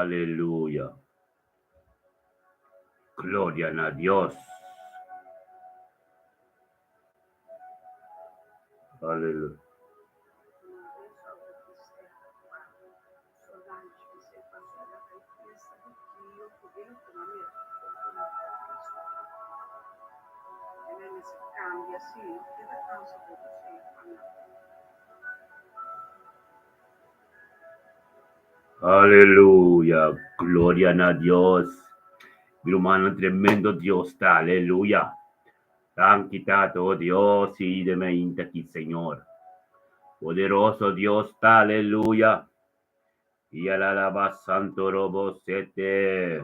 Aleluya. Gloria na Dios. Aleluya. Aleluya. Gloria na Dios. Mi rumannan, tremendo Dios ta. Aleluya. Danki Tata, oh Dios, i de mainta aki, Señor. Poderoso Dios ta. Aleluya. I alalaba santo robo sete.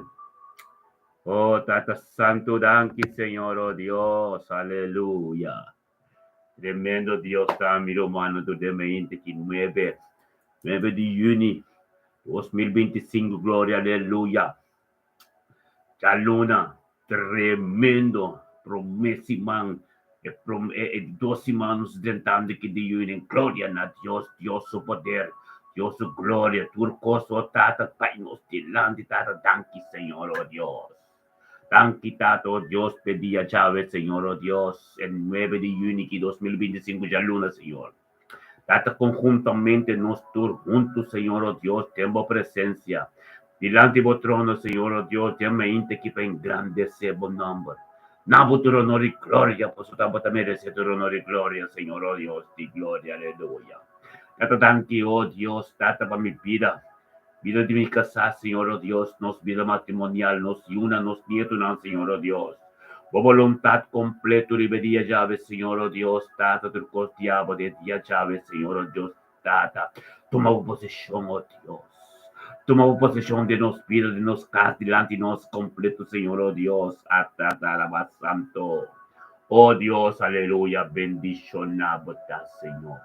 Oh Tata Santo, danki Señor, oh Dios. Aleluya. Tremendo Dios ta, mi rumannan, tur den mainta aki, 9, 9 di juni 2025, gloria, aleluya. Djaluna, tremendo promé siman, e promé e di dos siman nos drentando aki di juni, gloria na Dios, Dios su poder, Dios su gloria, tur kos, oh Tata, bai nos dilanti, Tata, danki Señor, oh Dios. Danki Tata, oh Dios, p'e dia djawe, Señor, oh Dios, e nuebe di juni ki 2025 djaluna, Señor. Tata, konhuntamente nos tur huntu, Señor, oh Dios, den bo presensia, dilanti bo trono, Señor, oh Dios, den mainta ki pa engrandesé bo nòmber. Na bo tur honor i gloria, pasobra bo ta meresé tur honor i gloria, Señor, oh Dios di gloria. Aleluya. Tata, danki, oh Dios, Tata, pa mi bida, bida di mi kasá, Señor, oh Dios, nos bida matrimonial, nos yunan, nos nietunan, Señor, oh Dios. Bo boluntat kompleto riba e dia djawe, Señor, oh Dios, Tata, tur kos diabo den e dia djawe, Señor, oh Dios, Tata. Tuma bo poseshon, oh Dios. Tuma bo poseshon den nos bida, den nos kas, dilanti nos kompleto, Señor, oh Dios, ah, Tata, alabá santo. Oh Dios, aleluya, bendishoná bo ta, Señor.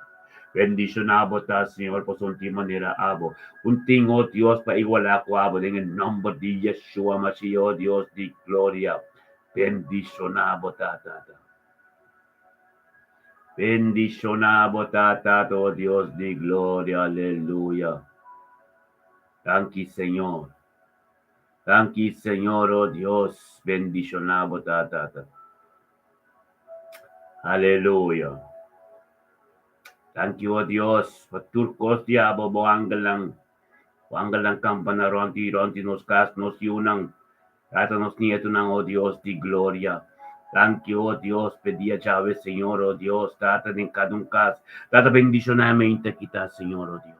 Bendishoná bo ta, Señor, pasobra un tin manera abo. Un tin, oh Dios, pa igualá ku abo den e nòmber di Yeshua Mashiach, oh Dios di gloria. Bendishoná bo ta, Tata. Bendishoná bo ta, Tata, oh Dios di gloria. Aleluya. Danki, Señor. Danki, Señor, oh Dios. Bendishoná bo ta, Tata. Aleluya. Danki, oh Dios, pa tur kos di abo, bo angelnan. Bo angelnan kampa na rònt i rònt di nos kas, nos yunan, tata nos nietunan, oh Dios di gloria. Danki, oh Dios, p'e dia djawe, Señor, oh Dios, Tata den kada un kas. Tata bendishoná e mente aki ta, Señor, oh Dios.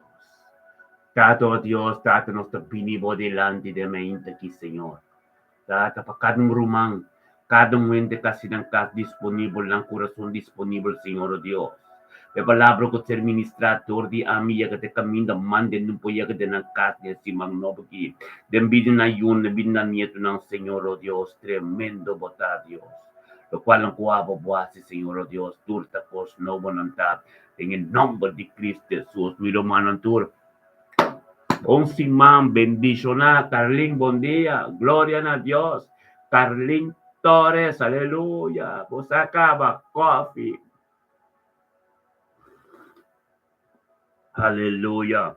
Tata, oh Dios, Tata, nos ta bini bo dilanti den mente aki, Señor. Tata, pa kada un ruman, kada un hende ku hasi nan kas disponibel, nan kurason disponibel, Señor, o Dios. E palabra ku ser ministrá dor di ami yega te kaminda manda e por yega den nan kas den e siman nobo aki, den bida nan yunan, den bida nan nietunan, Señor, o Dios. Tremendo bo ta, Dios. Lokualnan ku abo bo hasi, Señor, o Dios, tur ta kos nobo nan ta, den e nòmber di Cristo Hesus, mi rumannan tur. Bon siman bendishoná Carlin bon dia gloria na Dios Carlin Torres aleluya bo sa kaba kofi aleluya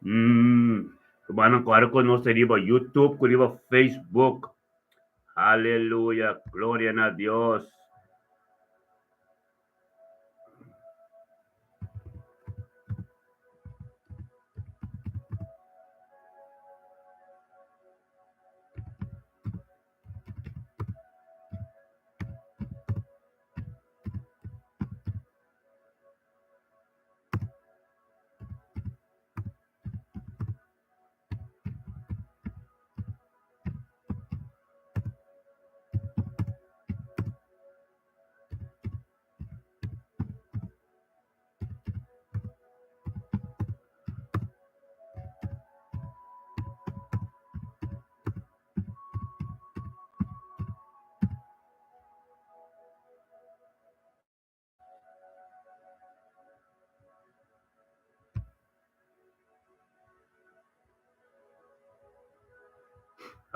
mm rumannan ku a konosé riba YouTube ku riba Facebook aleluya gloria na Dios.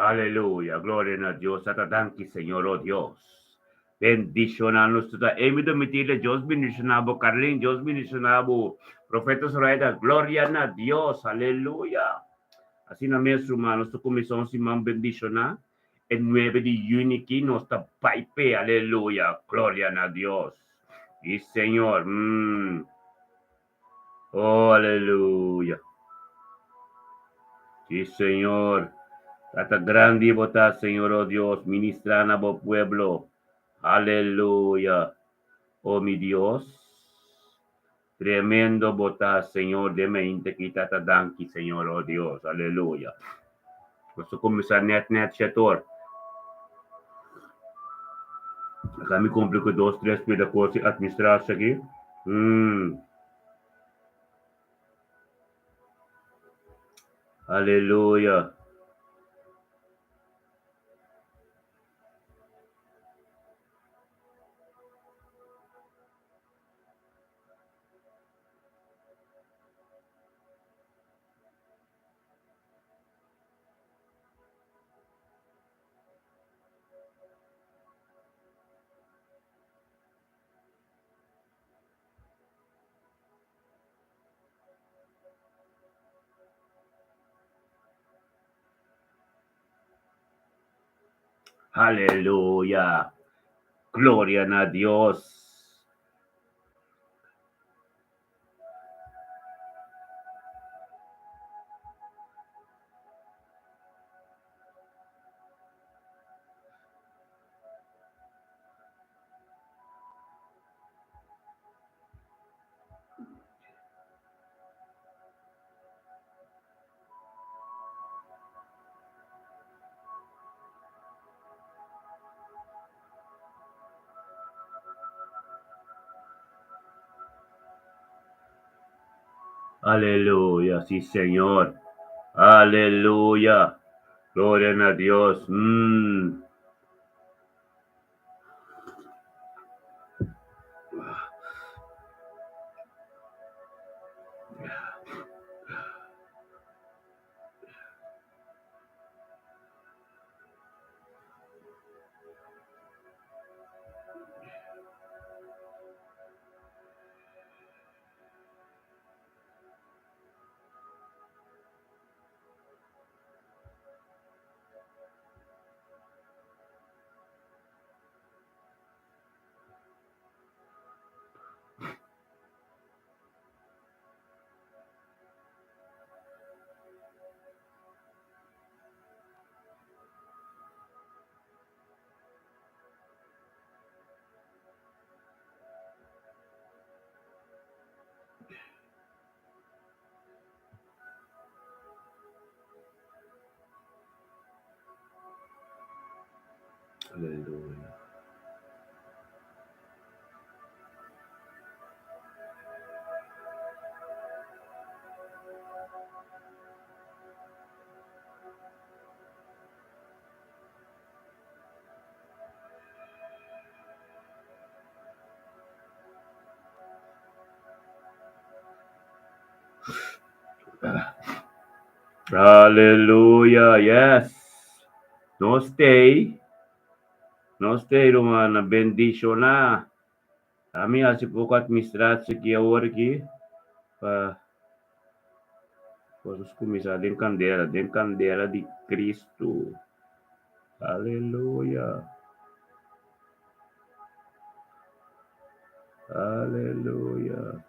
Aleluya, gloria na Dios. Tata danki Señor, oh Dios. Bendiciona nos tuta Amy Domitila, Dios bendiciona bo Carlin, Dios bendiciona bo Profeta Zoraida, gloria na Dios, aleluya. Asina mes, ruman, nos ta kuminsá un siman bendishoná. E nuebe di yüni ki nos ta bai p'e. Aleluya! Gloria na Dios! I Señor. Mm. Oh, aleluya! Sí, Señor. Tata grandi bo ta, Señor, oh Dios, ministra na bo pueblo. Aleluya! Oh, mi Dios. Tremendo bo ta, Señor, den mente ki Tata danki, Señor, oh Dios. Aleluya. Nos ta kuminsá nèt nèt shetor. Acá mi cumpli cu dos, tres pida cos di administratie aki. Mm. Aleluya. Aleluya! Gloria na Dios! Aleluya, sí Señor. Aleluya. Gloria na Dios. Mm. Aleluya. Aleluya, yes. Nos t'ei, nos t'ei rumannan, bendishoná. Ami hasi poko atministratie aki awor aki pa nos kuminsá den kandela, den kandela di Kristu. Aleluya. Aleluya.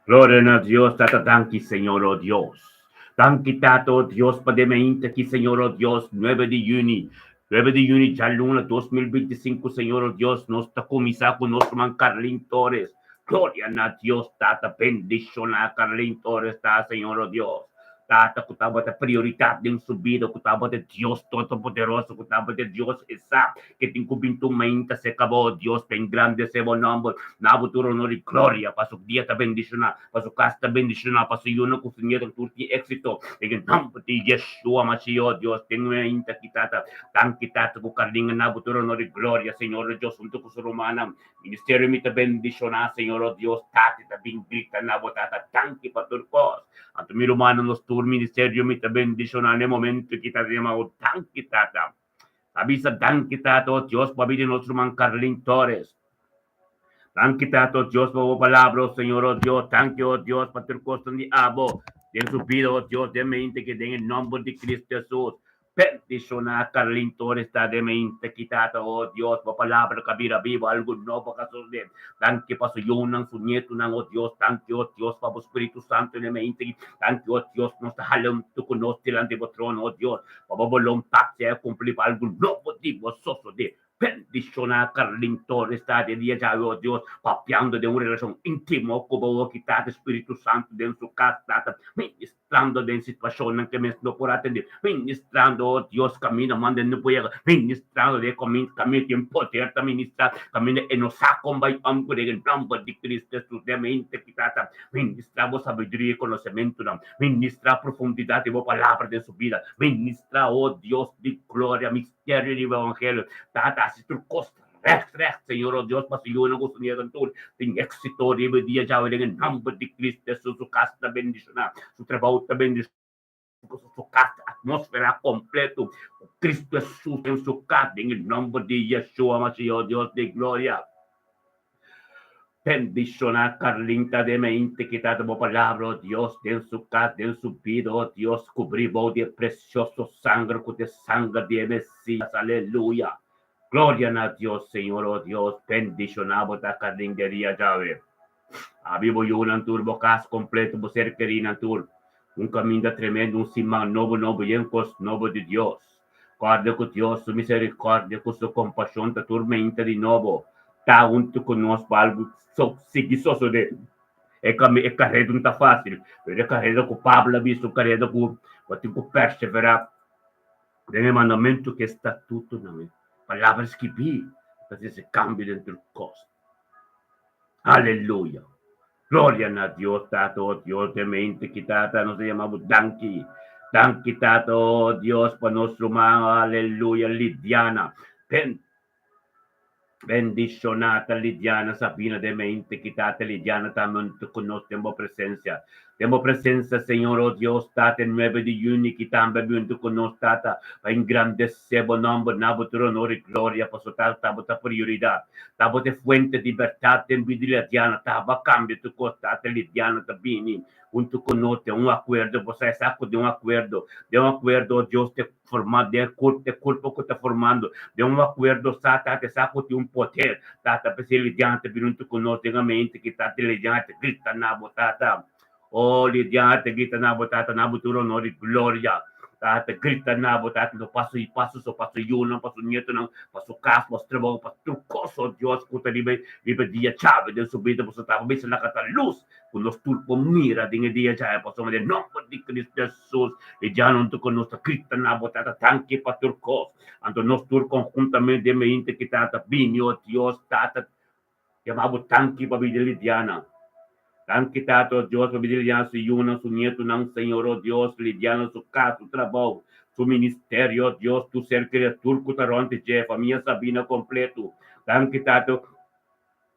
Gloria na Dios Tata danki Señor oh Dios. Danki Tata oh Dios pa den mainta aki Señor oh Dios nuebe di juni nuebe di juni djaluna 2025 Señor oh Dios nos ta cuminsa cu nos ruman Carlin Torres Gloria na Dios Tata bendiciona Carlin Torres ta Señor oh Dios. Tata ku tabata prioridat den su bida, ku tabata Dios Todopoderoso, ku tabata Dios e sa ke tin ku bin tuma inta serka bo, oh Dios, pa engrandesé bo nòmber. Na bo tur honor i gloria, pa su dia ta bendishoná, pa su kas ta bendishoná, pa su yunan ku su nieto tur tin éksito. Den e nòmber di Yeshua Mashiach, oh Dios, ten un inta ki Tata. Danki Tata ku Carlin a na bo tur honor i gloria, Señor, oh Dios, huntu ku su rumannan. Ministerio mi ta bendishoná, Señor, oh Dios, Tata ta bin grita na bo Tata, danki pa tur kos. Anto mi rumannan, nos tur ministerio mi ta bendishoná na e momento ki ta yama bo danki Tata. Ta bisa danki Tata, oh Dios, pa bida di nos ruman Carlin Torres. Danki Tata, oh Dios, pa bo palabra, oh Señor, oh Dios. Danki, oh Dios, pa tur kosnan di abo den su bida, oh Dios, den mente ki den e nomber di Cristo Jesus. Bendishoná Carlin Torres ta den mente ki Tata, oh Dios, bo palabra ka bira bibo, algu nobo ka sosodé. Danki pa su yunan, su nietunan, oh Dios. Danki, oh Dios, pa bo Spiritu Santu den mente ki. Danki, oh Dios, nos ta hala huntu ku nos dilanti bo trono, oh Dios, pa bo boluntat sea kumpli, pa algu nobo di bo sosodé. Bendishoná Carlin Torres ta den dia djawe, oh Dios, papiando den un relashon íntimo ku bo aki, Tata, Spiritu Santu den su kas, Tata, ministrando den situashonnan ke mes no por atendé, ministrando, oh Dios, kaminda manda e no por yega, ministrando den e kaminda tin poder ta ministrá, kaminda e no sa kon bai om ku den e nòmber di Cristo Hesus den mente ki, Tata, ministrá bo sabiduria i konosementunan, ministrá profundidat di bo palabra den su bida, ministrá, oh Dios di gloria, Misterio di Evangelio ta ta hasi tur kos règt règt, Señor, oh Dios, pa su yunan ku su nietunan tur tin éksito riba e dia djawe den e nòmber di Cristo Hesus. Su kas ta bendishoná, su trabou ta bendishoná, su kas ta atmósfera kompleto ku Cristo Hesus den su kas den e nòmber di Yeshua Mashiach, oh Dios di gloria. Bendiciona Carlinta de mente ki ta bo palabra, oh Dios, den su cas, den su bida, oh Dios, cubri bou di e precioso sanger cu ta e sanger di e Mesias, aleluya. Gloria na Dios, Señor, oh Dios, bendiciona bo ta Carlin de dia djawe. Abi bo yunan tur, bo cas completo, bo ser kerinan tur. Un caminda tremendo, un siman nobo nobo yen cos nobo di Dios. Kòrda ku Dios su miserikòrdia ku su kompashon ta turmenta di nobo, ta huntu ku nos pa algu sigui sosodé. E kami e kareda no ta fásil, pero e kareda ku Pablo a bisa un kareda ku bo tin ku perseverá den e mandamentu ku e statutonan, e palabra skibí ta trese kambio den tur kos. Aleluya! Gloria na Dios Tata, oh Dios den mente ki Tata nos ta yama bo danki. Danki Tata, oh Dios pa nos ruman, aleluya, Lidiana. Ben bendiciona ta Lidiana Sabina den mente ki Tata Lidiana tambe hunto cu nos den bo presencia. Den bo presencia Señor, oh Dios Tata, e nuebe di juni ki tambe a bin hunto cu nos Tata pa engrandece bo nomber na bo tur honor y gloria pasobra Tata bo ta prioridad. Ta bo ta e fuente di bèrdat den bida lidiana ta bo a kambia tur kos tata lidiana ta bini huntu ku nos den un akuerdo bo sa esaki ku den un akuerdo den un akuerdo Dios ta forma den e kurpo e kurpo ku ta formando den un akuerdo sa tata esaki ku tin un poder tata p'esei lidiana ta bini huntu ku nos den amente ki tata lidiana ta grita na bo tata Oh lidiana ta grita na bo tata na bo tur honor i gloria tata grita na bo tata no pa su pa su so pa su yunan pa su nietonan pa su kas pa su trabou pa tur kos oh Dios ku ta riba riba dia djawe den su bida pasobra ta bisa laga ta lus ku nos tur por mira den e dia djawe pasobra den nomber di Cristo Jesus lidiana huntu ku nos ta grita na bo tata danki pa tur kos anto nos tur konhuntamente den mente ki tata bini oh Dios tata Yama bo tanki pa bida Lidiana. Tanki Tata, oh Dios, pa bida Lidiana, su yunan, su nietunan, Señor, oh Dios, Lidiana, su kas, su trabou, su ministerio, oh Dios, tur ser kriatur ku ta rònt dje, famia Sabina kompletu. Tanki Tata,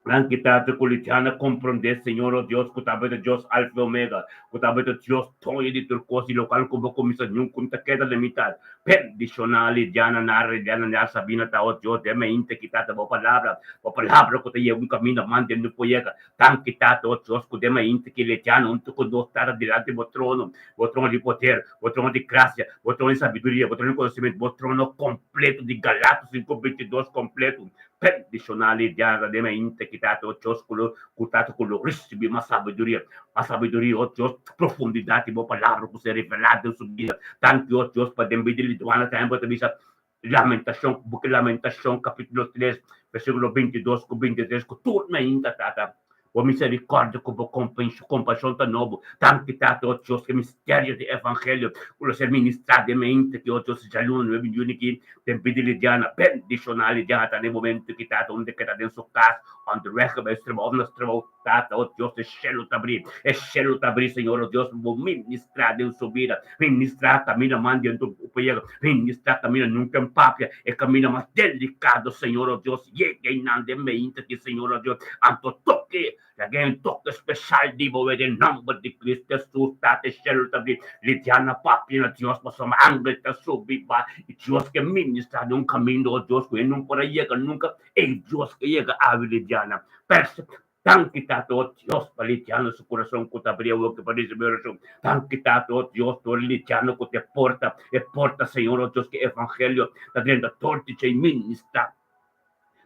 tanki Tata ku Lidiana komprondé, Señor, oh Dios, ku ta bo ta Dios Alfa i Omega, ku ta bo ta Dios doño di tur kos i lokal ku bo kuminsá niun ku no ta keda na mitat. Bendishoná Lidiana, Nara, Lidiana, Nara, Sabina, ta, oh Dios, den mente ki Tata bo palabra, bo palabra ku ta yega un kaminda manda den no por yega. Danki Tata, oh Dios, ku den mente ki Lidiana huntu ku nos Tata dilanti bo trono, bo trono di poder, bo trono di grasia, bo trono di sabiduria, bo trono di konosementu, bo trono kompleto di Galatos sinku 22 kompleto. Bendishoná Lidiana den mente ki Tata, oh Dios, ku lo ku Tata ku lo risibí mas sabiduria, mas sabiduria, oh Dios, profundidat di bo palabra ku ser revelá den su bida. Danki, oh Dios, pa den bida di Liduana tambe bo ta bisa Lamentashon, buki Lamentashon kapítulo 3, versíkulo 22 ku 23, ku tur mainta, Tata. Bo miserikòrdia ku bo kompashon ta nobo. Danki, Tata, o Dios, ku e misterio di evangelio ku lo ser ministrá den mente ki, o Dios, djaluna nuebe di yüni ki den bida Lidiana. Bendishoná Lidiana ta na e momento ki, Tata, unda ke ta den su kas, onderweg bai su trabou òf na su trabou, Tata, o Dios, e shelu ta abrí, e shelu ta abrí, Señor, o Dios, bo ministrá den su bida, ministrá kaminda man den tur ku yega, ministrá kaminda nunka en papia, e kaminda mas delikado, Señor, o Dios, yega einan den mente ki, Señor, o Dios, anto toke, laga un toke speshal di bo den nòmber di Cristo Hesus, Tata, e shelu ta abrí, Lidiana papia na Dios, pasobra angel ta subi ba, i Dios ke ministrá den un kaminda, o Dios, ku e no por a yega nunka. Ey Dios ke yega awe Lidiana. Pers, Danki Tata o Dios pa Lidiana su kurason ku ta abri awoki pa risibi orashon. Danki Tata o Dios dor Lidiana ku ta e porta, e porta Señor o Dios ku evangelio ta drenta dor di dje ministra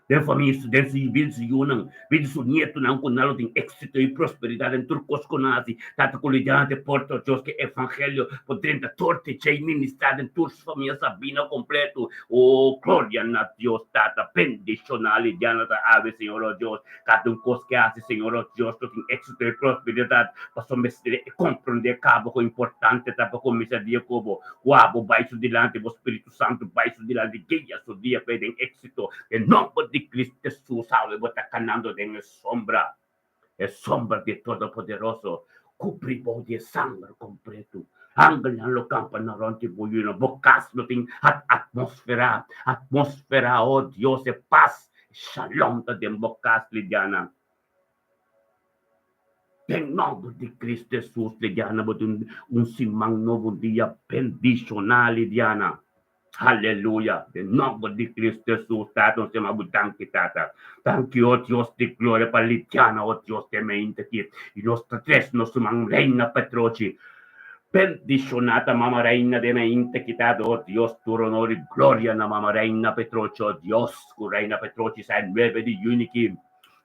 den famia su den su bida su yunan, bida su nietonan ku nan lo tin éksito i prosperidat den tur kos ku nan hasi. Tata ku Lidiana ta e porta o Dios ku evangelio por drenta dor di dje ministra den tur su famia Sabina kompleto. Oh, gloria na Dios Tata, bendiciona Lidiana ta awe, Señor, oh Dios, cada un cos ke haci, Señor, oh Dios, lo tin éxito y prosperidad, pasobra mester e comprende cabo con importante ta pa cuminsa dia cu bo, cu abo bay su dilanti, bo Spiritu Santo bay su dilanti, guia su dia pa e den éxito, den nomber di Cristo Jesus, awe bo ta canando den e sombra. E sombra di e Todopoderoso kubri bo di e sanger kompletu. Angelnan lo kampa na rònt di bo yunan. Bo kas lo tin atmósfera, atmósfera, o Dios, e pas, e shalom ta den bo kas, Lidiana. Den nòmber di Kristu Hesus, Lidiana, bo tin un siman nobo, un dia bendishoná, Lidiana. Aleluya! Den nomber di Cristo Jesus, Tata, nos yama bo danki, Tata. Danki, o Dios di gloria, pa Lidiana, o Dios, den mente aki. I nos ta trese nos ruman Reina Petrochi. Bendiciona ta Mama Reina den mente aki, Tata, o Dios, tur honor i gloria na Mama Reina Petrochi, o Dios, ku Reina Petrochi sa e nuebe di juni aki,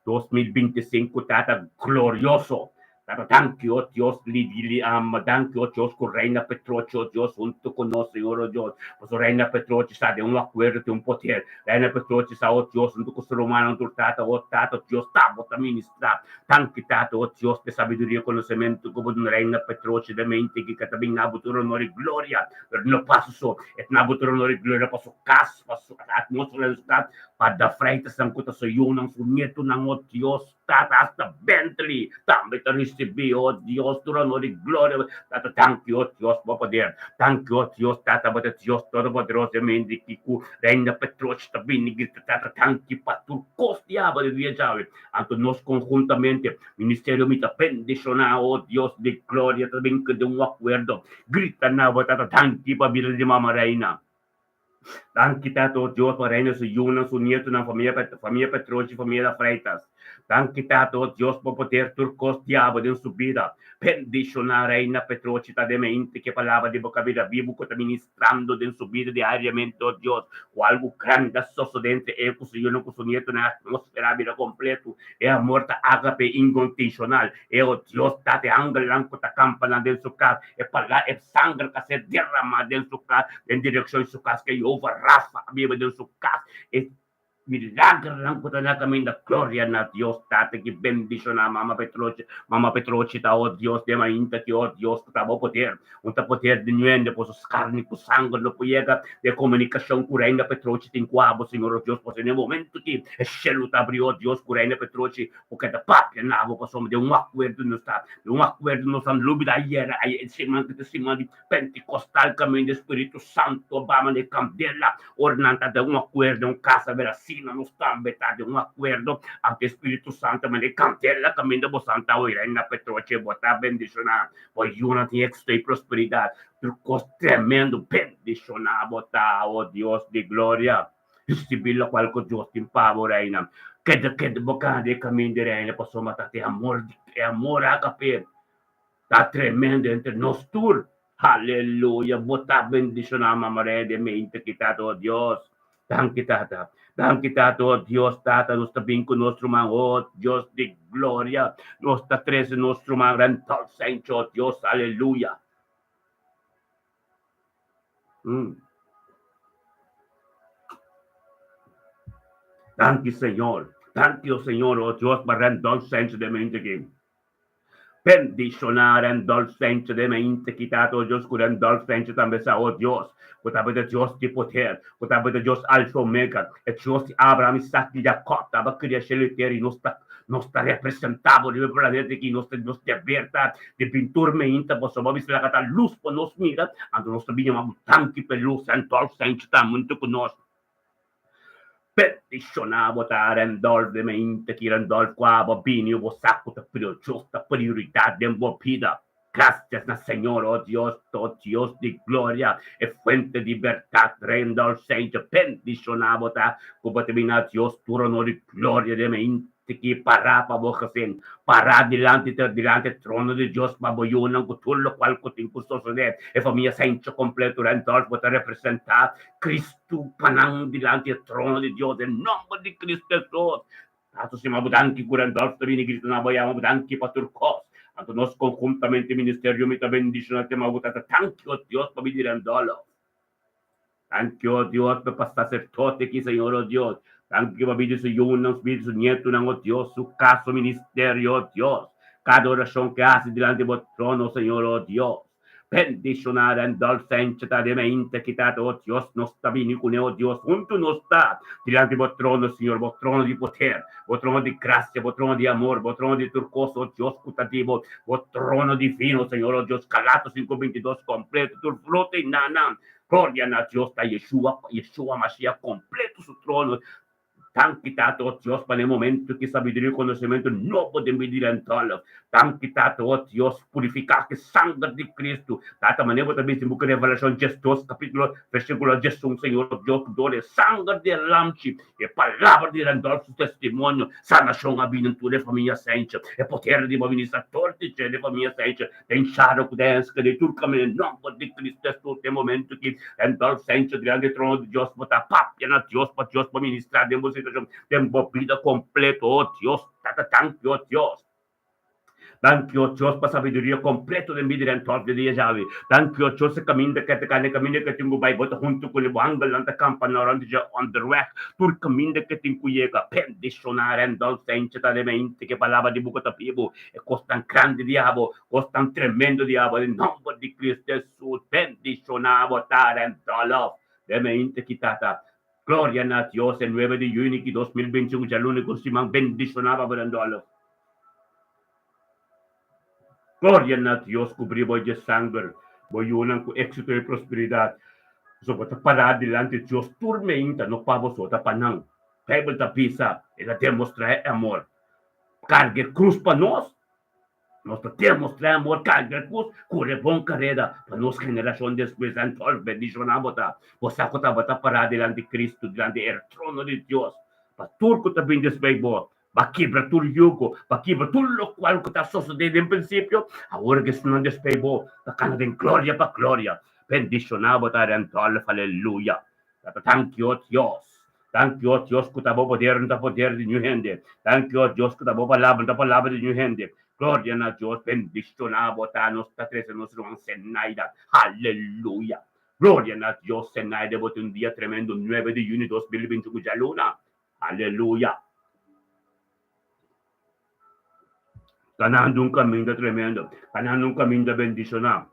2025, Tata glorioso. Tata danki o Dios li li ama danki o Dios ku Reina Petrochi o Dios huntu ku nos Señor o Dios pasobra Reina Petrochi sa den un akuerdo tin un poder Reina Petrochi sa o Dios huntu ku su rumannan tur Tata o Tata Dios ta bo ta ministra danki Tata o Dios p'e sabiduria i konosementu ku bo duna Reina Petrochi den mente ki ka ta bin na bo tur honor i gloria pero no paso so e ta na bo tur honor i gloria pa su kas pa su atmosfera den su kas pa da freitasnan ku ta su yunan su nietunan o Dios. Tata hasta Bentley tambe ta ricibi, oh Dios, tur honor y gloria. Tata, danki, oh Dios, bo poder. Danki, oh Dios, Tata, bo ta Dios Todopoderoso, e mente ki cu Reina Petroch ta bini grita, Tata, danki pa tur cos di aba di dia djawe. Anto nos conhuntamente, Ministerio mi ta bendiciona, oh Dios di gloria, ta bin den un acuerdo, grita na bo, Tata, danki pa bida di Mama Reina. Danki Tata o Dios pa Reina su yunan, su nietonan, famia famia Petrochi, famia da Freitas. Danki Tata o Dios pa poder tur kos diabel den su bida. Bendishoná Reina Petrochi ta den mente ke palabra di bo kabida bibu ku ta ministrando den su bida diariamente o Dios ku algu grandi a sosode entre e ku su yunan ku su nietonan e atmosfera a bira kompleto e amor ta agape inkontinshonal e o Dios Tata e angelnan ku ta kampa nan den su kas E palabra, e sanger ka ser derramá den su kas, den direkshon di su kas, ke Jehová Rafa a biba den su kas. E milagernan ku ta na kaminda, gloria na Dios Tata ki bendishoná Mama Petrochi. Mama Petrochi ta, O Dios, den mainta ki, O Dios, ku ta bo poder. Un ta poder di nuende, boso karni ku sanger lo por yega den komunikashon ku Reina Petrochi tin ku abo, Señor, O Dios, pasobra den e momento ki e shelu ta abri, O Dios, ku Reina Petrochi Bo keda papia na bo pasobra den un akuerdo nos ta, den un akuerdo nos a lubida ayera, ayer e siman ku ta siman di Pentikostal kaminda e Spiritu Santu a bama na e kandela, ora nan ta den un akuerdo den un kasa bera asina nos tambe ta den un akuerdo anto e Spiritu Santu a manda e kandela kaminda bo santa oira na petrochi bo ta bendishoná bo yunan tin éksito i prosperidat tur kos tremendo bendishoná bo ta o Dios di gloria. Ricibi locual cu Dios tin pa bo, Reina. Keda keda bo cana den e camin di Reina pasobra ta e amor di e amor agape ta tremendo entre nos tur. Aleluya! Bo ta bendiciona Mama Reina den mente ki Tata, oh Dios. Danki Tata. Danki Tata, oh Dios Tata, nos ta bin cu nos ruman, oh Dios di gloria. Nos ta trece nos ruman Rental Sancho, oh Dios, aleluya. Danki Señor. Danki, o Señor, o Dios, pa Randolph Sánchez den mente aki. Bendishoná Randolph Sánchez den mente aki, Tata, o Dios, ku Randolph Sánchez tambe sa, o Dios, ku tabata Dios di poder, ku tabata Dios Alfa Omega, e Dios di Abraham, Isaac i Jacob, taba kria shelu i tera, i nos ta nos ta representá bo riba e planeta aki, nos ta nos deber ta di bin tur meinta pasobra bo a bisa laga ta lus pa nos mira, anto nos ta bin yama bo danki pa e lus, Randolph Sánchez ta huntu ku nos. Bendishoná bo ta Randolph den mainta ki Randolph ku abo a bini bo sa ku ta Dios ta prioridat den bo bida. Gracias na Señor, oh Dios, oh Dios di gloria, e fuente di berdad. Randolph Saint bendishoná bo ta ku bo ta bini na Dios tur honor i gloria den mainta. Tiki pará pa bo gesin, pará dilanti te dilanti e trono di Dios pa bo yunan ku tur lokual ku tin ku sosodé. E famia Sancho kompleto Randolph bo ta representá Kristu pa nan dilanti e trono di Dios den nòmber di Kristu Hesus. Tato stima bo danki ku Randolph ta bini grita na bo yama bo danki pa tur kos. Anto nos konhuntamente ministerio mi ta bendishoná tema bo tata danki o Dios pa bini Randolph. Danki, o Dios, pa pa saserdote aki, Señor, o Dios. Danki pa bida su yunan, su bida su nietunan, o Dios, su kas, su ministerio, o Dios. Kada orashon ke hasi dilanti bo trono, Señor, o Dios. Bendishoná Randolph Sánchez ta den mainta aki, Tata, o Dios, nos ta bini kuné, o Dios, huntu nos ta dilanti bo trono, Señor, bo trono di poder, bo trono di grasia, bo trono di amor, bo trono di tur kos, o Dios, ku ta di bo, bo trono divino, Señor, o Dios. Galatos 5:22 kompleto, tur fruta i nanan. Gloria na Dios ta Yeshua, Yeshua Mashiach completo su trono. Danki Tata o Dios pa n'e momento ki sabiduria i konosementu nobo den bida di Randolph. Danki Tata o Dios purifiká ki sanger di Kristu. Tata manera bo ta bisa den buki Revelashon 12 kapitulo versíkulo 11 Señor Dios ku dor e sanger di e Lamchi e palabra di Randolph su testimonio sanashon a bini den tur e famia Sanchez. E poder di bo ministra tur di dje den famia Sanchez. Den shado ku den skede tur kaminda den nòmber di Kristu Hesus den momentu ki Randolph Sancho dilanti trono di Dios bo ta papia na Dios pa Dios por ministra den bo situashon den bo bida kompleto oh Dios tata danki oh Dios danki oh Dios pa sabiduria kompleto den bida di Randolph den dia djawe danki oh Dios e kaminda ke ta kana e kaminda ke tin ku bai bo ta huntu ku bo angelnan ta kampa na rònt dje onderweg tur kaminda ke tin ku yega bendishona Randolph Sancho ta den mente ke palabra di bo ku ta bibu E kosnan grandi di abo, kosnan tremendo di abo, den nomber di Cristo Jesus, bendiciona bo ta Randolph. Den mente ki tata. Gloria na Dios, e nuebe di juni ki 2021 djaluna ku siman bendiciona bo Randolph. Gloria na Dios kubri bo dje sanger, bo yunan ku éxito i prosperidad. So bo ta pará dilanti Dios tur meinta, no pa bo so, ta pa nan. Bijbel ta bisa, el a demostrá e amor. Karga e krus pa nos. Nos ta demostrá amor, karga e krus, kore bon kareda pa nos generashon despues. Randolph, bendishoná bo ta. Bo sa ku tabata pará dilanti Kristu, dilanti e trono di Dios, pa tur ku ta bin despues bo, ba kibra tur yugo, ba kibra tur lokual ku ta sosodé den prinsipio. Awor ku esnan despues bo ta kana den gloria pa gloria. Bendishoná bo ta, Randolph. Aleluya. Tata, danki, o Dios. Danki, o Dios, ku ta bo poder no ta poder di niun hende. Danki, o Dios, ku ta bo palabra no ta palabra di niun hende. Gloria na Dios. Bendishoná bo ta, nos ta trese nos ruman Zenaida. Aleluya. Gloria na Dios, Zenaida, bo tin un dia tremendo, nuebe di juni 2021 djaluna. Aleluya. Kanando un kaminda tremendo, kanando un kaminda bendishoná.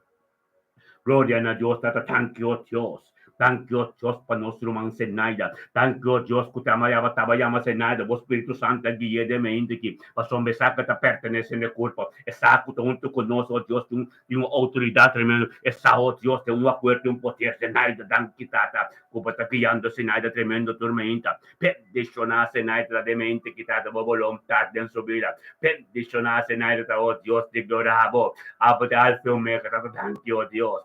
Gloria na Dios Tata Danki o Dios Danki o Dios pa nos ruman Zenaida Danki o Dios ku ta ama taba yama Zenaida bo Spiritu Santu a gui'e den mente aki pasobra e sa ku ta pertenese na e kurpo e sa ku ta huntu ku nos o Dios tin un outoridat tremendo e sa o Dios tin un akuerdo un poder Zenaida danki Tata ku bo ta guiando Zenaida tremendo tur meinta bendishoná Zenaida ta den mente aki Tata bo boluntat den su bida Bendishoná Zenaida ta, o Dios di gloria, abo, abo ta Alfa i Omega, Tata, danki, o Dios.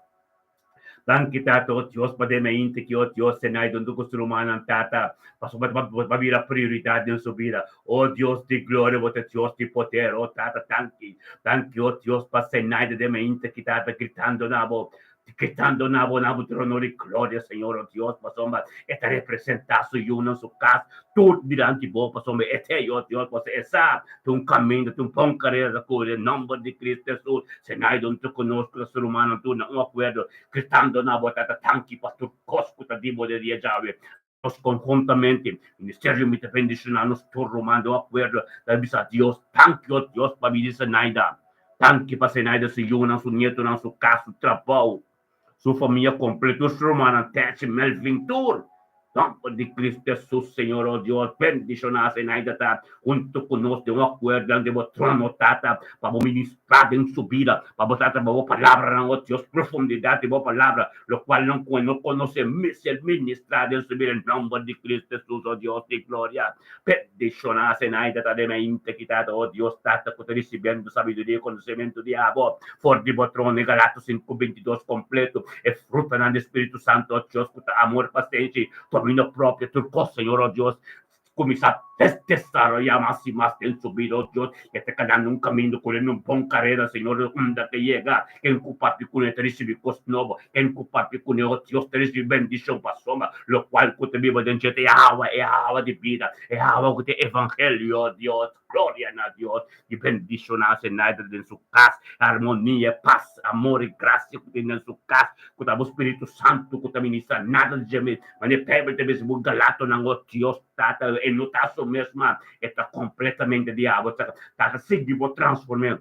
Danki, Tata, o Dios, pa den mainta ki, o Dios, Zenaida huntu ku su rumannan, Tata, pasobra bo ta bira prioridat den su bida. O Dios di gloria, bo ta Dios di poder, o Tata, danki. Danki, o Dios, pa Zenaida den mainta ki, Tata, gritando na bo, Gritando na bo na bo trono di gloria, Señor, o Dios, pasobra e ta representá su yunan, su kas, tur dilanti bo, pasobra e t'ei, o Dios, pasobra e sa ta un kaminda, ta un bon karera ta kore, den nòmber di Cristo Hesus, Señor, don tur ku nos ku ta ser humano tur na un akuerdo, gritando na bo, Tata, danki pa tur kos ku ta di bo den dia djawe. Nos konhuntamente, Ministerio mi ta bendishoná nos tur ruman den un akuerdo ta bisa Dios danki o Dios pa bida di Zenaida. Danki pa Zenaida su yunan, su nietonan, su kas, su trabou, su famia kompleto, tur su rumannan, Tetsi, Melvin, tur. Nomber di Cristo Jesus, Señor o Dios, bendishoná Zenaida ta hunto ku nos den un akuerdo dilanti bo trono, Tata, pa bo ministrá den su bida, pa bo Tata, pa bo palabranan, o Dios, profundidat di bo palabra, lokualnan ku e no konosé mester ministrá den su bida, en nòmber di Cristo Jesus, o Dios di gloria. Bendishoná Zenaida ta den mente ki Tata, o Dios, Tata, ku ta risibiendo sabiduria i konosementu di abo for di bo trono, e Galatos 5, 22 kompleto, e frutanan di Spiritu Santu, o Dios, ku ta amor, pasenshi, dominio propio, tur kos, Señor, o Dios, Kuminsá desaroyá mas i mas den su bida, oh Dios, e ta kanando un kaminda kuriendo un bon karera, Señor, unda ke yega, ken ku papia kuné ta risibí kos nobo, ken ku papia kuné, oh Dios, ta risibí bendishon pasobra lokual ku ta biba den dje ta e awa, e awa di bida, e awa ku ta e evangelio, oh Dios, gloria na Dios, i bendishoná Zenaida den su kas, e armonia, e pas, amor i grasia ku tin den su kas, ku ta bo Spiritu Santu ku ta ministrá nada di dje mes. Manera Bijbel ta bisa bo Galatonan, O Dios Tata, e no ta su mes, ma e ta kompletamente di abo. Tata, sigui bo transform'é.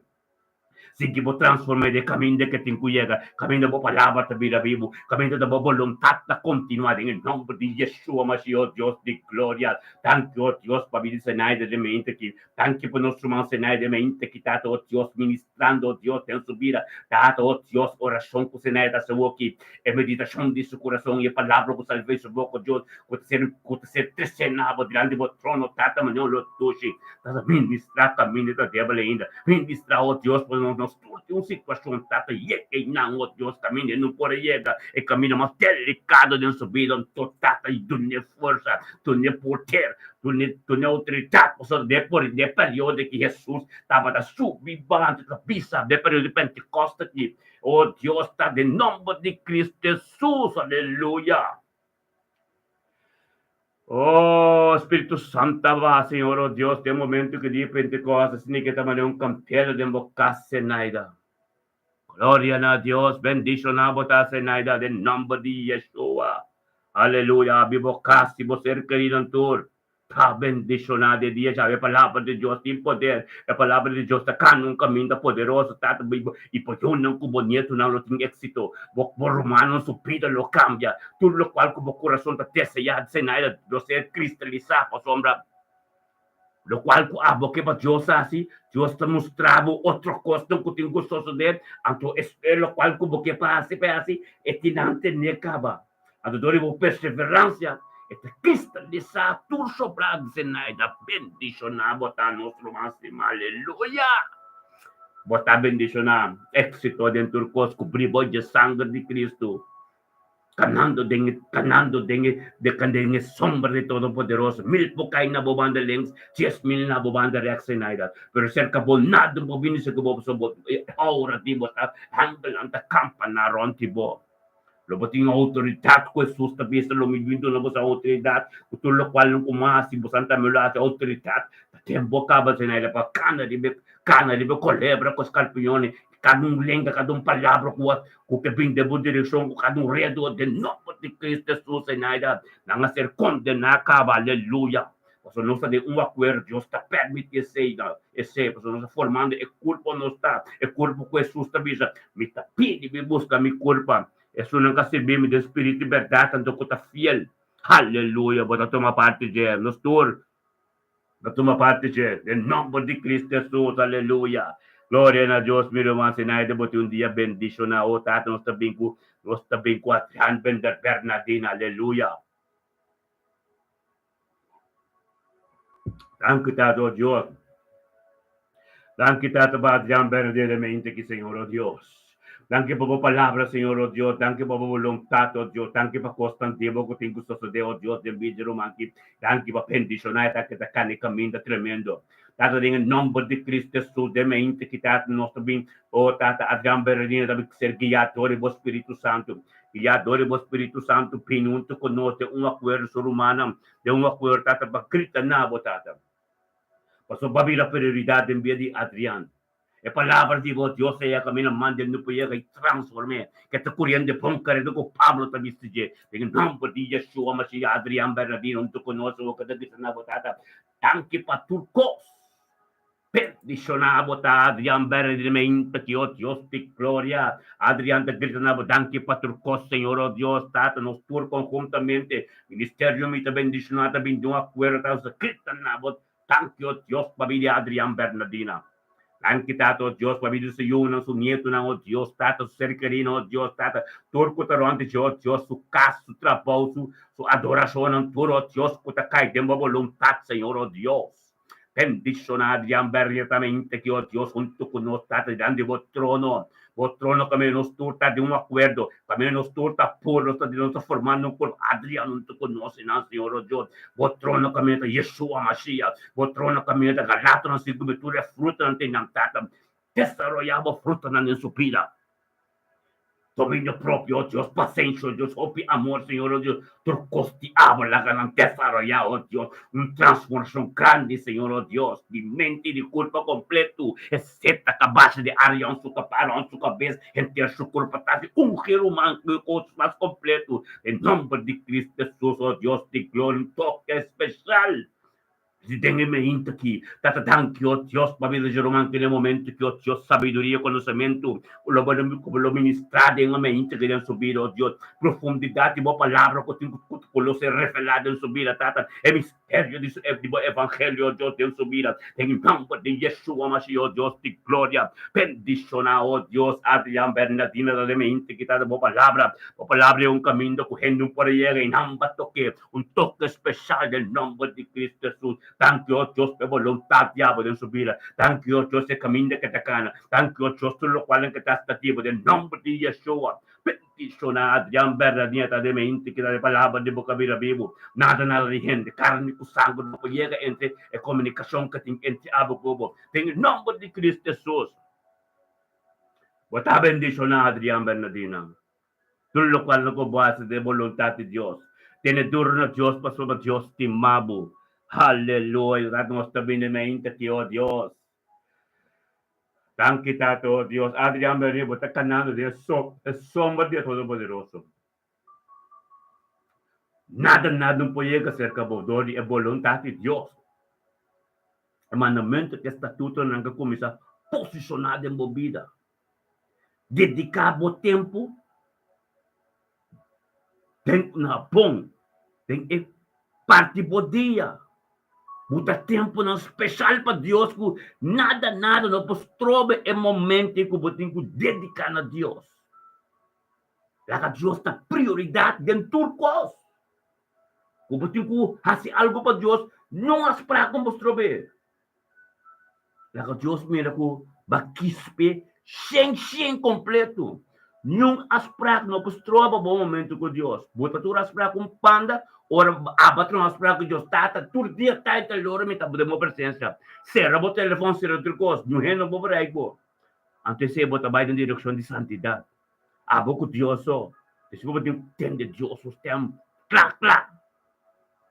Sigui bo transform'é den kaminda ke tin ku yega, kaminda bo palabra ta bira bibu, kaminda ta bo boluntat ta kontinuá den e nòmber di Yeshua Mashiach, O Dios di gloria. Danki, O Dios, pa bida di Zenaida den mente aki. Danki pa nos ruman Zenaida mente aki, Tata, O Dios, ministrando, O Dios, den su bida. Tata, O Dios, orashon ku Zenaida ta hasi awoki, e meditashon di su kurason i e palabra ku sali for di su boka, O Dios, ku ta ser, ku ta ser tresé na bo dilanti bo trono, Tata, manera lo dushi. Tata, ministrá kaminda ta debel ainda. Ministrá, O Dios, pa nos, nos tur tin un situashon, Tata, yega einan, O Dios, kaminda e no por a yega, e kaminda mas delikado den su bida. Anto, Tata, dun'é forsa, dun'é poder, dun'é, dun'é outoridat, pasobra den por, den e periodo ki Hesus tabata subi banda ta bisa, den e periodo di Pentekoste aki, O Dios, ta den nòmber di Cristo Hesus, aleluya. Oh, Spiritu Santu ta baha, Señor, oh Dios, den momento ki dia Pentekoste, asina ke ta manera un kantela den bo kas, Zenaida. Gloria na Dios, bendishoná bo ta, Zenaida, den nòmber di Yeshua. Aleluya, abi bo kas i bo ser keridonan tur. Ta bendishoná de dia djawe. E palabra di Dios tin poder. E palabra di Dios ta kana un kaminda poderoso. Tata bo i bo yunan ku bo nietunan lo tin éksito. Bo bo rumannan su bida lo kambia. Tur lokual ku bo kurason ta deseá, Zenaida, lo ser kristalisá pasobra lokual ku abo ke pa Dios hasi, Dios ta mustra bo otro kosnan ku tin ku sosodé. Anto e lokual ku bo ke pa hasi pa e hasi, e tin nan tene kaba. Anto dor di bo perseveransia e ta kristalisá tur sobrá di Zenaida. Bendishoná bo ta nos ruman stima. Aleluya! Bo ta bendishoná. Éksito den tur kos. Kubrí bo dje sanger di Kristu. Kanando den e, kanando den e, den e sombra di Todopoderoso. Mil por kai na bo banda links, 10,000 na bo banda rèks, Zenaida. Pero serka bo nada por bini serka bo, pasobra bo, e aura di bo ta, angelnan ta kampaná rònt di bo. Lo bo tin outoridat ku Hesus ta bisa, Lo mi bin duna boso outoridat ku tur lokual nan ku mas i boso tambe lo hasi outoridat ta den bo kaba Zenaida pa kana riba e kana riba e kolebra ku e skarpion i kada un lenga kada un palabra ku a ku ke bin den bo direkshon ku kada un redo den nomber di Kristu Hesus Zenaida nan a ser kondená kaba aleluya. Pasobra nos ta den un akuerdo, Dios ta permití esei, esei, pasobra nos ta formando e kurpo nos ta, e kurpo ku Hesus ta bisa, Mi ta pidi, mi buska mi kurpa, esunnan ku a sirbi mi den spiritu i bèrdat, anto ku ta fiel. Aleluya! Bo ta tuma parti dje, nos tur ta tuma parti dje, den nòmber di Kristu Hesus. Aleluya! Gloria na Dios, mi ruman, Zenaida, bo tin un dia bendishoná. O Tata, nos ta bin ku, nos ta bin ku Adrian Bender Bernardina. Aleluya! Danki Tata, o Dios. Danki Tata pa Adrian berdaderamente ki Señor, o Dios. Danki pa bo palabra, Señor, o Dios. Danki pa bo voluntad, o Dios. Danki pa kosnan di bo ku tin ku sosodé, o Dios, den bida di ruman ki. Danki pa bendishoná e ta ki ta kana e kaminda tremendo. Tata, den e nomber di Cristo Jesus, den mente ki Tata nos ta bin, o Tata, Adrian Bernardino ta bin ser guiá dor di bo Spiritu Santu. Guiá dor di bo Spiritu Santu, bini huntu ku nos den un akuerdo, su rumannan, den un akuerdo, Tata, pa grita na bo, Tata. Pasobra bo a bira prioridat den bida di Adrian. E palabra di bo Dios a yega mi na man den no por yega i transform'é, ke ta kuriente bon kareda ku Pablo ta bisti dje. Den e nòmber di Yeshua Mashiach, Adrian Bernardino huntu ku nos awor ku ta bisa na bo Tata, danki pa tur kos. Bendishoná bo ta Adrian Bernardino meinta ki, o Dios di gloria. Adrian ta grita na bo, danki pa tur kos, Señor, o Dios, Tata, nos tur konhuntamente, ministerio mi ta bendishoná, ta bini den un akuerdo, ta grita na bo, Danki, o Dios, pa bida di Adrian Bernardina. Danki, Tata, o Dios, pa bida di su yunan, su nietunan, o Dios, Tata, su ser kerinan, o Dios, Tata, tur ku ta rònt di dje, o Dios, su kas, su trabou, su su adorashonnan, tur, o Dios, ku ta kai den bo boluntat, Señor, o Dios. Bendishoná Adrian berdiadamente ki, o Dios, huntu ku nos, Tata, dilanti di bo trono. Bo trono kaminda nos tur ta den un akuerdo, kaminda nos tur ta puro, nos ta nos ta formando un kurpo. Adrian huntu ku nos einan, Señor, o Dios. Bo trono kaminda ta Yeshua Mashiach. Bo trono kaminda ta Galatonan sinku tur e frutanan ta einan, Tata. Desaroyá bo frutanan den su bida. Dominio propio, oh Dios, pasenshi, oh Dios, hopi amor, Señor, oh Dios, tur kos di abo laga nan desaroyá, oh Dios, un transformashon grandi, Señor, oh Dios, di mente i di kurpa kompletu, e seta kabasha di Arion su Aron su kabes, henter su kurpa ta hasi ungi ruman ku e kos mas kompletu, den nòmber di Cristo Jesus, oh Dios di gloria, un toke speshal. Si den e meinta ki ta ta danki, o Dios, pa bida dje ruman ki den momento ki, o Dios, sabiduria i konosementu ku lo bo ku lo ministrá den e meinta ki den su bida, o Dios, profundidat di bo palabra ku tin ku ku lo ser revelá den su bida, Tata, e misterio di su di bo evangelio, o Dios, den su bida, den e nomber di Yeshua Mashiach, o Dios di gloria, bendishoná, o Dios, Adrian Bernardino ta den e meinta ki, Tata, bo palabra, bo palabra e un kaminda ku hende un por a yega i nan ba tok'é. Un toke special den nomber di Cristo Jesus. Danki o Dios p'e voluntad di abo den su bida. Danki o Dios e caminda ke ta cana. Danki o Dios tur locual ke ta hasta di bo den nomber di Yeshua. Bendiciona Adrian Bernardina ta den mente kita e palabra di bo ka bira bibu. Nada nada di hende, carni cu sanger no por yega entre e comunicacion ke tin entre abo cu bo. Den e nomber di Cristo Jesus. Bo ta bendiciona Adrian Bernardina. Tur lokual lo ku bo hasi den boluntat di Dios. Tene duru na Dios pasobra Dios stima bo. Haleluya! Rat nos ta bini mainta aki, o Dios. Danki Tata, o Dios. Adrian Berry, bo ta kanando den e sombra di e Todopoderoso. Nada, nada no por yega serka bo dor di e boluntat di Dios. E mandamentu ku e statutonan ka kuminsá posishoná den bo bida. Dediká bo tempu den na bon den e parti bo dia. Bo ta tempunan speshal pa Dios ku nada nada no por strobe e momento ku bo tin ku dediká na Dios. Laga Dios ta prioridat den tur kos. Ku bo tin ku hasi algu pa Dios, no a spra kon bo strob'é. Laga Dios mira ku ba kispe shen shen kompleto. Niun afsprak no por stroba bo momento ku Dios. Bo ta tur afsprak ku un panda, ora aba traha un afsprak ku Dios. Tata, tur dia ta i tal ora mi ta den bo presensia. Sera bo telefon, sera tur kos. Niun hende no por bereik bo. Anto esei bo ta bai den direkshon di santidat. Abo ku Dios so. Despues bo tin ku tende Dios su stem kla kla.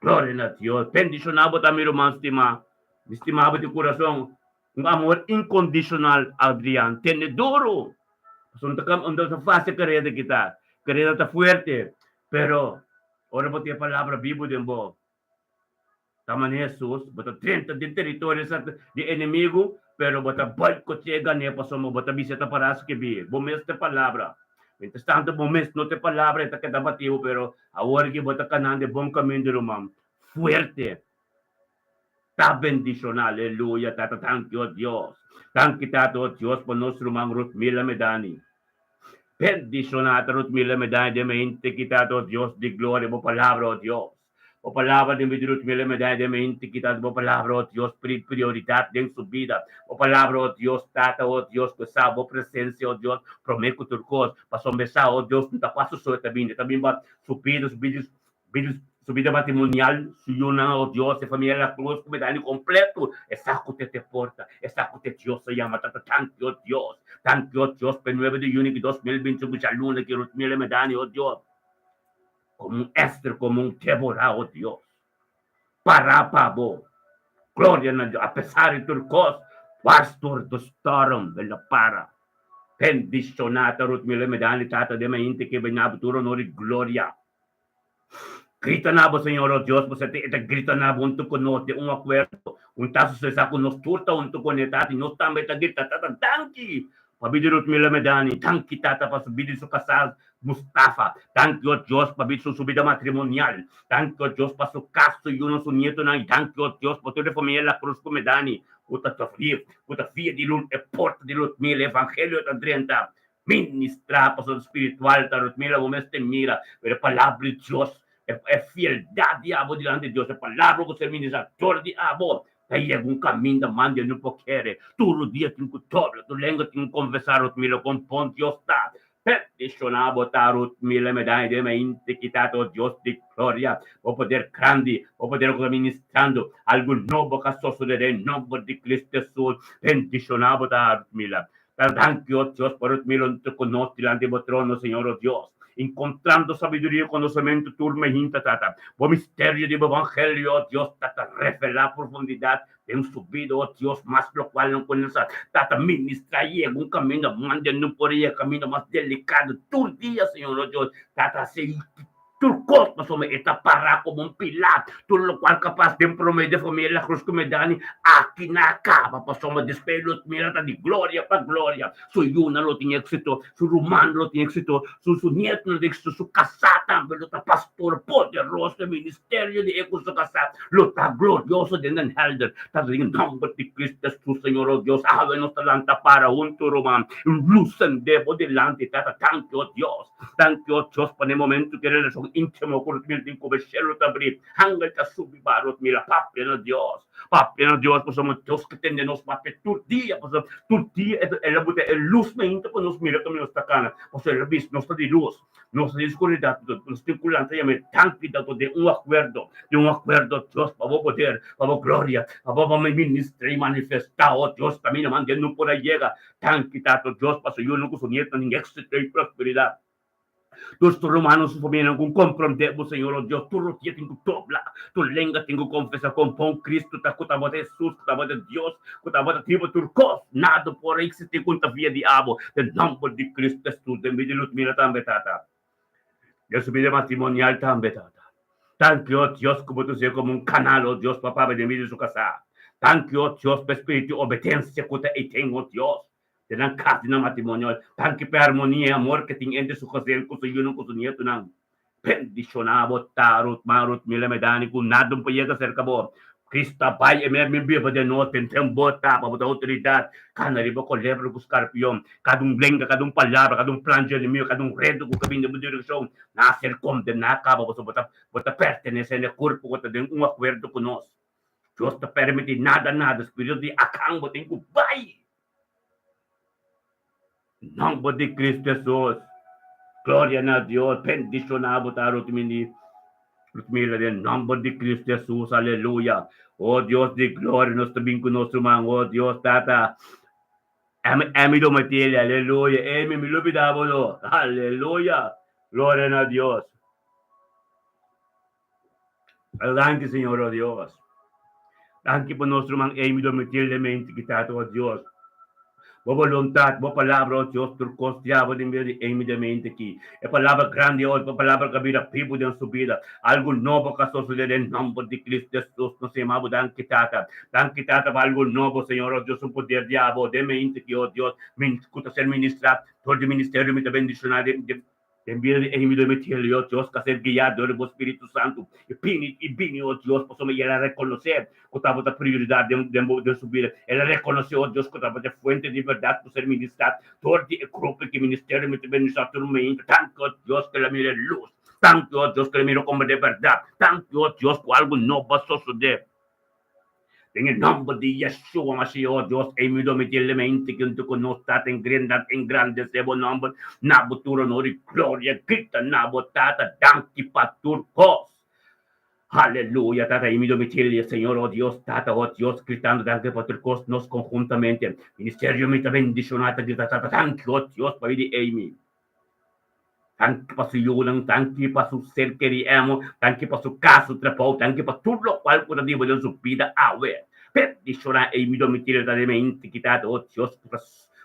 Gloria na Dios. Bendishoná bo ta mi ruman stimá. Mi stimá bo di kurason. Un amor inkondishonal, Adrian. Tene duru. Pasobra no ta no ta fásil kareda kita. Kareda ta fuerte. Pero ora bo tin e palabra bibu den bo, ta manera Hesus, bo ta drenta den teritorio di enemigu, pero bo ta boikoteá gan'é pasobra bo ta bisa e ta pará skibí. Bo mes ta e palabra. Mientras tanto bo mes no ta e palabra, e ta keda bati bo, pero awor ki bo ta kanando e bon kaminda, ruman, fuerte. Ta bendishoná, aleluya, Tata, danki, o Dios. Danki, Tata, o Dios, pa nos ruman Ruthmila Medani. Bendishoná ta Ruthmila Medani den mente ki, Tata, o Dios di gloria, bo palabra, o Dios. Bo palabra den bida Ruthmila Medani den mente ki, Tata, bo palabra, o Dios, pri prioridat den su bida. Bo palabra, o Dios, Tata, o Dios, ku sa bo presensia, o Dios, promé ku tur kos. Pasobra mi sa, o Dios, no ta pa su so e ta bini, e ta bini pa su bida, su bida, Bida su bida matrimonial, su yunan, oh Dios, e familia La Cruz ku Medani kompleto, e sa ku te te porta, e sa ku te Dios a yama, Tata, danki, oh Dios, danki, oh Dios, pa e nuebe di juni di 2025 djaluna ki Ruthmila Medani, oh Dios, komo un Ester, komo un Deborah, oh Dios, para pa bo, gloria na Dios, apesar di tur kos. Dwars door de storm el a para. Bendishoná ta Ruth Miller Medani Tata den mainti ke bini abo tur honor i gloria. Grita na bo Señor, o Dios, pasobra e ta grita na bo huntu ku nos den un akuerdo. Un ta susesá ku nos tur ta huntu kuné, Tata, i nos tambe ta grita, Tata, danki pa bida di Ruth Miller Medani. Danki, Tata, pa su bida di su kasá Mustafa. Danki, o Dios, pa bida su bida matrimonial. Danki, o Dios, pa su kas, su yunan, su nietonan. I danki, o Dios, pa tur e famia La Cruz ku Medani ku ta sufri, ku ta via di lus, e porta di Ruth Miller, evangelio ta drenta. Ministrá pasobra spiritual ta Ruth Miller, bo mester mira, pero e palabra di Dios, e fieldad di abo dilanti di Dios, e palabra ku ser ministrador di abo ta yega un kaminda manda e no por kere. Tur dia tin ku dobla tu lenga, tin ku konfesá Ruth Miller kon bon Dios ta. Bendishoná bo ta Ruth Miller Medani den mente kita to Dios di gloria, bo poder grandi, bo poder ku ta ministrando algu nobo ka sosode den nomber di Cristo Jesus. Bendishoná bo ta Ruth Miller. Ta danki, o Dios, pa Ruth Miller huntu ku nos dilanti bo trono, Señor, o Dios, encontrando sabiduria i konosementu tur mehinta, Tata. Bo misterio di bo evangelio, o Dios, Tata, revelá profundidat den su bida, o Dios, mas lokual nan konosé. Tata, ministrá yega un kaminda manda no por yega, kaminda mas delikado tur dia, Señor, o Dios. Tata, hasi Tur kos pasobra e ta pará komo un pilá. Tur lokual kapas den promé di famia La Cruz ku Medani aki na a kaba pasobra despues lo mira ta di gloria pa gloria. Su yunan lo tin éksito, su rumannan lo tin éksito, su su nietunan lo tin éksito, su kasá tambe lo ta pastor poderoso. E ministerio di e ku su kasá lo ta glorioso den Den Helder. Ta den nòmber di Cristo Hesus, Señor o Dios, awe nos ta lanta para huntu ruman, un lus sendé bo dilanti, Tata. Danki, o Dios. Danki, o Dios, pa n'e momentu ku e relashon íntimo ku nos mira tin ku bo shelu ta abrí, hangel ta subi ba nos mira. Papia na Dios, papia na Dios, pasobra Dios ke tende nos papia tur dia, pasobra tur dia e el a buta e lus mainta pa nos mira kaminda nos ta kana, pasobra el a bisa nos ta di lus, nos ta di skuridat, nos tin ku lanta yama e danki ta den un akuerdo, den un akuerdo, Dios, pa bo poder, pa bo gloria, pa bo ministra i manifestá, o Dios, kaminda manda no por a yega. Danki Tata Dios pa su yunan ku su nietonan tin éxito i prosperidat. Tur su rumannan, su famianan ku komprondé bo Señor o Dios, tur rodia tin ku dobla, tur lenga tin ku konfesá kon bon Cristo ta, ku tabata Hesus, ku tabata Dios, ku tabata riba tur kos. Nada por a eksistí ku ta via di abo. Den nòmber di Cristo Hesus, den bida di Ludmila tambe, Tata. Den su bida matrimonial tambe, Tata. Danki, o Dios, ku bo ta us'é komo un kanal, o Dios, pa papia den bida di su kasá. Danki, o Dios, pa e spiritu di obedensia ku ta ei ten, o Dios, den nan kas di nan matrimonio. Danki pa e armonia i amor ku tin entre su gezin ku su yunan ku su nietunan. Bendishoná bo ta, Ruth, ma Ruth Mila Medani, ku nada no por yega serka bo. Cristo a bai e mer mi biba den nos, den ten bo ta, pa bo ta outoridat, kana riba kolebra ku skarpion. Kada un lenga, kada un palabra, kada un plan dje enemigo, kada un redo ku ka bini den bo direkshon, nan a ser kondená kaba, pasobra bo ta bo ta pertenesé na e kurpo ku ta den un akuerdo ku nos. Dios ta permití nada nada, spiritu di Akan bo tin ku bai. Nòmber di Cristo Hesus. Gloria na Dios. Bendishoná bo ta Ruth Mini. Ruth Mila den nòmber di Cristo Hesus. Aleluya. Oh Dios di gloria, nos ta bin ku nos ruman. Oh Dios Tata. Emi, Emi Domitila. Aleluya. Emi, mi lubidá bo no. Aleluya. Gloria na Dios. Danki Señor, oh Dios. Danki pa nos ruman Amy Domitila mente ki tata, oh Dios. Bo voluntad, bo palabra, oh Dios, tur kos diabel den bida di Amy de mente ki. E palabra grandi, oh, bo palabra ka bira bibu den su bida. Algu nobo ka sosode den nomber di Cristo Jesus. Nos yama bo danki, Tata. Danki, Tata, pa algu nobo, Señor, oh Dios, un poder di abo den mente ki, oh Dios, min ku ta ser ministra dor di ministerio mi ta bendiciona den Den bida di Amy Domitila, o Dios, ka ser guiá dor di bo Spiritu Santu i bini, i bini, o Dios, pasobra el a rekonosé ku tabata prioridat den, den bo, den su bida. El a rekonosé, o Dios, ku tabata e fuente di bèrdat ku ser ministrá dor di e grupo ki ministerio mi ta bendishoná tur mainta. Danki, o Dios, ku el a mira e lus. Danki, o Dios, ku el a mira komo de bèrdat. Danki, o Dios, ku algu nobo a sosodé. Den e nomber di Yeshua Mashiach, oh Dios, ei mi domitilemente junto cu nos Tata engrandece bo nomber, na bo tur honor y gloria, grita na bo Tata, danki pa tur cos. Aleluya, Tata, ei mi domitilia, Señor, oh Dios, Tata, oh Dios, gritando danki pa tur cos, nos conjuntamente, ministerio mi ta bendiciona, ta grita, Tata, danki, oh Dios, pa bida di Amy. Danki pa su yunan, danki pa su ser keri amo, danki pa su kas, su trabou, danki pa tur lokual ku ta diba den su bida awe. Bendishoná e mi domicilio ta den mi intikidat, o Dios, ku ta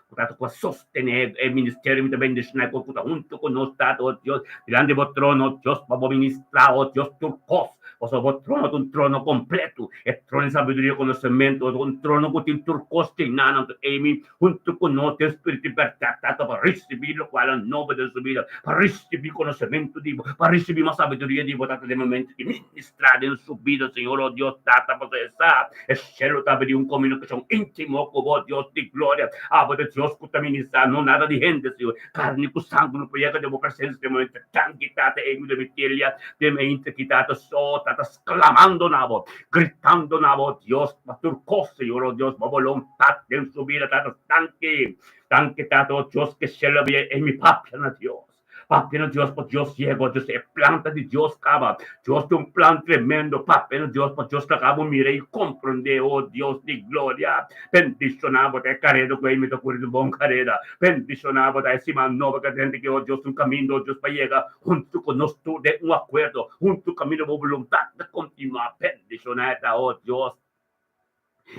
ku ta ku a sostené e ministerio. Mi ta bendishoná e ku ta huntu ku nos, Tata, o Dios, dilanti bo trono, o Dios, pa bo ministrá, o Dios, tur kos. Pasobra bo trono ta un trono kompletu, e trono di sabiduria i konosementu, un trono ku tin tur kos llená. Anto Amy, huntu ku nos den spiritu di bèrdat, Tata, pa risibí lokual a nobo den su bida, pa risibí konosementu di bo, pa risibí mas sabiduria di bo, Tata, den momento di ministrá den su bida, Señor, o Dios, Tata, pasobra e sa, e shelu ta bini un komunikashon íntimo ku bo, Dios di gloria. Abo ta Dios ku ta ministrá, no nada di hende, Señor. Karni ku sangu no por yega den bo presensia den momento. Danki, Tata, Amy den mi tilia, den mi inter ki Tata so, Tata, sklamando na bo, gritando na bo, Dios, pa tur kos, Señor, o Dios, bo boluntat den su bida, Tata. Danki, danki, Tata, o Dios, ke shelu a Amy papia na Dios. Papia na Dios pa Dios yega, Dios e planta di Dios kaba. Dios tin un plan tremendo. Papia na Dios pa Dios laga bo mira i komprondé, o Dios di gloria. Bendishoná bo ta e kareda ku mi ta kuri un bon kareda. Bendishoná bo ta e siman nobo ku ta hende ki, o Dios, un kaminda, o Dios, pa yega huntu ku nos tur den un akuerdo, huntu kaminda bo boluntat ta kontinuá. Bendishoná e ta, o Dios.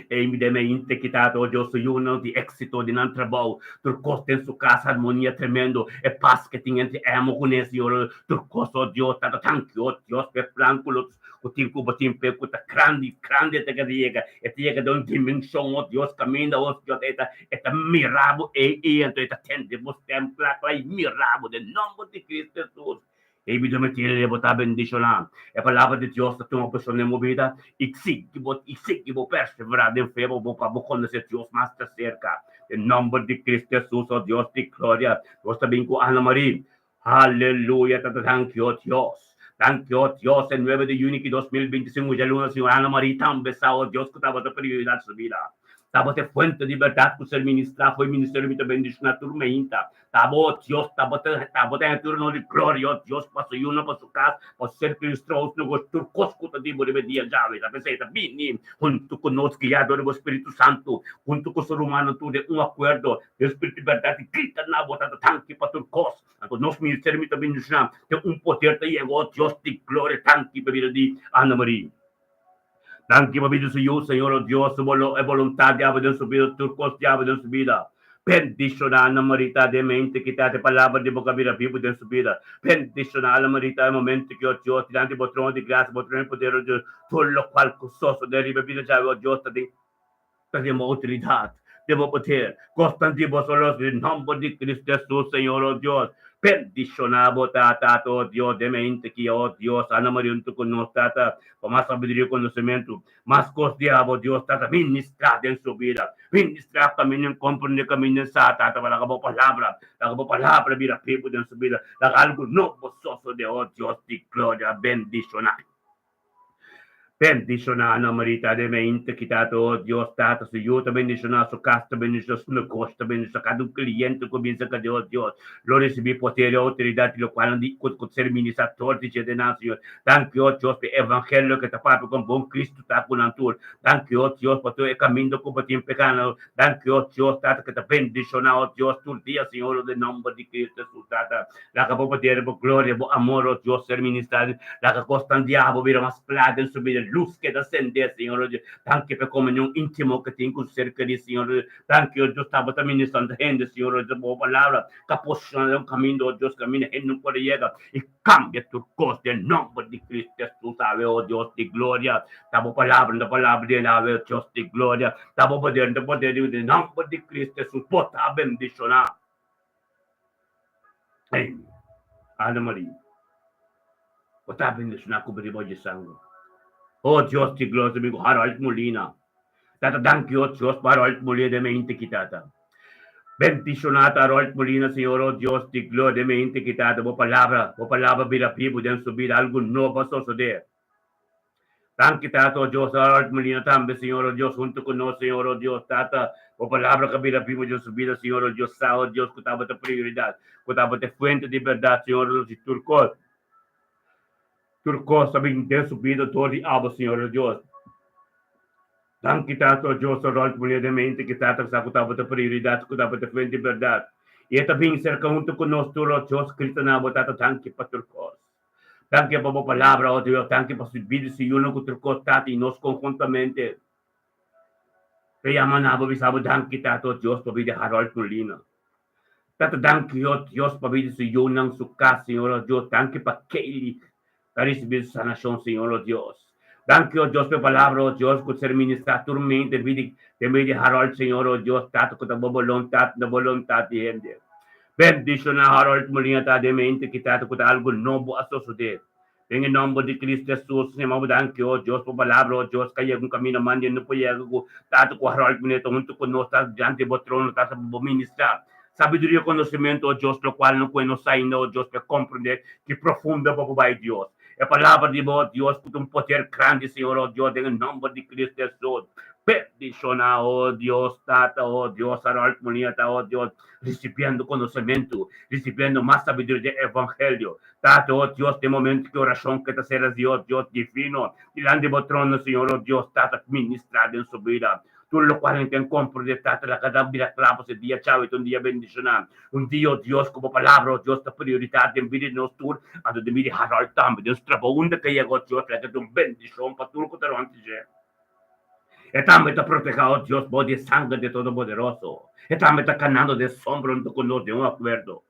Amy den e inte kita o Dios su yunan di éxito di nan trabou. Tur kos den su kas harmonia tremendo. E pas ke tin entre Emo ku ne Señor. Tur kos o Dios tata tanki o Dios p'e plan ku lo ku tin ku bo tin p'e ku ta grandi grandi e ta keda yega. E ta yega den un dimenshon o Dios kaminda o Dios e ta e ta mira bo ei ei anto e ta tende bo stèm kla kla i mira bo den nòmber di Cristo Hesus. E bida mester bo ta bendishoná. E palabra di Dios ta tuma posishon den bo bida i sigui bo i sigui bo perseverá den fe pa bo pa bo konosé Dios mas ta serka. Den nòmber di Cristo Hesus, o Dios di gloria, nos ta bin ku Ana Marie. Aleluya! Tata danki, o Dios. Danki, o Dios, e nuebe di yüni ki 2025 djaluna Señor Ana Marie tambe sa, o Dios, ku tabata prioridat su bida. Tabata e fuente di bèrdat ku ser ministrá for e ministerio mi ta bendishoná tur meinta. Ta bo, Dios, ta bo ta ta bo ta e turno di gloria, oh Dios, pa su yunan, pa su kas, pa su ser kerido, su negoshi, tur kos ku ta di bo riba e dia djawe. Ta p'esei ta bini huntu ku nos, guiá dor di bo Spiritu Santu, huntu ku su rumannan tur den un akuerdo, den spiritu di bèrdat, i grita na bo, Tata, danki pa tur kos. Anto nos ministerio mi ta bendishoná den un poder ta yega, oh Dios di gloria, danki pa bida di Ana Marie. Danki pa bida su yu, Señor, oh Dios, su bolo, e boluntat di abo den su bida, tur kos di abo den su bida. Bendishoná Ana Marita den mente ki ta e palabra di bo ka bira bibu den su bida. Bendishoná Ana Marita e momento ki, oh Dios, dilanti bo trono di grasia, bo trono di poder, oh Dios, tur lokual ku sosodé riba e bida djawe, oh Dios, ta den ta den bo outoridat, den bo poder. Kosnan di bo solo den nòmber di Cristo Hesus, Señor, oh Dios. Bendishoná bo Tata, Tata, oh Dios, den mente ki, oh Dios, Ana Maria huntu ku nos, Tata, pa mas sabiduria i konosementu, mas kos di abo, Dios, Tata, ministrá den su bida. Ministrá kaminda en komprendé, kaminda en sa, Tata, pa laga bo palabra, laga bo palabra bira bibu den su bida, laga algu nobo sosodé, oh Dios di gloria, bendishoná. Bendishoná Ana Marita den mente ki Tata, oh Dios, Tata, su yu ta bendishoná, su kas ta bendishoná, su negoshi ta bendishoná, kada un kliente ku bin serka di, oh Dios, lo risibí poder i outoridat di lokual nan di ku ser ministrador di dje den nan, Señor. Danki, oh Dios, pa e evangelio ku ta papia kon bon Kristu ta ku nan tur. Danki, oh Dios, pa tur e kaminda ku bo tin pegá nan. Danki, oh Dios, Tata, ku ta bendishoná, oh Dios, tur dia, Señor, den nòmber di Kristu Hesus, Tata. Laga bo poder, bo gloria, bo amor, oh Dios, ser ministrá. Laga kosnan diablo bira mas kla den su bida. Lus keda sendé, Señor, oh Dios. Danki pa e komunion íntimo ku tin ku su ser kerí, Señor, oh Dios. Danki, oh Dios, tabata ministrando hende, Señor, oh Dios, bo palabra ta posishoná den un kaminda, oh Dios, kaminda hende no por a yega i kambia tur kos den nòmber di Cristo Hesus, awe, oh Dios di gloria. Ta bo palabra, no ta palabra di hende, awe, oh Dios di gloria. Ta bo poder, no ta poder di hende, den nòmber di Cristo Hesus, bo ta bendishoná. Ey, Ana Maria, bo ta bendiciona cu riba dje sanger. Oh Dios di gloria, amigo Harold Molina. Tata danki oh Dios pa Harold Molina den mente ki tata. Bendiciona ta Harold Molina, Señor, oh Dios di gloria den mente ki tata. Bo palabra, bo palabra bira bibu den su bida, algo nobo a sosode. Danki Tata, o Dios, Harold Molina tambe, Señor, o Dios, hunto cu nos, Señor, o Dios, Tata, Bo palabra ca bira bibo den su bida, Señor, o Dios, sa, o Dios, cu tabata prioridad, cu tabata e fuente di berdad, Señor, o Dios, y tur cos, tur cos a bin den su bida door di abo, Señor, o Dios. Danki Tata, o Dios, Harold Molina den mente cu Tata sa cu tabata prioridad, cu tabata e fuente di berdad, y e ta bin cerca hunto cu nos tur, o Dios, Cristo na abo, Tata, danki pa tur cos. Danki pa bo palabra, oh Dios. Danki pa su bida, su yunan ku tur kos, Tata, i nos konhuntamente. Ta yama na bo bisa bo danki Tata o Dios pa bida Harold Molina. Tata danki o Dios pa bida su yunan su kas Señor o Dios danki pa Kaylee ta ricibi su sanacion Señor o Dios. Danki o Dios pa e palabra o Dios cu ser ministra tur mente den bida di Harold Señor o Dios Tata cu ta bo boluntad no boluntad di hende. Bendiciona Harold Molina ta den mente ki Tata cu ta algo nobo a sosode. Den e nomber di Cristo Jesus, Señor, bo danki, oh Dios, pa palabra, oh Dios, ka yega un camino mandi no por yega cu Tata cu Harold Mineta hunto cu nos ta dilanti di bo trono, Tata, pa bo ministra sabiduria y conocimento, oh Dios, locual no cu nos sa ainda, oh Dios, pa e comprende ki profundo bo por bay, Dios. E palabra di bo, oh Dios, cu ta un poder grandi, Señor, oh Dios, den e nomber di Cristo Jesus. Bendiciona, oh Dios, Tata, oh Dios, Harold Muneta, oh Dios, ricibiendo conocimento, ricibiendo mas sabiduria den Evangelio. Tata, oh Dios, den momento ki orashon ke ta ser hasi, oh Dios divino, dilanti bo trono, Señor, oh Dios, Tata, ministrá den su bida. Tur lokual nan ten komprondé, Tata, laga nan bira kla pa su dia chau i ta un dia bendishoná. Un dia, oh Dios, ku bo palabra, oh Dios, ta prioridat den bida di nos tur, anto den bida di Harold tambe, den su trabou unda ke yega, oh Dios, laga ta un bendishon pa tur ku ta rònt di dje. E tambe ta protehá, oh Dios, bou di e sanger di e Todopoderoso. E tambe ta kanando den sombra huntu ku nos den un akuerdo.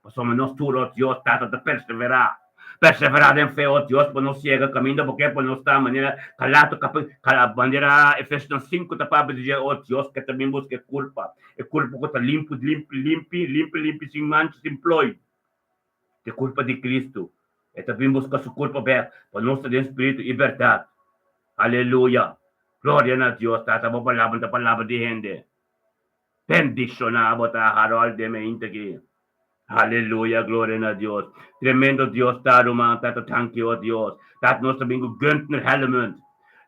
Pasobra nos tur, o Dios, Tata, ta perseverá, perseverá den fe, o Dios, pa nos yega kaminda bo ke pa nos ta, manera Galato kapi, manera Efesionan sinku ta papia di dje, o Dios, ke ta bin buska e kurpa, e kurpa ku ta limpu, limpi, limpi, limpi, limpi, sin mancha, sin ploi, e kurpa di Kristu. E ta bin buska su kurpa bèk, pa nos ta den spiritu i bèrdat. Aleluya! Gloria na Dios, Tata, bo palabra no ta palabra di hende. Bendiciona bo ta Harold den mente aki. Aleluya gloria na Dios. Tremendo Dios ta ruman tata tanki o Dios. Tata nos ta bin ku Guntner Helmund.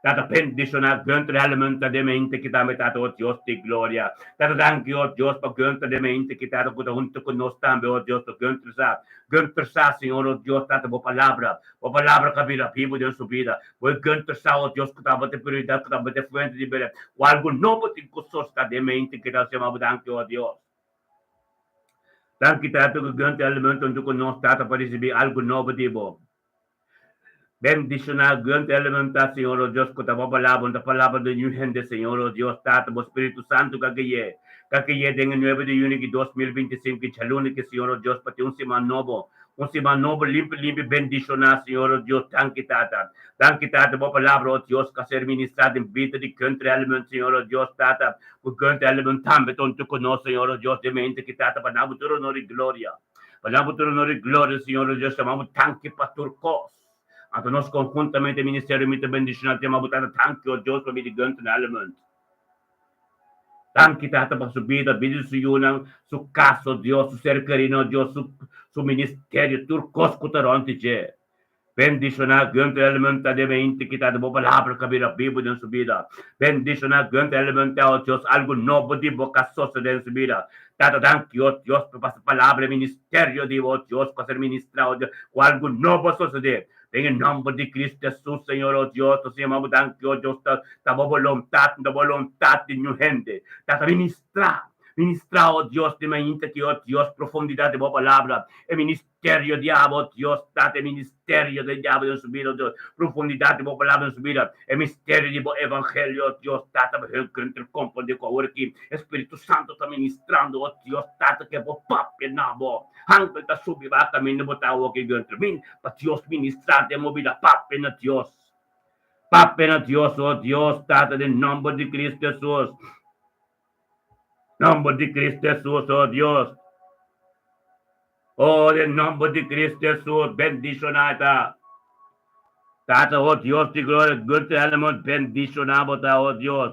Tata bendiciona Guntner Helmund ta den mente aki tambe tata o Dios di gloria. Tata danki o Dios pa Guntner den mente aki tata ku ta hunto ku nos tambe o Dios pa Guntner sa. Guntner sa Señor o Dios tata bo palabra. Bo palabra ka bira bibu den su bida. Bo e Gunther sa, o Dios, ku tabata e prioridat, ku tabata e fuente di bida. Ku algu nobo tin ku sosta den mente ku ta yama bo danki, o Dios. Danki, Tata, ku Gunther Elemento huntu ku nos, Tata, pa risibí algu nobo di bo. Bendishoná Gunther Elemento, Señor, o Dios, ku ta bo palabra, no ta palabra di niun hende, Señor, o Dios, Tata, bo Spiritu Santu ka gui'é, ka gui'é den e nuebe di yüni ki 2025, djaluna ki, Señor, o Dios, pa tin un siman nobo. Un siman nobo limpi limpi bendishoná Señor o Dios danki Tata danki Tata bo palabra o Dios ka ser ministrá den bida di Gunther Elleman Señor o Dios Tata ku Gunther Elleman tambe ta huntu ku nos Señor o Dios den mente ki Tata pa nan bo tur honor i gloria pa nan bo tur honor i gloria Señor o Dios yama bo danki pa tur kos anto nos konhuntamente ministerio mi ta bendishoná ta yama bo Tata danki o Dios pa bida di Gunther Elleman. Danki Tata pa su bida, bida di su yunan, su kas, oh Dios, su ser kerí, oh Dios, su su ministerio, tur kos ku ta rònt di dje. Bendishoná Gunther Elementa den mente ki Tata bo palabra ka bira bibu den su bida. Bendishoná Gunther Elementa, oh Dios, algu nobo di bo ka sosodé den su bida. Tata danki, oh Dios, pa pasa palabra e ministerio di bo, oh Dios, ku a ser ministrá, oh Dios, ku algu nobo a sosodé. Den e nomber di Cristo Jesus, Señor, oh Dios, nos yama bo danki, oh Dios, ta, ta bo bolontat, ta bolontat di niun hende, ta ta ministrá, ministrá, oh Dios, den mainta aki, oh Dios, profundidad di bo palabra, e ministerio di abo, oh Dios, tata, e ministerio di diablo den su bida, oh Dios, profundidad di bo palabra den su bida, e misterio di bo evangelio, oh Dios, tata, pa hun kuntr komprende ku awor aki e Spiritu Santo ta ministrando, oh Dios, tata, ke bo papia na bo. Angel ta subi ba kaminda bo ta awor ki Gunther. Min pa Dios ministrá den bo bida. Papia na Dios. Papia na Dios, oh Dios, Tata, den nomber di Cristo Jesus. Nomber di Cristo Jesus, oh Dios. Oh, den nomber di Cristo Jesus, bendishoná ta. Tata, oh Dios di gloria, Gunther Helmond, bendishoná bo ta, oh Dios.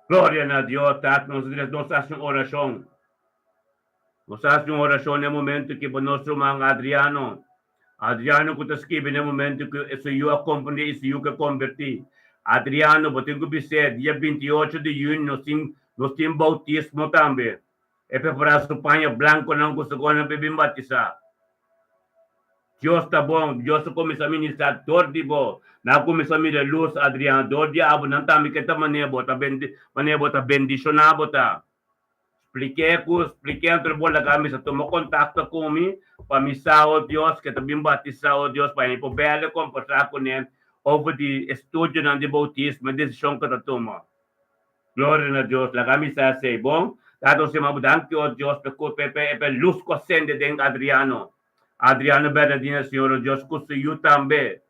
Gloria na Dios, Tata, nos a nos hasi un orashon. Nos a hasi un orashon na e momento ki pa nos ruman Adriano, Adriano ku ta skibi na e momento ku su yu a komprendé i su yu ke kombertí. Adriano, bo tin ku bis'é, dia 28 di yüni nos tin nos tin boutismo tambe. E prepará su paña blankonan ku su konan pa e bin batisá. Dios ta bon, Dios a kuminsá ministrá dor di bo. Nan a kuminsá mira lus, Adrian, dor di abo. Nan tambe ke ta manera bo ta manera bo ta bendishoná bo ta. Splik'é ku splik'é anto bo laga mi sa tuma kontakto ku mi pa mi sa, o Dios, ke ta bin batisá, o Dios, pa mi por bèlè kombersá kuné over di e studionan di boutismo, e desishon ku ta tuma. Gloria na Dios, laga mi sa esei. Bon, Tata nos yama bo danki, o Dios, pa e pa e lus ku a sende den Adriano. Adriano Bernardino, Señor, o Dios, ku su yu tambe.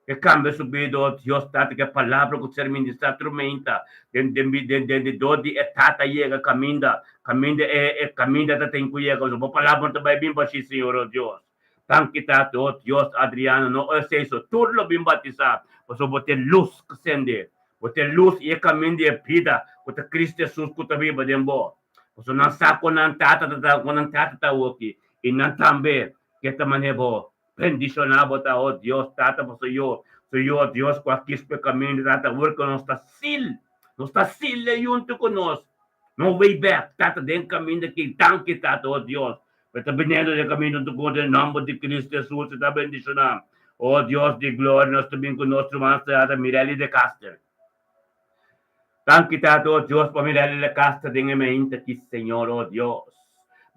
E kambia su bida, o Dios Tata, ku e palabra ku ser ministrá tur meinta den den den den di dor di e Tata yega kaminda, kaminda e e kaminda ta tin ku yega. Pasobra bo palabra no ta bai bin bashí, Señor, o Dios. Danki, Tata, o Dios, Adriano no esei so, tur lo bin batisá, pasobra bo tin lus ku sende. Bo tin lus i e kaminda di e bida ku ta Cristo Jesus ku ta biba den bo. Pasobra nan sa kon nan Tata ta ta kon nan Tata ta awoki, i nan tambe ke ta manera bo. Bendishoná bo ta, o Dios, Tata, pasobra yo, so yo, Dios, ku a kis pa e kaminda, Tata, awor ku nos ta sil, nos ta sil ei huntu ku nos. No way back, Tata, den kaminda aki. Danki, Tata, o Dios, pa e ta biniendo den kaminda huntu ku nos, den nòmber di Cristo Hesus, e ta bendishoná. O Dios di gloria, nos ta bin ku nos ruman Tata Mirelli de Caster. Danki Tata, o Dios, pa Mirelli de Caster den e mainta aki, Señor, o Dios.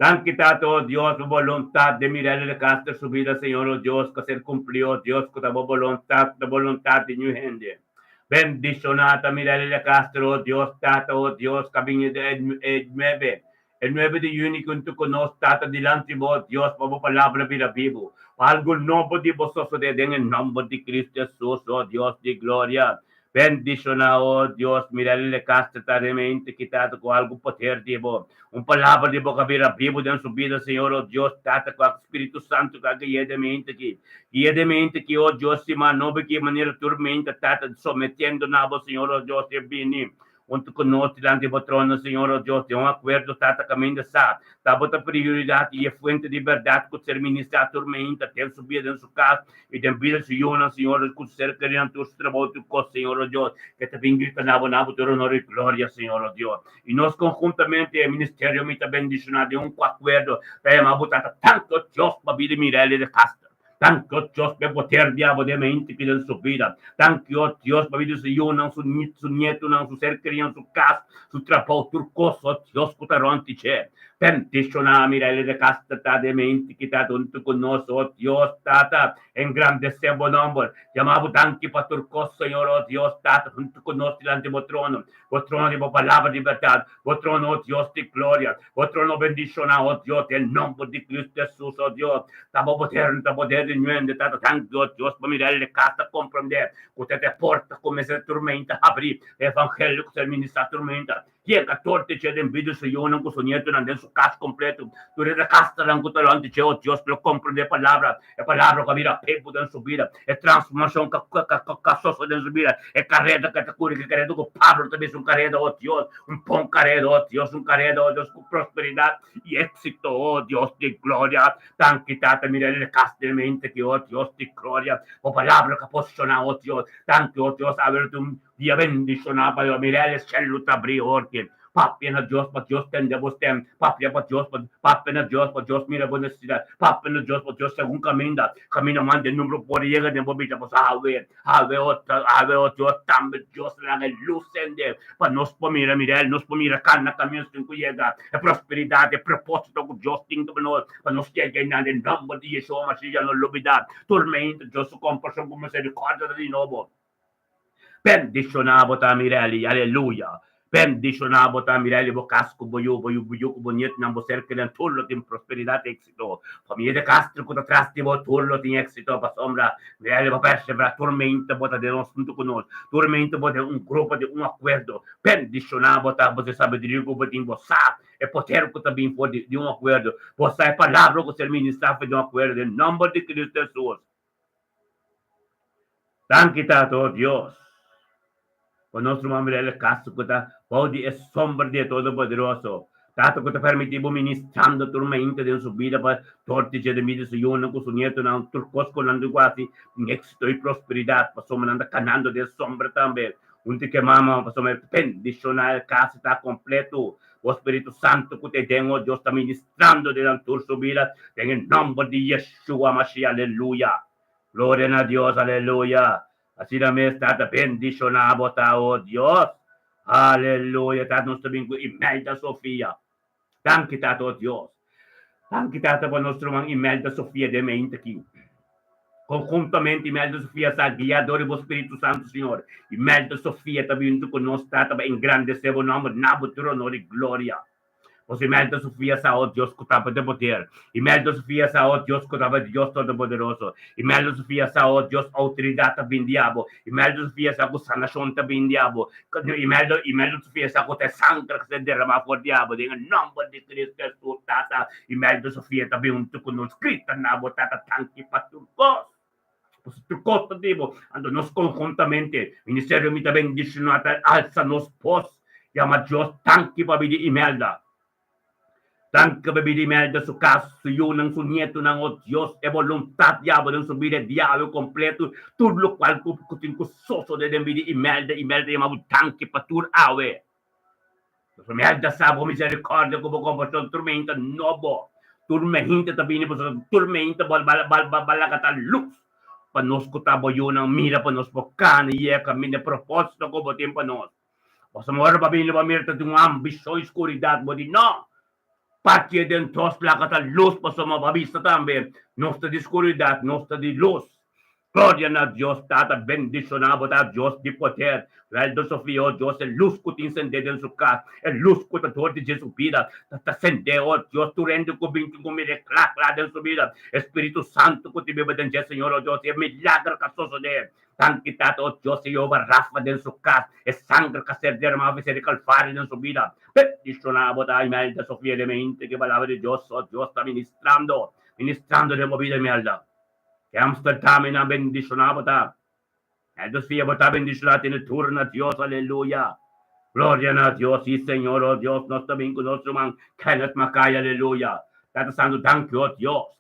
Danki Tata, o Dios, pa boluntat di Mirelli de Caster su bida, Señor, o Dios, ku a ser kumplí, o Dios, ku ta bo boluntat, ku ta boluntat di ñu hende. Bendishoná ta Mirelli de Caster, o Dios, Tata, o Dios, ku a bini e nuebe E nuebe di yüni kuntu ku nos Tata dilanti bo, Dios, pa bo palabra bira bibu, pa algu nobo di bo sosodé den e nòmber di Cristo Jesus, o Dios di gloria. Bendishoná, o Dios, Mirelli Lecaster ta remente ki Tata ku algu poder di bo, un palabra di bo ka bira bibu den su bida, Señor, o Dios, Tata, ku ak Spiritu Santu ka gui'é den mente ki, gui'é den mente ki, o Dios, siman nobo ki manera tur mente, Tata, sometiendo na bo, Señor, o Dios, e bini. Huntu ku nos dilanti bo trono, Señor, o Dios, den un akuerdo tata kaminda sa ta bo ta prioridat i e fuente di bèrdat ku ser ministrá tur meinta den su bida, den su kas i den bida di su yunan, Señor, ku su ser kerinan tur su trabou tur kos, Señor, o Dios, ke ta bin grita na bo na bo tur honor i gloria, Señor, o Dios. I nos konhuntamente e ministerio mi ta bendishoná den un ku akuerdo ta yama bo tata tantu Dios pa bida Mirelli de Castro. Danki, o Dios, p'e poder di abo den mente ki den su bida. Danki, o Dios, pabia di su yunan, su su nietunan, su ser kerinan, su kas, su trabou, tur kos, o Dios, ku ta rònt di dje. Bendishoná Mirelli de Castro ta den mente ki ta huntu ku nos, o Dios, Tata, engrandesé bo nòmber. Yama bo danki pa tur kos, Señor, o Dios, Tata, huntu ku nos dilanti bo trono, bo trono di bo palabra di bèrdat, bo trono, o Dios di gloria. Bo trono bendishoná, o Dios, den nòmber di Cristo Hesus, o Dios. Ta bo poder, ta poder di nuende, Tata. Danki, o Dios, pa mira el kas ta komprendé ku ta te porta kuminsá turmenta habrí, e evangelio ku ser ministrá turmenta. Yega tur te dje den bida su yunan ku su nietunan den su kas kompleto. Tur e rekastanan ku ta rònt di dje, o Dios, lo komprendé e palabra, e palabra ku a bira pebu den su bida, e transformashon ku a sosodé den su bida, e kareda ku e ta kuri, e kareda ku Pablo ta bisa un kareda, o Dios. Un bon kareda, oh Dios, un kareda, oh Dios, ku prosperidat i éksito, oh Dios di gloria. Danki, Tata, mira el kas den mente ki, oh Dios di gloria, bo palabra ka posishoná, oh Dios. Danki, oh Dios, awe lo tin un dia bendishoná pa mira el shelu ta abrí, oh Dios. Papia na Dios pa Dios tende bo stem, papia pa Dios pa papia na Dios pa Dios mira bo nesesidat, papia na Dios pa Dios segun kaminda, kaminda manda e number por yega den bo bida, pasobra awe Awe otro, awe otro, tambe Dios laga e lus sende pa nos por mira, mira el, nos por mira kana kaminda sin ku yega e prosperidat, e propósito ku Dios tin pa nos, pa nos yega einan den nòmber di Yeshua Mashiach. No lubidá, tur meinta Dios su kompashon ku miserikòrdia ta di nobo. Bendishoná bo ta, Mirelly, aleluya. Bendishoná bo ta, Mirelly, bo kas ku bo yu, bo yu, bo yu ku bo nietunan, bo ser kerinan, tur lo tin prosperidat i éksito. Famia de Castro ku ta tras di bo, tur lo tin éksito, pasobra Mirelly bo perseverá, tur meinta bo ta den nos huntu ku nos, tur meinta bo den un grupo, den un akuerdo. Bendishoná bo ta, bo tin sabiduria ku bo tin, bo sa e poder ku ta bin for di un akuerdo, bo sa e palabra ku ser ministrá for di un akuerdo, den nòmber di Cristo Hesus. Danki Tata, o Dios, pa nos ruman Mirella Castro ku ta bou di e sombra di e Todopoderoso. Tata ku ta permití bo ministrando tur mainta den su bida pa torti dje den bida su yunan ku su nietonan tur kos ku nan tin ku hasi tin éksito i prosperidat pasobra nan ta kanando den sombra tambe. Huntu ku e mama pasobra e ta bendishoná e kas ta kompleto. Bo Spiritu Santu ku ta den, o Dios, ta ministrando den nan tur su bida den e nòmber di Yeshua Mashiach. Aleluya! Gloria na Dios! Aleluya! Asina mes, Tata, bendishoná bo ta, o Dios. Aleluya! Tata, nos ta bin ku Imelda Sofia. Danki Tata, oh Dios. Danki Tata pa nos ruman Imelda Sofia den mente aki. Conjuntamente Imelda Sofia sa guia dor di bo Spiritu Santo, Señor. Imelda Sofia ta bin hunto cu nos, Tata, pa engrandece bo nomber na bo tur honor y gloria. Pues Imelda Sofia sa, oh Dios, cu ta bo den poder. Imelda Sofia sa, oh Dios, cu ta bo Dios Todopoderoso. Imelda Sofia sa, oh Dios, autoridad ta bin di abo. Imelda Sofia sa cu sanacion ta bin di abo. Imelda, Imelda Sofia sa cu ta e sanger cu ta derama for di abo. Den e nomber di Cristo Jesus, Tata, Imelda Sofia ta bin hunto cu nos. Grita na bo, Tata, tanki pa tur cos. Pues tur cos ta di bo. Anto nos conjuntamente, Ministerio Mi Ta Bendiciona ta alsa nos bos, yama Dios danki pa bida Imelda. Danki pa bida Imelda, su cas, su yunan, su nietonan, oh Dios, e boluntad di abo den su bida, e diario completo, tur locual cu cu tin cu sosode den bida Imelda, Imelda yama bo danki pa tur awe. Imelda sa bo misericordia cu bo compasion tur meinta nobo, tur meinta ta bini pasobra tur meinta bo a laga ta luz pa nos cu ta bo yunan mira pa nos por cana y yega caminda e proposito cu bo tin pa nos. Pasobra ora bo a bini bo a mira ta tin un ambicion y scuridad bo di no, parti den nos laga ta luz pasobra bo a bisa tambe nos ta di scuridad nos ta di luz. Gloria na Dios Tata bendiciona bo ta Dios di poder Weldo Sofia oh Dios e luz cu tin sende den su cas e luz cu ta dor di dje su bida ta ta sende oh Dios tur hende cu bin tin cu mira e cla cla den su bida e Spiritu Santo cu tin biba den dje Señor oh Dios e milagro ca sosode Danki Tata oh Dios e Jehovah Rafa den su cas e sangre ca ser derama ofrecer di Calvario den su bida bendiciona bo ta Imelda Sofia de mente cu e palabra di Dios oh Dios ta ministrando ministrando den bo bida Imelda. Amsterdam e nan bendiciona bo ta. Elder Sofia bo ta bendiciona tene tur na Dios aleluya. Gloria na Dios si Señor oh Dios nos ta bin cu nos ruman Kenneth Mackay aleluya. Tata Santo danki oh Dios.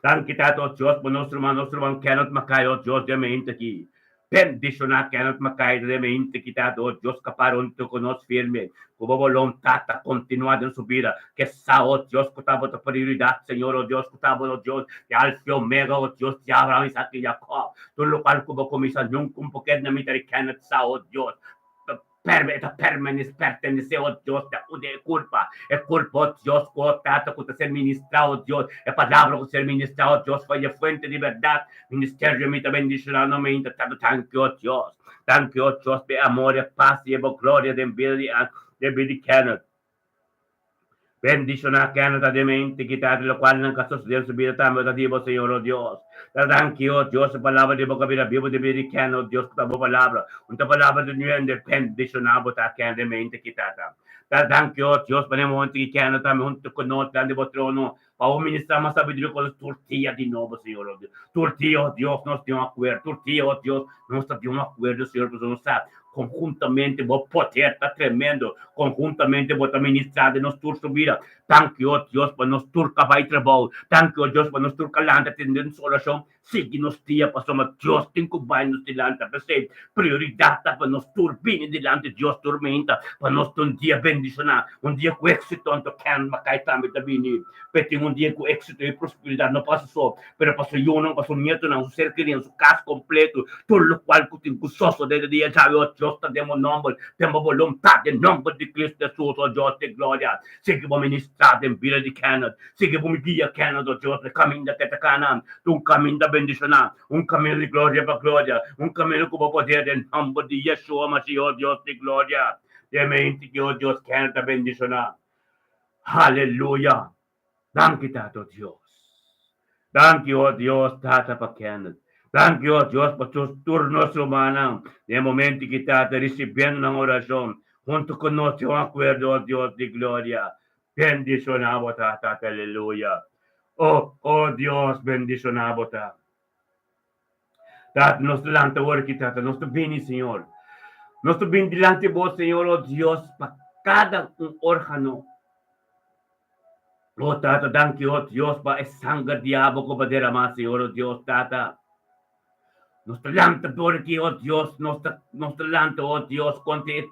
Danki Tata oh Dios pa nos ruman nos ruman Kenneth Mackay oh Dios den mente aki. Bendiciona Kenneth Mackay den mente aki Tata oh Dios capa runto cu nos firme cu bo boluntad ta continua den su bida. Ke sa, oh Dios, ku ta bo ta prioridad, Señor, oh Dios, ku ta bo, oh Dios, di Alfa i Omega, oh Dios, di Abraham, Isaac i Jacob. Tur lokual ku bo kuminsá nunka un poket na mita di Kenneth sa, oh Dios, perme, e ta permanes, pertenesé, oh Dios, ta un e kurpa, e kurpa, oh Dios, ku oh Tata ku ta ser ministrá, oh Dios, e palabra ku ser ministrá, oh Dios, for e fuente di bèrdat, ministerio mi ta bendishoná no mainta, Tata, danki, oh Dios, danki, oh Dios, pa e amor, e pas i e bo gloria den bida di, den bida di Kenneth. Bendiciona kende ta den mente kita di locual nan ka sosode den su bida tambe ta di bo Señor o Dios. Ta danki o Dios e palabra di bo ka bira bibo den bida di kende o Dios ku ta bo palabra un ta palabra di nuende bendiciona bo ta kende den mente kita ta. Ta danki o Dios pa den momento ki kende tambe hunto ku nos dilanti bo trono pa bo ministra mas sabiduria ku nos tur dia di nobo Señor o Dios. Tur dia o Dios nos tin un acuerdo tur dia o Dios nos ta tin un acuerdo Señor pasobra nos sa Conjuntamente bo poder ta tremendo, conjuntamente bo ta ministra den nos tur su bida. Danki o Dios pa nos tur ka bai trabou, danki o Dios pa nos tur ka lanta tende nos oracion, sigui nos dia pasobra Dios tin cu bai nos dilanti. P'esey prioridad ta pa nos tur bini dilanti Dios tur meinta pa nos ta un dia bendiciona, un dia cu exito. Anto Ken Mackay tambe ta bini p'e tin un dia cu exito y prosperidad no pa su so, Pero pa su yunan, pa su nietonan, su ser kerinan, su kas kompleto, tur lokual ku tin ku sosodé den dia djawe, o Dios, ta den bo nòmber, den bo boluntat, den nòmber di Kristu Hesus, o Dios di gloria. Sigui bo ministrá den bida di Kenneth. Sigui bo guia Kenneth, o Dios, na e kaminda ku e ta kana, ta un kaminda bendishoná, un kaminda di gloria pa gloria, un kaminda ku bo poder, den nòmber di Yeshua Mashiach, o Dios di gloria. Den mente ki, o Dios, Kenneth ta bendishoná. Haleluya! Danki Tata o Dios. Danki o Dios Tata pa Kenneth. Danki o Dios pa tur nos rumannan den e momento ki Tata ricibiendo nan oracion hunto cu nos den un acuerdo o Dios di gloria. Bendiciona bo ta Tata aleluya. O o Dios bendiciona bo ta. Tata nos ta lanta ora ki Tata nos ta bini Señor. Nos ta bini dilanti bo Señor o Dios pa cada un organo. O Tata, danki, o Dios, pa e sanger di abo ku bo deramá, Señor, o Dios, Tata. Nos ta lanta por aki, o Dios, nos ta, nos ta lanta, o Dios, kontra e,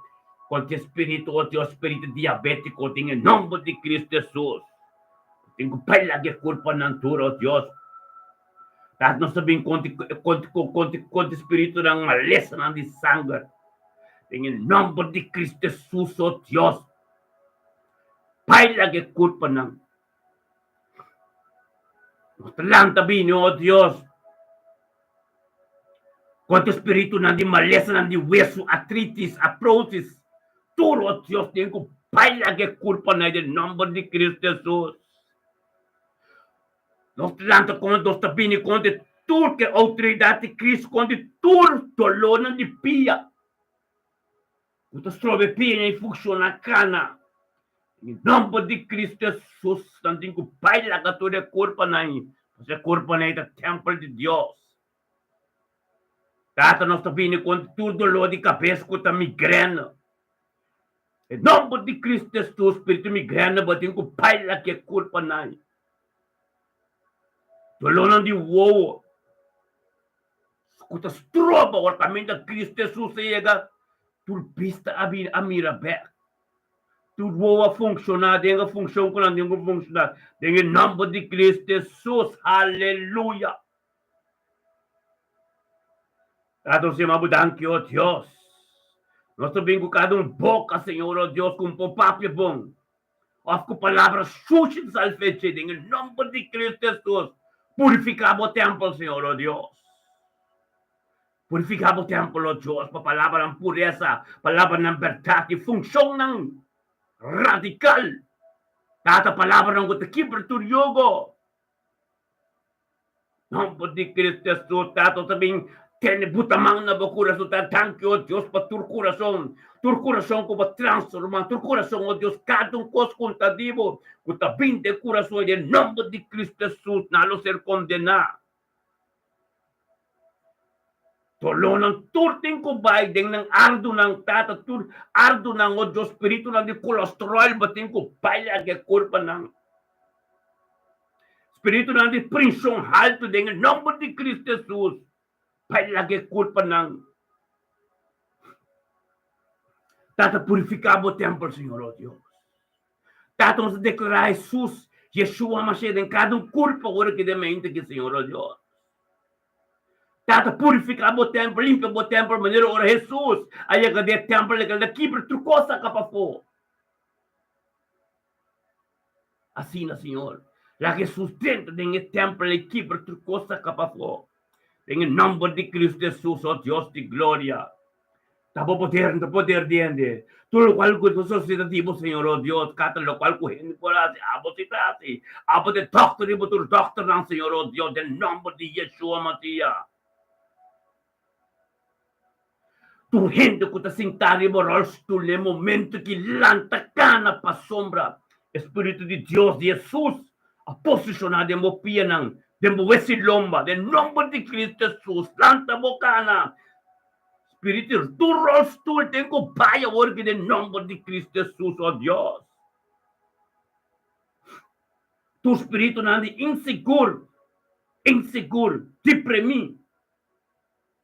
kontra e spiritu, o Dios, spiritu diabétiko, den e nomber di Cristo Jesus. Tin ku pela e kurpanan tur, o Dios. Tata, nos ta bin kontra, kontra, kontra, kontra spiritunan malesanan di sanger. Den e nomber di Cristo Jesus, o Dios. Bai laga e kurpanan. Nos ta lanta bini, o Dios, kontra spiritunan di malesanan di wesu, artritis, artrosis, tur, o Dios, tin ku bai laga e kurpanan den nòmber di Kristu Hesus. Nos ta lanta kontra, nos ta bini kontra tur ke outoridat di Kristu, kontra tur dolornan di pia. Ku ta stroba e pia i funshoná kana. Den nòmber di Kristu Hesus, nan tin ku bai laga tur e kurpanan ei, pasobra e kurpanan ei ta tèmpel di Dios. Tata, nos ta bini kontra tur doló di kabes ku ta migrèna. Den nòmber di Kristu Hesus, spiritu migrèna bo tin ku bai laga e kurpanan ei. Dolónan di wowo. Ku ta stroba ora kaminda Kristu Hesus a yega, tur bista a bira a mira bèk. Tur wowo a funshoná den e funshon ku nan tin ku funshoná den e nòmber di Kristu Hesus. Haleluya! Tata nos yama bo danki, o Dios. Nos ta bin ku kada un boka, Señor, o Dios, ku un por papia bon. Òf ku palabra sushi ta sali fechi den e nòmber di Kristu Hesus. Purifiká bo tèmpel, Señor, o Dios. Purifiká bo tèmpel, o Dios, pa palabranan puresa, palabranan bèrdat i funshonnan radikal. Tata, palabranan ku ta kibra tur yugo. Nòmber di Kristu Hesus, Tata, ta bin tene bo ta man na bo kurason. Ta danki, o Dios, pa tur kurason, tur kurason ku bo transformá, tur kurason, o Dios, kada un kos ku ta di bo, ku ta bin den kurason, den nòmber di Kristu Hesus, nan lo ser kondená. Dolónan tur tin ku bai den nan ardunan, Tata, tur ardunan, o Dios, spiritunan di kolesteròl bo tin ku bai laga e kurpanan. Spiritunan di prishon haltu den e nomber di Cristo Jesus bai laga e kurpanan. Tata purifiká bo tèmpel, Señor, o Dios. Tata nos ta deklará Jesus, Yeshua Mashiach den kada un kurpa ora ki den mente aki, Señor, o Dios. Tata purifiká bo tèmpel, limpia bo tèmpel manera ora Jesus a yega den e tèmpel el a kibra tur kos saka pafó. Asina, Señor, laga Hesus drenta den e tèmpel i kibra tur kos saka pafó. Den e nòmber di Kristu Hesus, o Dios di gloria. Ta bo poder, no ta poder di hende. Tur lokual ku ta soseda di bo, Señor, o Dios, kata lokual ku hende por hasi, abo si ta hasi. Abo ta e dòkter di bo tur dòkternan, Señor, o Dios, den nòmber di Yeshua Masiah. Tur hende ku ta sintá riba ròlstul na e momentu ki lanta kana pasobra e spiritu di Dios, di Hesus, a posishoná den bo pianan, den bo wesi lomba. Den nòmber di Kristu Hesus, lanta bo kana! Spiritu di tur ròlstul ten ku bai awor ki den nòmber di Kristu Hesus, o Dios. Tur spiritunan di insigur, insigur, depremí.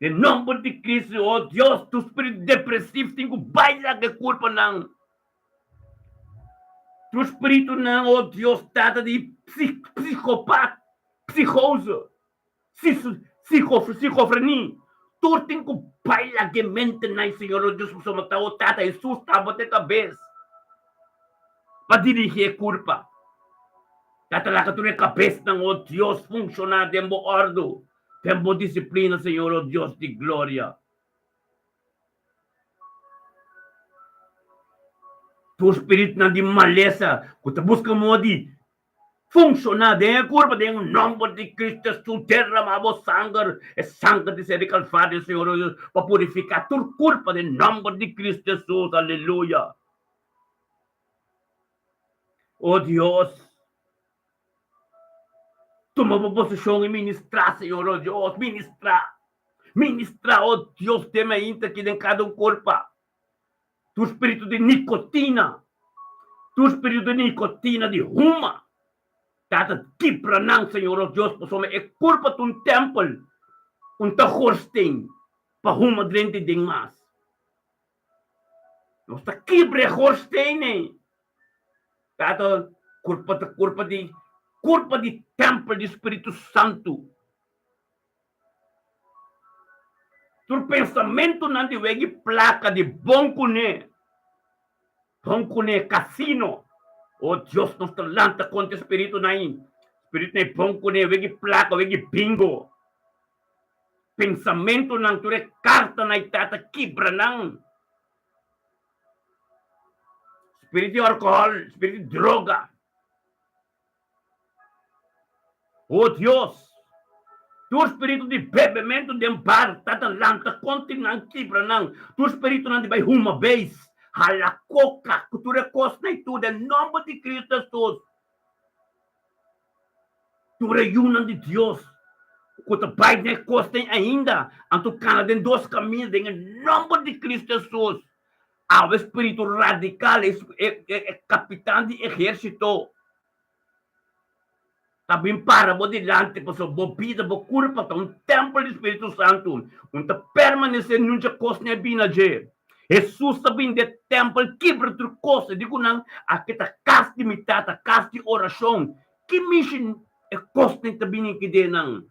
Den nomber di Cristo, oh Dios, tur spiritu depresiv tin ku bai laga e kurpanan. Tur spiritunan, oh Dios, Tata di psikopat, psikose, psikofreni, tur tin ku bai laga e mentenan, Señor, oh Dios, pasobra ta, oh Tata, Hesus tabata e kabes pa dirigi e kurpa. Tata, laga tur e kabesnan, oh Dios, funshoná den bo òrdu. Den bo disiplina, Señor, o Dios di gloria. Tur spiritunan di malesa ku ta buska moda di funshoná den e kurpa, den e nòmber di Kristu Hesus, derramá bo sanger, e sanger di ser di Kalvario, Señor, o Dios, pa purifiká tur kurpa den nòmber di Kristu Hesus. Aleluya. O Dios. Tuma bo posishon i ministrá, Señor, o Dios, ministrá. Ministrá, o Dios, den mainta aki den kada un kurpa. Tur spiritu di nikotina, tur spiritu di nikotina, di huma, Tata, kibra nan, Señor, o Dios, pasobra e kurpa ta un tèmpel, un ta gorsteen pa huma drenta den mas. Nos ta kibra e gorsteen ei. Tata, kurpa ta kurpa di kurpa di tèmpel di Spiritu Santu. Tur pensamentunan di wegi plaka di bon kuné, bon kuné kasino. O Dios, nos ta lanta kontra e spiritunan ei. Spiritunan ei bon kuné, wegi plaka, wegi bingo. Pensamentunan, tur e kartanan ei Tata, kibra nan. Spiritu di alkohòl, spiritu di droga. O Dios, tur spiritu di bebementu den bar ta ta lanta kontra nan, kibra nan. Tur spiritunan di bai huma beis, hala koka, ku tur e kosnan i tur den nòmber di Kristu Hesus. Tur e yunan di Dios ku ta bai den e kosnan ainda, anto kana den dos kaminda den e nòmber di Kristu Hesus. Awe spiritu radikal, e kapitan di ehérsito ta bin para bo dilanti pasobra bo bida, bo kurpa ta un tèmpel di Spiritu Santu. Un ta permanesé nunca kos no a bin na dje. Hesus ta bin den tèmpel kibra tur kos. E di ku nan, Aki ta kas di mi Tata, kas di orashon. Ki mishi e kosnan ta bini aki den nan?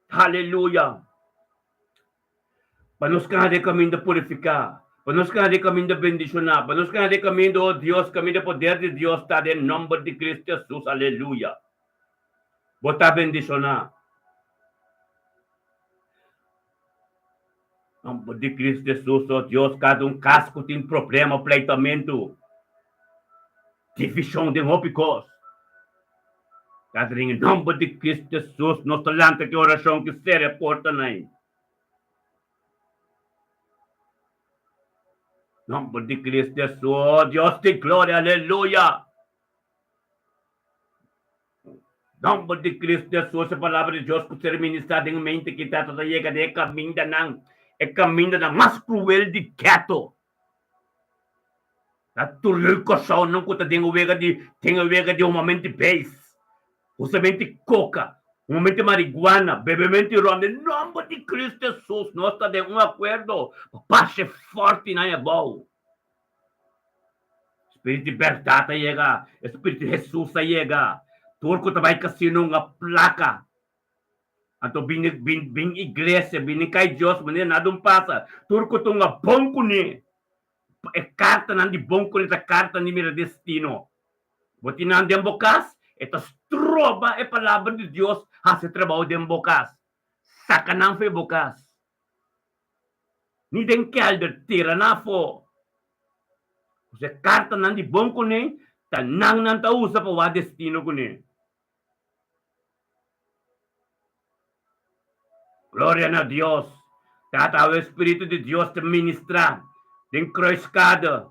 Haleluya! Pa nos kana den kaminda purifiká, pa nos kana den kaminda bendishoná, pa nos kana den kaminda, o Dios, kaminda poder di Dios ta den nòmber di Kristu Hesus. Aleluya! Bo ta bendishoná. Nòmber di Kristu Hesus, o Dios, kada un kas ku tin problema, pleitamentu, divishon den hopi kos. Tata, den e nòmber di Kristu Hesus, nos ta lanta ki orashon ki sera e portanan. Nòmber di Kristu Hesus, Dios di gloria, aleluya! Nòmber di Kristu Hesus, e palabra di Dios ku ser ministrá den mente ki Tata ta yega den e kamindanan, e kamindanan mas kruel di gèto. Ta tur lei kòrsounan ku ta den e wega di den e wega di humamenti beis, husamenti koka, humamenti mariguana, bebementi rom, den nòmber di Kristu Hesus nos ta den un akuerdo pa pasha e fòrti nan abou. Spiritu di bèrdat a yega, e spiritu di Hesus a yega. Tur ku ta bai kasino un a plaka. Anto bini bin bin iglesia, bini kai Dios manera nada un pasa. Tur ku ta un a bon kuné. E kartanan di bon kuné ta kartanan di mira destino. Bo tin nan den bo kas, e ta stroba e palabra di Dios hasi trabou den bo kas. Saka nan for bo kas. Ni den kelder, tira nan afó. Pasobra e kartanan di bon kuné ta nan nan ta usa pa wak destino kuné. Gloria na Dios! Tata awe Spiritu di Dios ta ministra den Kruiskade,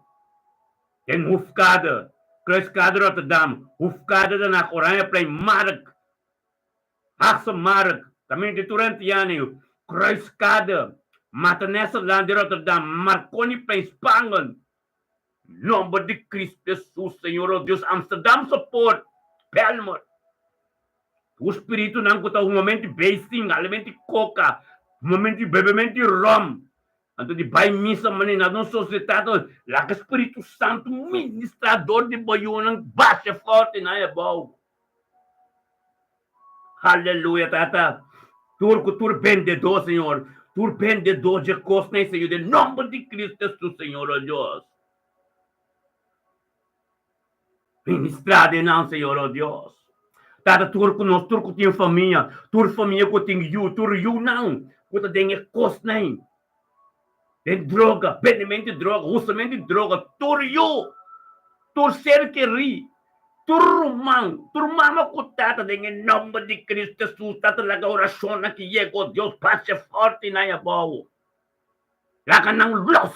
den Hoefkade, Kruiskade Rotterdam, Hoefkade Den Haag, Oranjeplein, Mark, Haagse Mark, kaminda di tur Antiano, Kruiskade, Mathenesserlaan di Rotterdam, Marconiplein, Spangen, Nomber di Cristo Jesus, Señor o Dios, Amsterdamse Poort, Bijlmer. Tur spiritunan cu ta humamenti beisting, halamenti coca, humamenti bebementi rom, anto di bai misa manera na nos sociedad, laga Spiritu Santo ministra dor di bo yunan basha forte na e bou. Aleluya, Tata. Tur ku tur bendedó, Señor. Tur bendedó dje kosnan, Señor, den nomber di Cristo Jesús, Señor, oh Dios. Ministrá den nan, Señor, oh Dios. Tata, tur ku nos, tur ku tin famia, tur famia ku tin yu, tur yunan ku ta den e kosnan, den droga, bendimento di droga, usamento di droga, tur yu, tur ser kerí, tur ruman, tur mama ku tata, den e nòmber di Cristo Hesus, tata laga orashonnan ki yega, o Dios, basha fòrti nan abou, laga nan lòs,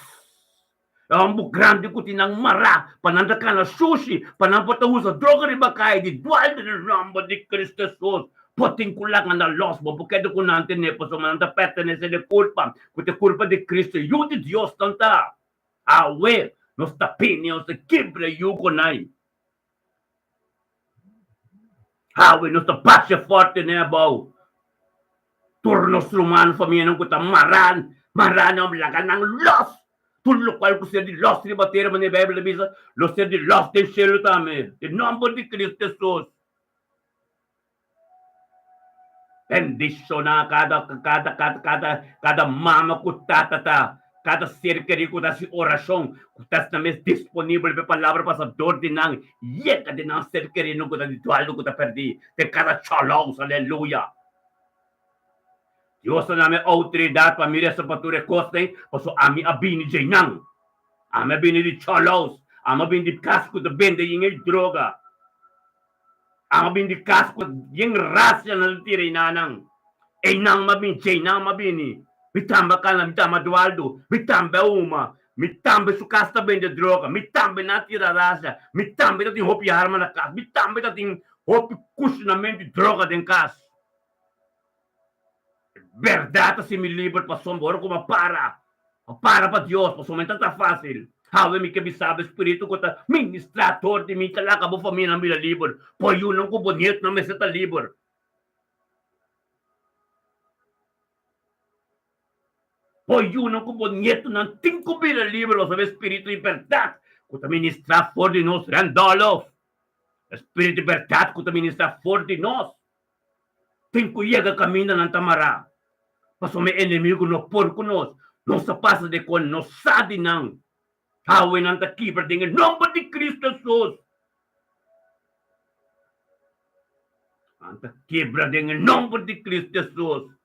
e hòmber grandi ku tin nan mará pa nan ta kana shushi, pa nan por ta usa droga riba kaya di dual, den e nòmber di Cristo Hesus, Bo tin ku laga nan lòs, bo por keda ku nan tene, pasobra nan ta pertenesé na e kurpa, ku ta e kurpa di Kristu, e Yu di Dios nan ta. Awe, nos ta pini, nos ta kibra e yugonan. Awe, nos ta basha fòrti n'e abou. Tur nos rumannan, famianan ku ta mará, mará nan, laga nan lòs. Tur lokual ku ser di lòs riba tera, manera e Beibel ta bisa, lo ser di lòs den shelu tambe. Den nòmber di Kristu Hesus. Bendiciona cada cada cada cada cada mama cu tata ta Kada ser kerí ku ta hasi orashon, ku ta sta mes disponibel pa e palabra pasa dor di nan, yega di nan ser kerínan ku ta di dualdo ku ta pèrdí den kada chòlous. Aleluya! Dios a dami e outoridat pa mi resa pa tur e kosnan, pasobra ami a bini dje nan. Ami a bini di chòlous, ami a bini di kas ku ta bende yen e droga, ami a bini di kas ku yen rasia nan ta tira einanan. Einan mi a bini, djeinan mi a bini. Mi tambe a kana, mi tambe a dualdu, mi tambe a huma, mi tambe su kas ta bende droga, mi tambe nan a tira rasia, mi tambe ta tin hopi arma na kas, mi tambe ta tin hopi kushinamentu di droga den kas. Bèrdat ta simi liber pasobra ora ku bo a para, bo a para pa Dios, pasobra no ta fásil. Awe mi ke bisa bo, e spiritu ku ta ministrá dor di mi ta laga bo famianan bira liber, bo yunan ku bo nietunan mester ta liber. Bo yunan ku bo nietunan tin ku bira liber pasobra e spiritu di bèrdat ku ta ministrá for di nos, Randolph, e spiritu di bèrdat ku ta ministrá for di nos. Tin ku yega kaminda nan ta mará, pasobra e enemigu no por ku nos. Nos a pasa di kon, nos sa di nan. Awe nan ta kibra den e nomber di Cristo Hesus. Nan ta kibra den e nomber di Cristo Hesus.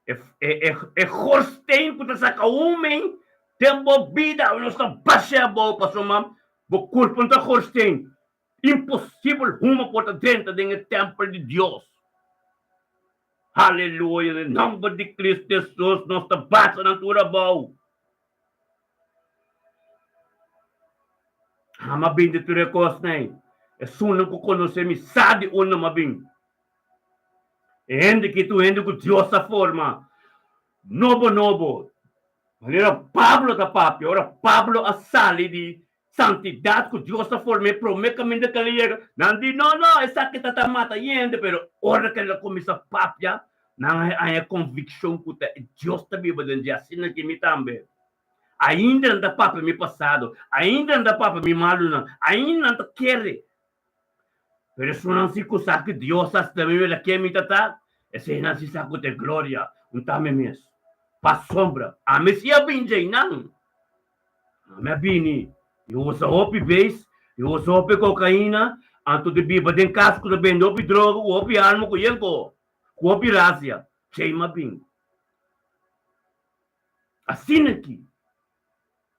E gorsteen ku ta saka humen den bo bida, awe nos ta basha abou pasobra bo kurpo no ta gorsteen. Imposibel huma por ta drenta den e tempel di Dios. Aleluya, den nomber di Cristo Jesus nos ta basa nan tur abou. Ama bin di tur e kosnan. Esunnan ku konosé mi sa di unda mi a bin. E hende ki ta un hende ku Dios a forma nobo nobo. Manera Pablo ta papia, ora Pablo a sali di Santidat ku Dios a forma e promé kaminda ku el a yega. Nan di, No, no, esaki ta ta mata hende. Pero ora ku el a kuminsá papia, nan a haña konvikshon ku ta e Dios ta biba den dje. Asina ki mi tambe. Ainda nan ta papia mi pasado, ainda nan ta papia mi malunan, ainda nan ta kere. Pero esunnan si ku sa ku Dios a hasi mi bira ken mi ta ta, eseinan si sa ku ta e gloria. Un ta mi mes. Pasobra ami si a bin djeinan. Ami a bini, mi usa hopi beis, mi usa hopi kokaina, anto di biba den kas ku ta bende hopi droga, ku hopi arma, ku yen ko, ku hopi rasia. Djei mi a bin. Asina ki,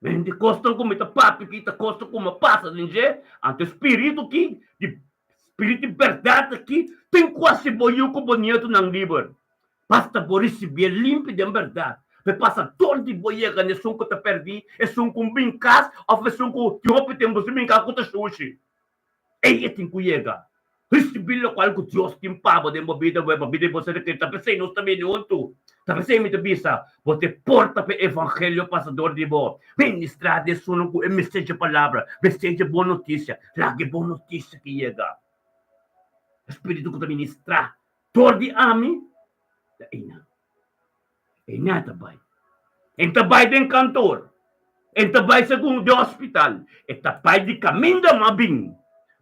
men di kosnan ku mi ta papia ki ta kosnan ku mi a pasa den dje, anto e spiritu ki, di spiritu di bèrdat aki, tin ku hasi bo yu ku bo nietunan liber. Basta bo risibié limpi den bèrdat, pa e pasa dor di bo yega na esun ku ta pèrdí, esun ku bin kas òf esun ku tin hopi tempu sin bin kas ku ta shushi. Ei e tin ku yega. Risibí lokual ku Dios tin pa bo den bo bida, bo e bida di bo ser kerí. Ta p'esei nos ta bini huntu. Ta p'esei mi ta bisa, bo ta e porta pa e evangelio pasa dor di bo. Ministrá di esunnan ku e mester dje palabra, mester dje bon notisia. Laga e bon notisia ki yega. E spiritu ku ta ministrá Dor di ami ta einan. Einan ta bai. En ta bai den kantor. En ta bai segun den hospital. E ta bai di kaminda m'a bin.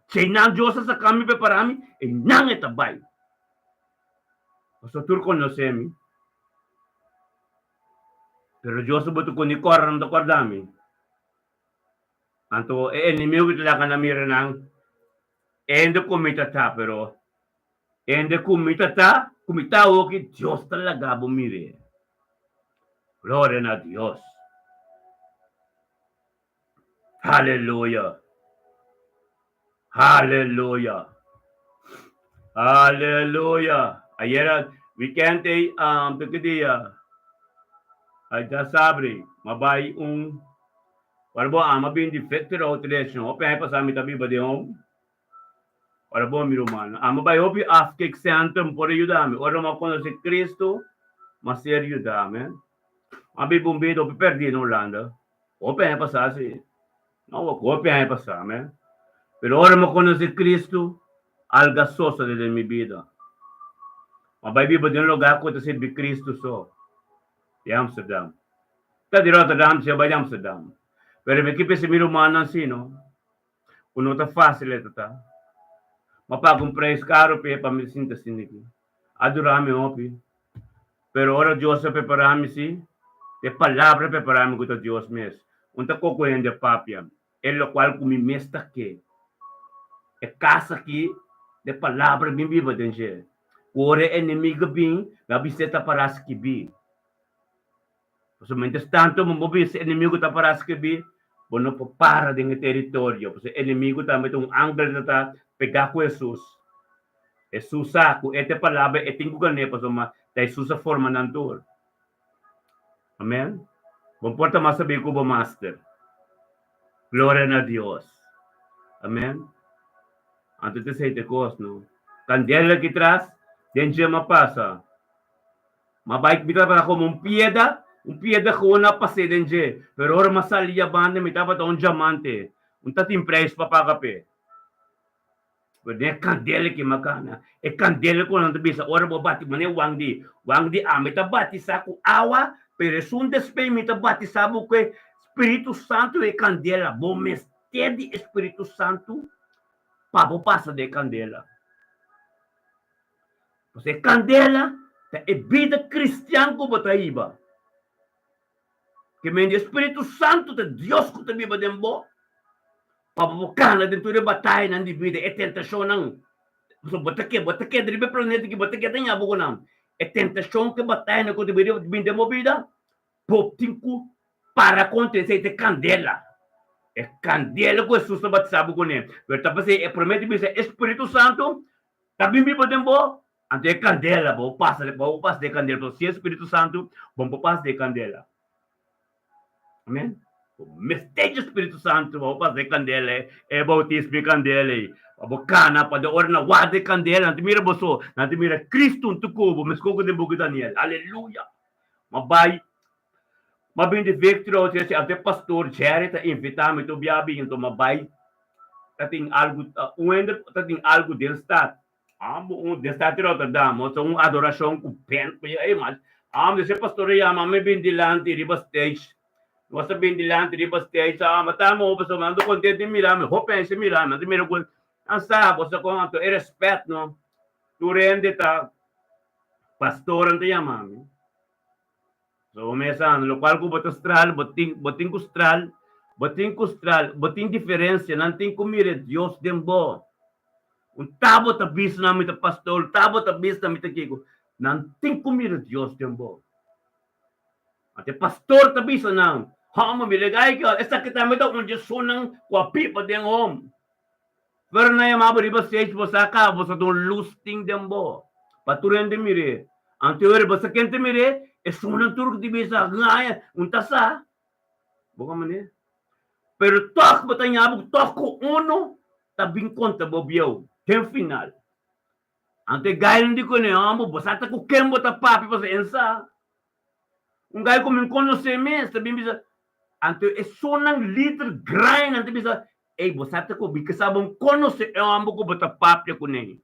Si einan Dios a saka mi prepara mi, einan e ta bai. Pasobra tur konosé mi. Pero Dios a bota ku ni kòrda no ta kòrda mi. Anto e enemigu ta laga nan mira nan hende ku mi ta ta, pero Hende ku mi ta ta, ku mi ta awoki, Dios ta laga bo mir'é. Gloria na Dios. Haleluya. Haleluya. Haleluya. Ayera weekend ei, um, te ki dia? Ay djasabri, m'a bai un, ora bo ama bin di Victory Outreach, hopi aña pasá mi ta biba den home. Ora bon mi rumannan, amo bai hopi afkikcentrum por yuda mi. Ora mi a konosé Cristo, mi a ser yuda mi. Mi a biba un bida hopi perdí na Hulanda. Hopi aña pasá si. No hopi aña pasá, men. Pero ora mi a konosé Cristo, algu a sosode den mi bida. Mi a bai biba den un lugá ku ta sirbi Cristo so, di Amsterdam. Ta di Rotterdam si, a bai di Amsterdam. Pero mi ke pensa mi rumannan si no. Ku no ta fásil e ta ta. M'a paga un preis karu p'e pa mi sinta asina aki. A dura mi hopi. Pero ora Dios a prepará mi sí, ta e Palabra a prepará mi ku ta Dios mes. Un ta koko hende papia, e lokual ku mi mes ta ke. E kas aki ta e Palabra bin biba den dje. Ku ora e enemigu bin, mi a bis'é ta pará skibí. Pasobra mientras tanto bo bo bisa e enemigu ta pará skibí, bo no por para den e teritorio, pasobra e enemigu tambe ta un angel ta ta pegá ku Hesus. Hesus sa ku e ta e palabra, e tin ku gan'é pasobra ta Hesus a forma nan tur. Amen. Bo por ta mas sabí ku bo master. Gloria na Dios. Amen. Anto ta esei ta e kos, no? Kandela aki tras, den dje m'a pasa. M'a bai, mi tabata komo un pieda, un pieda ku a pas'é den dje. Pero ora m'a sali dja banda mi tabata un diamante. Un ta tin preis pa paga p'e. Pero den e kandela ki m'a kana, e kandela ku nan ta bisa ora bo bati manera Juan di, Juan di ami ta batisá ku awa, pero esun despues mi ta batisá bo ku e Spiritu Santu i e kandela. Bo mester di e Spiritu Santu pa bo pasa den e kandela. Pasobra e kandela ta e bida kristian ku bo ta hiba. Ke men di e Spiritu Santu ta Dios ku ta biba den bo, pa bo por kana den tur e batayanan di bida, e tentashonnan. Pasobra bo ta ke, bo ta keda riba e planeta aki, bo ta keda ña bo ku nan. E tentashon ku e batayanan ku ta bin den bo bida, bo tin ku para kontra esei ta e kandela. E kandela ku Hesus ta batisá bo kuné. Pero ta pasei e promé ta bisa e Spiritu Santu Ta bin biba den bo, anto e kandela bo pasa bo pasa den e kandela, pasobra sin e Spiritu Santu bo no por pasa den e kandela. Amen. Bo mester dje Spiritu Santu pa bo pasa den e kandela ei, e boutismo e kandela ei, pa bo kana pa den ora nan warda e kandela nan ta mira bo so, nan ta mira Cristo huntu ku bo, meskos ku den buki Daniel. Aleluya! Ma bai, ma bin di Victory Hotel, anto e pastor Jerry ta invita mi tur bia bin, anto ma bai ta tin algu un hende ta tin algu den stad amo un den stad di Rotterdam o un adorashon ku band ku ey mas amo dese pastor a yama mi bin dilanti riba stage nos a bin dilanti riba stage amo ta mo pasobra nan ta kontent di mira mi hopi hende mira mi nan ta mira ku nan sa bo sa kon anto e respet no tur hende ta pastor nan ta yama mi. So bo mes anda, lokual ku bo ta stral, bo tin, bo tin ku stral, bo tin ku stral, bo tin diferensia, nan tin ku mira e Dios den bo. Un ta bo ta bisa nan mi ta pastor, un ta bo ta bisa nan mi ta kiko, nan tin ku mira Dios den bo. Anto e pastor ta bisa nan, Hòmber, mi lega aki, esaki tambe ta un dje sunnan ku a pipa den hom. Pero nan yama bo riba stage, bo sa caba, bo sa ta un luz tin den bo, pa tur hende mir'é. Anto ora bo sa ken ta mir'é, esunnan tur ku ta bisa, Gaya, un ta sa. Bo ka manera. Pero tog bo ta ña bo tog ku uno ta bin konta bo bieu den final. Anto e gainan di kuné, Homber, bo sa ta ku ken bo ta papia pasobra e sa. Un gai ku mi konosé mes ta bin bisa, anto esunnan lider grandinan ta bisa, Ey, bo sa ta ku mi ke sa bon konosé e hòmber ku bo ta papia kuné.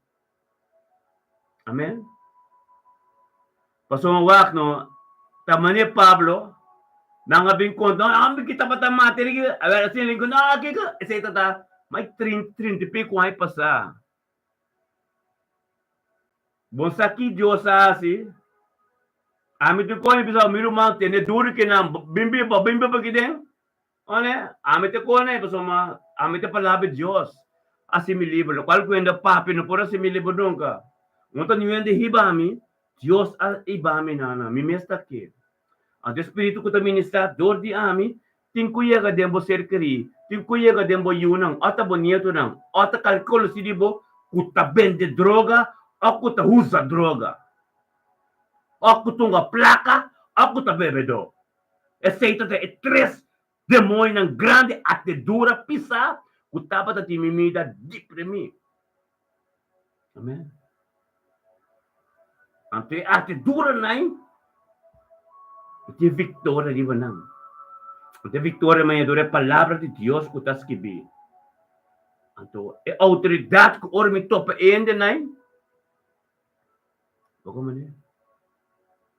Amen. Pasobra wak no, ta manera Pablo, nan a bin konta, no, e hòmber ki tabata mata el, a wer asina, no, kiko, esei ta ta, mai trinta, trinta i piko aña pasá. Bon sa ki Dios a hasi? Ami tin kohe bisa mi ruman tene duru ki nan bin biba, bin biba aki den. One, ami ta kone pasobra ami ta palabra di Dios hasi mi liber, lokual ku hende papia no por hasi mi liber nunka. Un ta niun hende hiba mi, Dios a hiba mi nana, mi mes ta ke. Anto e spiritu ku ta ministrá dor di ami tin ku yega den bo ser kerí, tin ku yega den bo yunan òf ta bo nietonan òf ta kalke konosí di bo ku ta bende droga òf ku ta usa droga òf ku tunga plaka òf ku ta bebedó. Esei ta e tres demoñonan grandi atedura pisá ku tabata tin mi mida deprimí. Amen. Anto e ateduranan e tin viktoria riba nan. Anto e viktoria maña dor e palabra di Dios ku ta skibí. Anto e outoridat ku ora mi topa e hendenan, poko manera.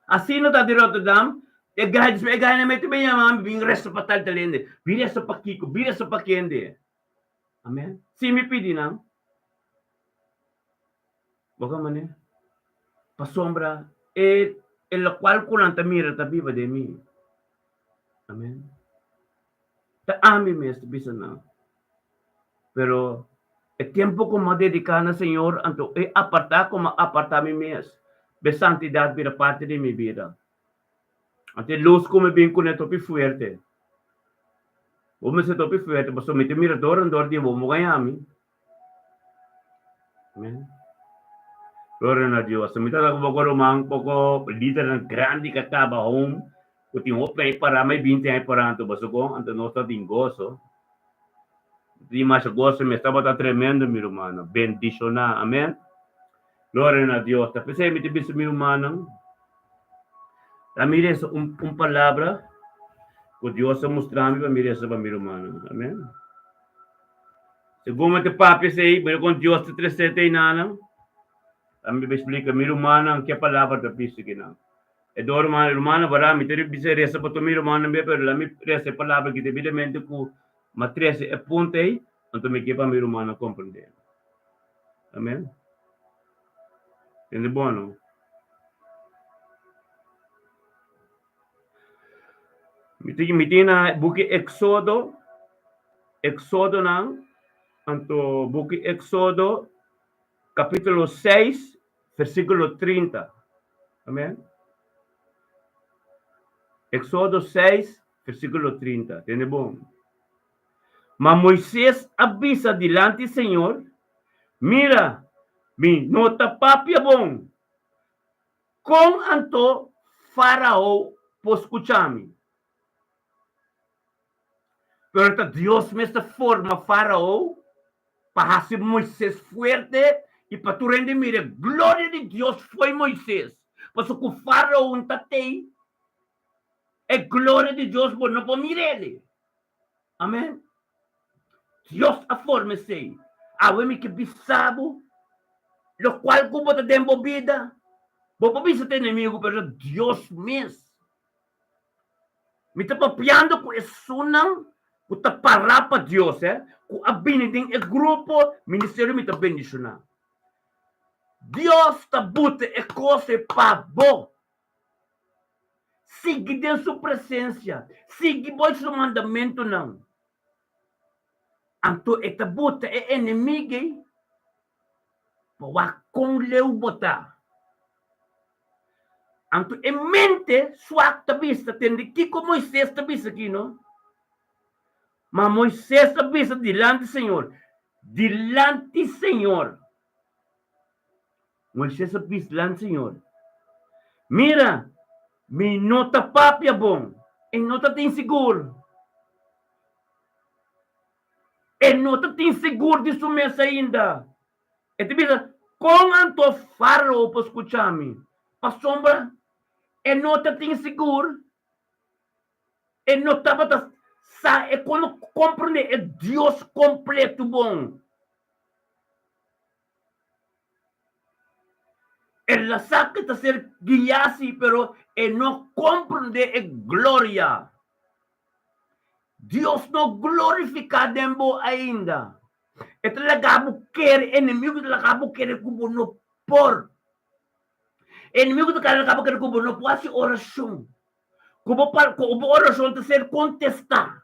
Asina ta di Rotterdam, e gai e gainan mester bin yama mi bin resa pa tal tal hende, bin resa pa kiko, bin resa pa kende. Amen. Si mi pidi nan, bo ka manera. Pasobra e E lokual ku nan ta mira ta biba den mi. Amen. Ta ami mes ta bisa nan. Pero e tempu ku mi a dediká na Señor, anto e apartá ku mi a apartá mi mes, be santidat bira parti di mi bida. Anto e lus ku mi bin kuné ta hopi fuerte. Bo mester ta hopi fuerte pasobra mi ta mira dor en dor di bo, bo gaña mi. Amen. Gloria na Dios. Mi ta ku poko ruman, poko lidernan grandi ka kaba home, ku tin hopi aña pará, mai binti aña pará anto boso kon, anto nos ta tin goso. Tin masha goso mes, tabata tremendo mi rumannan. Bendishoná. Amen. Gloria na Dios. Ta p'esei mi ta bisa mi rumannan, ta mi resa un un palabra ku Dios a mustra mi pa mi resa pa mi rumannan. Amen. Segun mi ta papia esei, mira kon Dios ta trese te einanan. Ta mi splika mi rumannan ke palabra ta bisa kinan. E dos rumannan, rumannan bara mi ta bisa resa pa tur mi rumannan be, pero la mi resa e palabra aki debidamente ku mi a trese e punto ei, anto mi ke pa mi rumannan komprende. Amen. Tende bon no? Mi tin mi tin na buki Exodo, Exodonan, anto buki Exodo capítulo 6, versículo 30. Amen. Exodo 6, versículo 30. Tende bon. Ma Moises a bisa dilanti Señor, Mira, mi no ta papia bon. Kon anto Fárao por skucha mi? Pero ta Dios mes ta forma Fárao pa hasi Moises fuerte i pa tur hende mira e gloria di Dios fo'i Moises. Pasobra ku Fárao ta tei, e gloria di Dios bo no por mir'el. Amen. Dios a forma esei. Awe mi ke bisa bo lokual ku bo ta den bo bida. Bo por bisa ta enemigu, pero ta Dios mes. Mi ta papiando ku esunnan ku ta pará pa Dios, eh, ku a bini den e grupo ministerio mi ta bendishoná. Dios ta buta e kos ei pa bo. Sigui den su presensia, sigui bo su mandamentunan. Anto e ta buta e enemigu ei pa wak kon leu bo ta. Anto e mente swak ta bisa, tende kiko Moises ta bisa aki no? Ma Moises a bisa dilanti Señor, dilanti Señor. Moises a bisa dilanti Señor, Mira, mi no ta papia bon, e no ta tin sigur. E no ta tin sigur di su mes ainda. E ta bisa, Kon anto Fárao por skucha mi? Pasobra e no ta tin sigur. E no tabata sa, e kono komprendé e Dios kompletu bon. El a sa ku e ta ser guiá si, pero e no komprendé e gloria. Dios no glorifiká den bo ainda. E ta laga bo kere, enemigu ta laga bo kere ku bo no por. Enemigu ta laga bo kere ku bo no por hasi orashon. Ku bo ku bo orashon ta ser kontestá.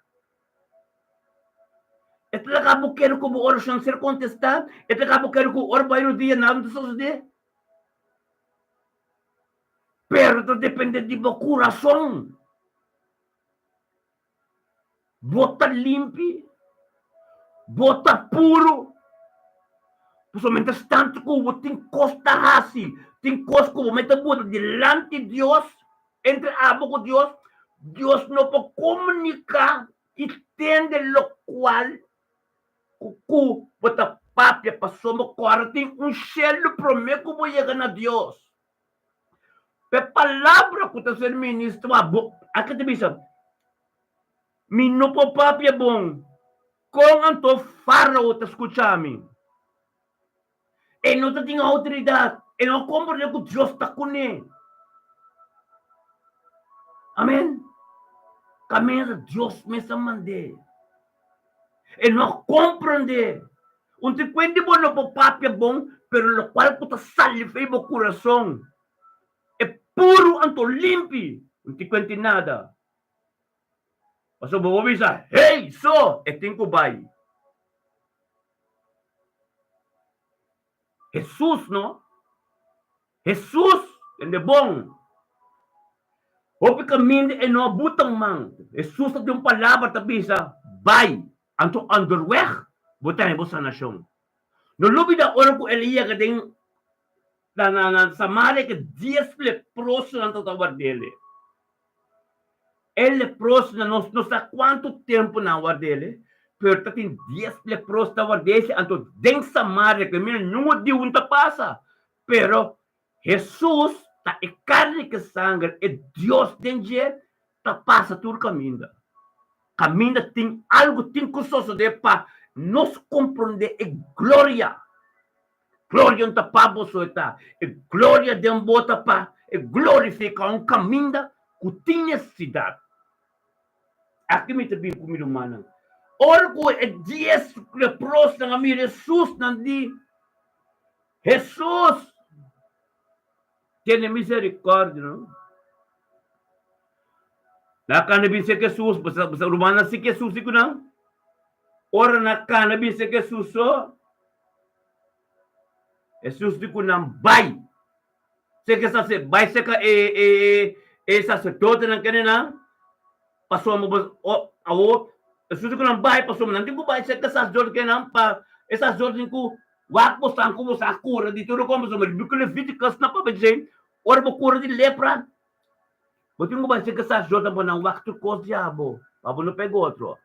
E ta laga bo kere ku bo orashon ser kontestá. E ta laga bo kere ku ora bo bai rodia nada no ta sosodé. Pero ta depende di bo kurason. Bo ta limpi, bo ta puru. Pasobra mientras tantu ku bo tin kos ta hasi, tin kos ku bo mester bota dilanti Dios, entre abo ku Dios, Dios no por komuniká i tende lokual ku bo ta papia, pasobra ku ora tin un shelu promé ku bo yega na Dios. P'e palabra ku ta ser ministrá bo, aki ta bisa, Mi no por papia bon, kon anto Fárao ta skucha mi? E no ta tin outoridat, e no a komprendé ku Dios ta kuné. Amen. Kaminda Dios mes a mand'é. E no a komprendé. Un tin kuenta di bo no por papia bon, pero lokual ku ta sali for di bo kurason, e puru anto limpi, no tin kuenti nada. Pasobra bo por bisa, Hey, so e tin ku bai. Hesus no. Hesus tende bon. Hopi kaminda e no a buta man. Hesus ta den un palabra ta bisa, Bai, anto onderweg bo ta haña bo sanashon. No lubida ora ku el a yega den na na Samaria ke dies leprosonan tabata ward'el. E leprosonan no no sa kuantu tempu nan a ward'el, pero ta tin dies leproso ta ward'el, anto den Samaria ke mira niun diun ta pasa. Pero Hesus ta e karni ku e sanger, e Dios den dje ta pasa tur kaminda. Kaminda tin algu tin ku sosodé pa nos komprondé e gloria. Gloria no ta pa bo so e ta, e gloria den bo ta pa e glorifiká un kaminda ku tin nesesidat. Aki mi ta bin ku mi rumannan. Ora ku e dies leprosnan a mira Hesus, nan di, Hesus, tene misericordia no. Na kana bin serka Hesus, bo sa rumannan si Hesus di ku nan? Ora na kana bin serka Hesus so, Hesus di ku nan bai. Serka saser, bai serka e e e saserdotenan kende nan, pasobra bo awor Hesus di ku nan bai pasobra nan tin ku bai serka saserdote kende nan pa e saserdote tin ku Wak bo san ku bo sa kura di tur kon pasobra di buki Levíticus na papia dise ora bo kura di lepra bo tin ku bai serka saserdote pa nan wak tur kos di abo pa bo no pega otro.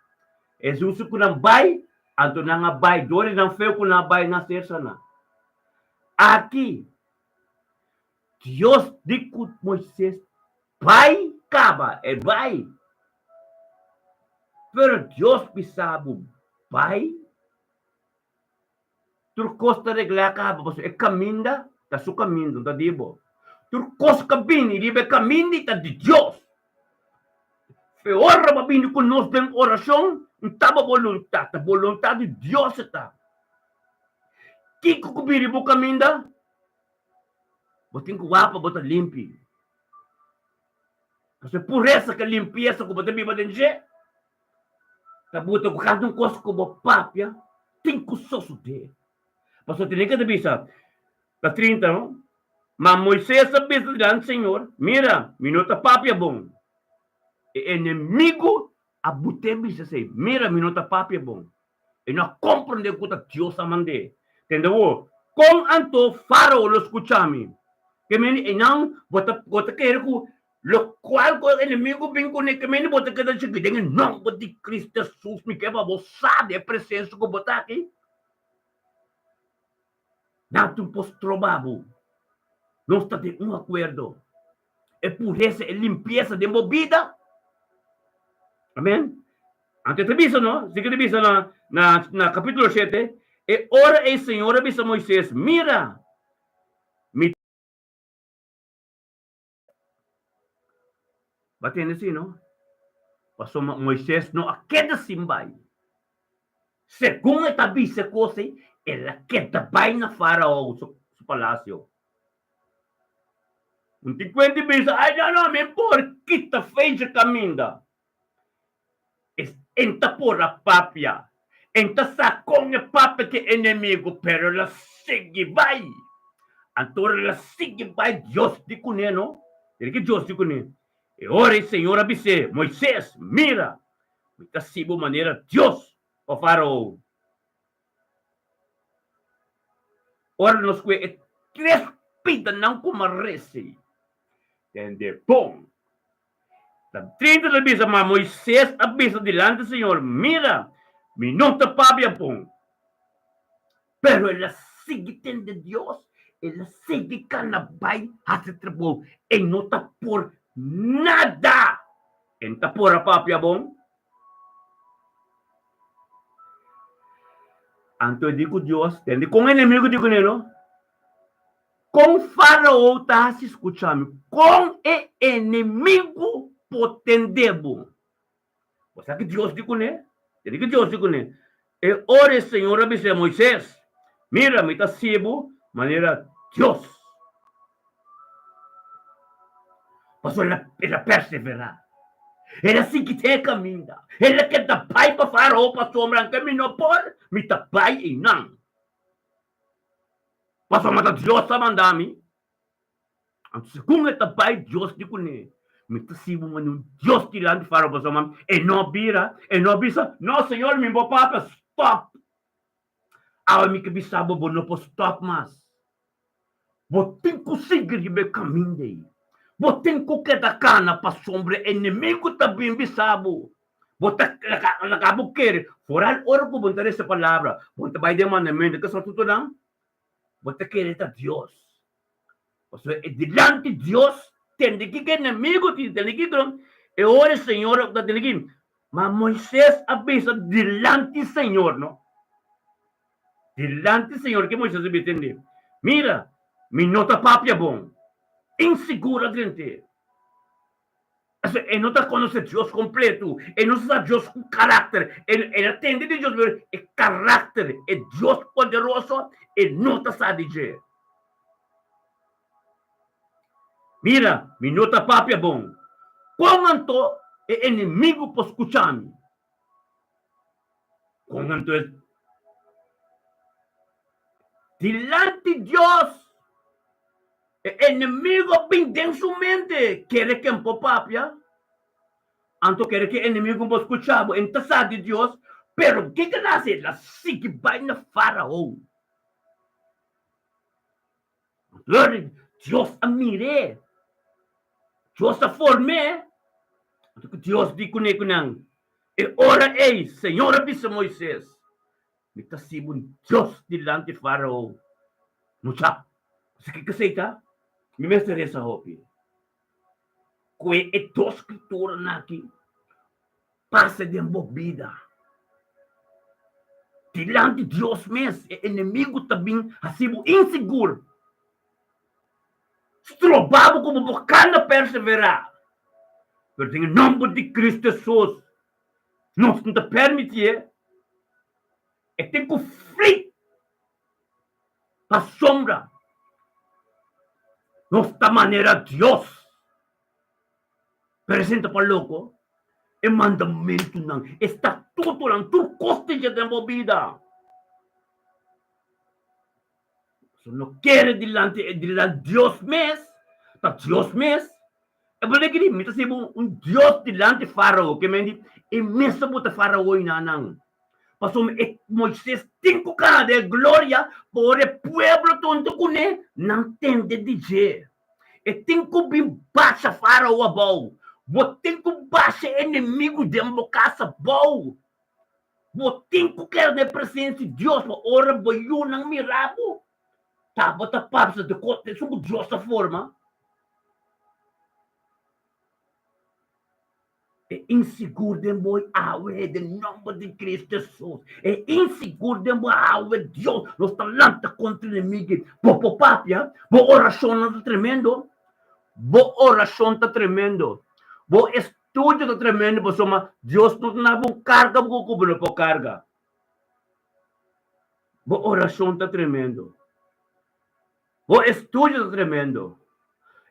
Hesus ku nan bai anto nan a bai dor di nan fe ku nan a bai nan ser sana. Aki Dios di ku Moises bai kaba e bai pero Dios bisa bo bai. Tur kos ta reglá kaba pasobra e kaminda ta su kaminda, no ta di bo. Tur kos ku a bini riba e kaminda i ta di Dios. Fe ora bo a bini ku nos den orashon, no ta bo boluntat, ta boluntat di Dios e ta. Kiko ku bini riba bo kaminda, bo tin ku wak pa bo ta limpi. Pasobra e puresa ku e limpiesa ku bo ta biba den dje, Ta buta ku kada un kos ku bo papia tin ku sosodé. Pasobra tene ke ta bisa, ta 30, no? Ma Moisés a bisa dilanti Señor, Mira, mi no ta papia bon. E enemigu a but'é bisa esei, Mira, mi no ta papia bon. E no a komprondé ku ta Dios a mand'é. Tende awor, kon anto Fárao lo skucha mi? Ke mende einan bo ta bo ta kere ku lokual ku e enemigu bin kuné, ke mende bo ta keda chikí den e nòmber di Kristu Hesus, mi ke pa bo sa di e presensia ku bo ta aki. Nan tin por stroba bo. Nos ta den un akuerdo. E puresa, e limpiesa den bo bida. Amen. Anto e ta bisa no, si ke ta bisa na na na kapitulo shete, e ora ei Señor a bisa Moises, Mira, mi Bo a tende si no? Pasobra Moises no a keda sin bai. Segun e ta bisa e kos ei, el a keda bai na Fárao su palasio. Un tin kuenta i bisa, Ai, no, no, mi por kita fecha kaminda. Es en ta por a papia, en ta sa kon e papia ke enemigu, pero el a sigui bai. Anto ora el a sigui bai, Dios di kuné, no? Mira ke Dios di kuné. E ora e Señor a bis'é, Moisés, mira, mi ta hasi bo manera Dios pa Fárao. Ora nos kue e tres pidanan ku maresi, tende bon. Ta 30 ta bisa, Ma Moises a bisa dilanti Señor, Mira, mi no ta papia bon. Pero el a sigui tende Dios, el a sigui kana bai hasi trabou. E no ta por nada. E no ta por a papia bon. Anto e di ku Dios, tende kon enemigu di kuné no? Kon Fárao ta hasi skucha mi? Kon e enemigu por tende bo? Bo sa ki Dios di kuné? Tende ki Dios di kuné. E ora e Señor a bisa Moisés, Mira, mi ta hasi bo manera Dios. Pasobra el a perseverá. El a sigui te e kaminda. El a keda bai pa Fárao pasobra anke mi no por, mi ta bai einan. Pasobra ta Dios a manda mi. Anto segun e ta bai, Dios di kuné, Mi ta sibi un un Dios dilanti Fárao pasobra e no bira, e no bisa, No, Señor, mi bo papia, stòp! Awe mi ke bisa bo, bo no por stòp mas. Bo tin ku sigui riba e kaminda ei. Bo tin ku keda kana pasobra e enemigu ta bin bisa bo. Bo ta laga bo kere. Foral ora ku bo no ta resa palabra, bo no ta bai den mandamentu, ke statutonan, bo ta kere ta Dios. Pasobra e dilanti Dios tende kiko e enemigu tin, tende kiko e ora e Señor ta tende ki. Ma Moises a bisa dilanti Señor, no? Dilanti Señor ke Moises a bisa tende, Mira, mi no ta papia bon, insigur a drent'é. Pasobra e no ta konosé Dios kompletu, e no sa Dios ku karakter, e e a tende di Dios, pero e karakter, e Dios poderoso, e no ta sa di dje. Mira, mi no ta papia bon. Kon anto e enemigu por skucha mi? Kon anto e Dilanti Dios, e enemigu a bin den su mente, kere ken por papia? Anto kere ke enemigu por skucha bo? E no ta sa di Dios, pero kiko el a hasi? El a sigui bai na Farao. Gloria, Dios a mir'é. Dios a form'é. Anto ku Dios di kuné ku nan, E ora ei Señor a bisa Moisés, Mi ta sibi un Dios dilanti Farao. Mucha, si ke kesei ta? Mi mester resa hopi. Ku e dos skrituranan aki pasa den bo bida. Dilanti Dios mes, e enemigu ta bin hasi bo insigur, stroba bo ku bo por kanda perseverá. Pero den e nòmber di Kristu Hesus, nos no ta permitié e tin ku fli pasobra nos ta manera Dios. Presenta pa loko e mandamentunan, e statutonan, tur kos tin dje den bo bida. So no kere dilanti e dilanti Dios mes, ta Dios mes. E por leki di, mi ta sibi un Dios dilanti Farao, ke men di, e mes ta bota Farao i nan. Pasobra e Moises tin ku kana den e gloria, pa ora e pueblo tonto kuné, nan tende di dje. E tin ku bin basha Fárao abou. Bo tin ku basha e enemigu den bo kas abou. Bo tin ku keda den presensia di Dios pa ora bo yunan mira bo, tabata papia di kos esun ku Dios a forma. E insigur den bo awe den nomber di Cristo Jesus. E insigur den bo awe Dios nos ta lanta kontra enemigu. Bo por papia, bo orashonnan ta tremendo. Bo orashon ta tremendo. Bo estudio ta tremendo pasobra Dios no ta na bo karga bo ku bo no por karga. Bo orashon ta tremendo. Bo estudio ta tremendo.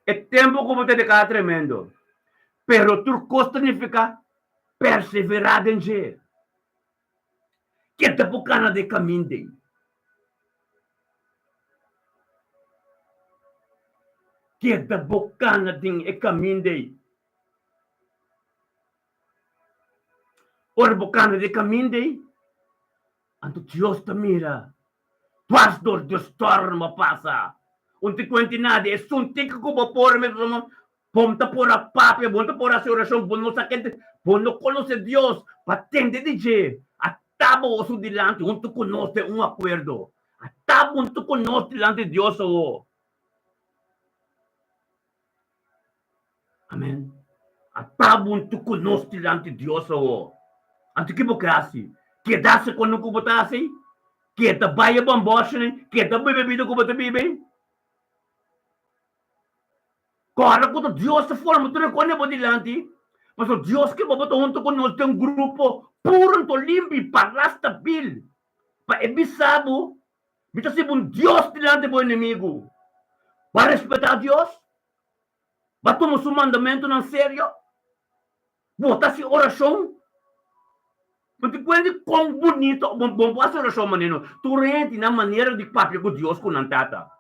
E tempu ku bo ta dediká ta tremendo. Pero tur kos ta nifiká perseverá den dje. Keda bo kana den kaminda ei. Keda bo kana den e kaminda ei. Ora bo kana den e kaminda ei, anto Dios ta mira. Dwars dor di storm a pasa. Un ti kuenti nada, esun tiki ku bo por mes bo bo ta por a papia, bo ta por hasi orashon, bo no sa kende, bo no konosé Dios pa tende di dje. Ata bo su dilanti huntu ku nos den un akuerdo. Ata bo huntu ku nos dilanti Dios awor. Amen. Ata bo huntu ku nos dilanti Dios awor. Anto ki bo ke hasi? Keda hasi kono ku bo ta hasi? Keda bai e bòmbòshinan? Keda bebe bida ku bo ta bibe? Kòrda ku ta Dios ta forma tur e kos na bo dilanti. Pasobra Dios ke bo bo ta huntu ku nos den grupo puru anto limpi, parla stabil, pa e bisa bo, Mi ta sirbi un Dios dilanti bo enemigu. Bo a respetá Dios? Bo a tuma su mandamentunan serio? Bo ta hasi orashon? Bo tin kuenta di kon bunito bo por hasi orashon manera no? Tur hende tin nan manera di papia ku Dios ku nan Tata.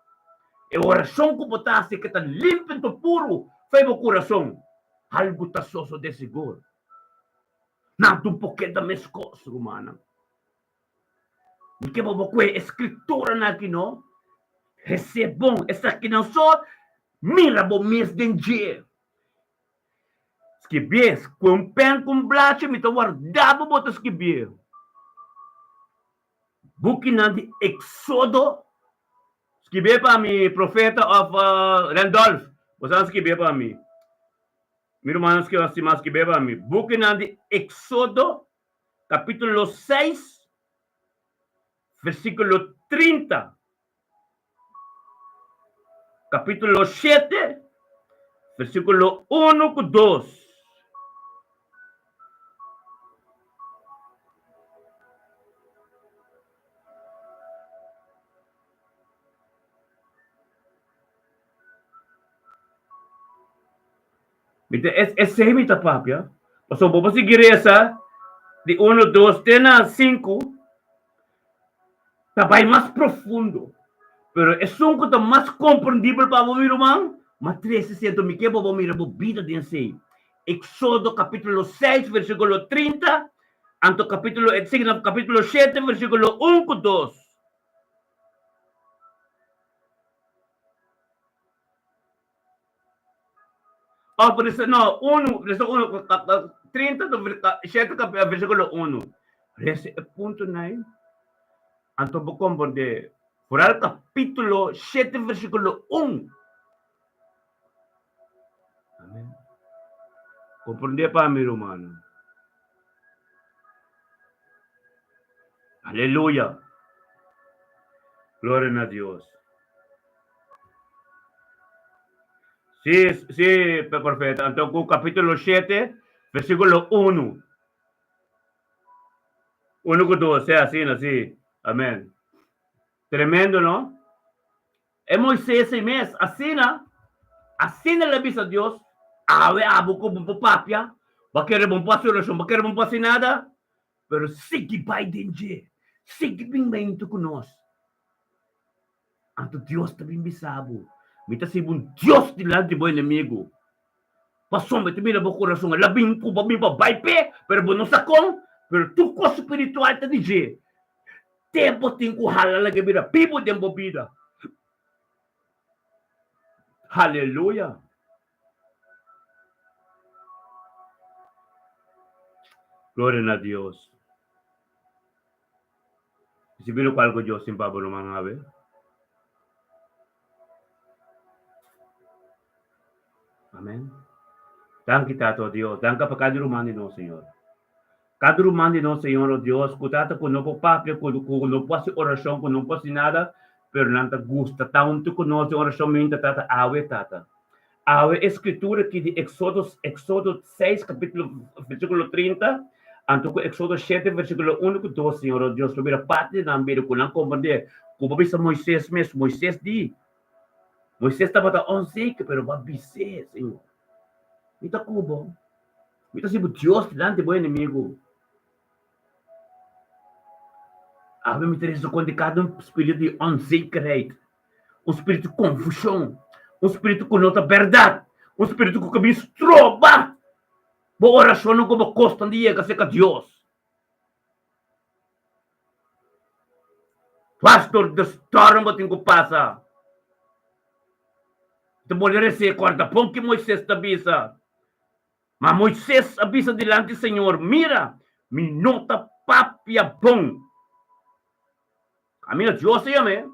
E orashon ku bo ta hasi ke ta limpi anto puru for bo kurason, algu ta sosodé sigur. Nan tur por keda meskos, rumannan. Mi ke pa bo kohe e skrituranan aki no. Hesé bon esakinan so, mira bo mes den dje. Skibié ku un pèn ku un blachi, mi ta warda bo bo ta skibié. Bukinan di Eksodo, skibié pa mi profeta òf Randolph, bo sa skibié pa mi. Mi rumannan stima skibié pa mi. Bukinan di Eksodo capítulo 6, versículo 30, capítulo 7, versículo 1 cu 2. Mi ta esei mi ta papia. Pasobra bo por sigui resa di uno, dos te na sinku, ta bai mas profundo. Pero esun ku ta mas komprendibel pa bo, mi ruman, ma trese siento mi ke bo bo mira bo bida den esei. Eksodo kapitulo seis versíkulo 30, anto kapitulo e sigui na kapitulo shete versíkulo un ku dos. Oh, por eso, no, uno, verso uno, 30, 7, versículo 1. Rese e punto nai. Anto bo comprende. Vooral capítulo 7, versículo 1. Amen. Comprende pa mi, hermano. Aleluya. Gloria a Dios. Sí, sí, profeta. Anto ku capítulo 7, versículo 1. 1 ku 2, sí, así, así. Amén. Tremendo, no? E Moisés ei mes, asina, asina el a bisa Dios, Awe abo ku bo por papia, bo a kere bo no por hasi orashon, bo a kere bo no por hasi nada, pero sigui bai den dje, sigui bin meintu ku nos. Anto Dios ta bin bisa bo, Mi ta sirbi un Dios dilanti bo enemigu. Pasobra mi ta mira bo kurason, el a bin ku bo bin pa bai p'e, pero bo no sa kon, pero tur kos spiritual ta di dje. Te bo tin ku hala laga bira bibu den bo bida. Haleluya! Gloria na Dios. Ricibi locual cu Dios tin pa bo ruman awe. Amen. Danki Tata, oh Dios. Danki pa cada ruman di nos, Señor. Kada ruman di nos, Señor, o Dios, ku ta ku no por papia, ku ku no por hasi orashon, ku no por hasi nada, pero nan ta gusta tantu ku nos den orashon minta, Tata, awe, Tata. Awe e skritura aki di Eksodo, Eksodo seis, kapítulo, versíkulo 30, anto ku Eksodo shete, versíkulo unu ku dos, Señor, o Dios, lo bira parti di nan bida, ku nan komprendé ku bo bisa Moisés mes, Moisés di, Moisés tabata onzeker, pero bo a bis'é, Señor, mi ta ku bo. Mi ta sibu Dios dilanti bo enemigu. Awe mi ta resa kontra kada un spiritu di onzekerheid, un spiritu di konfushon, un spiritu ku no ta bèrdat, un spiritu ku ka bin stroba bo orashonnan ku bo kosnan di yega serka Dios. Pastor de storm bo tin ku pasa. Ta bolbe rese kòrda pon ki Moises ta bisa. Ma Moises a bisa dilanti Señor, Mira, mi no ta papia bon. Kaminda Dios a yam'é.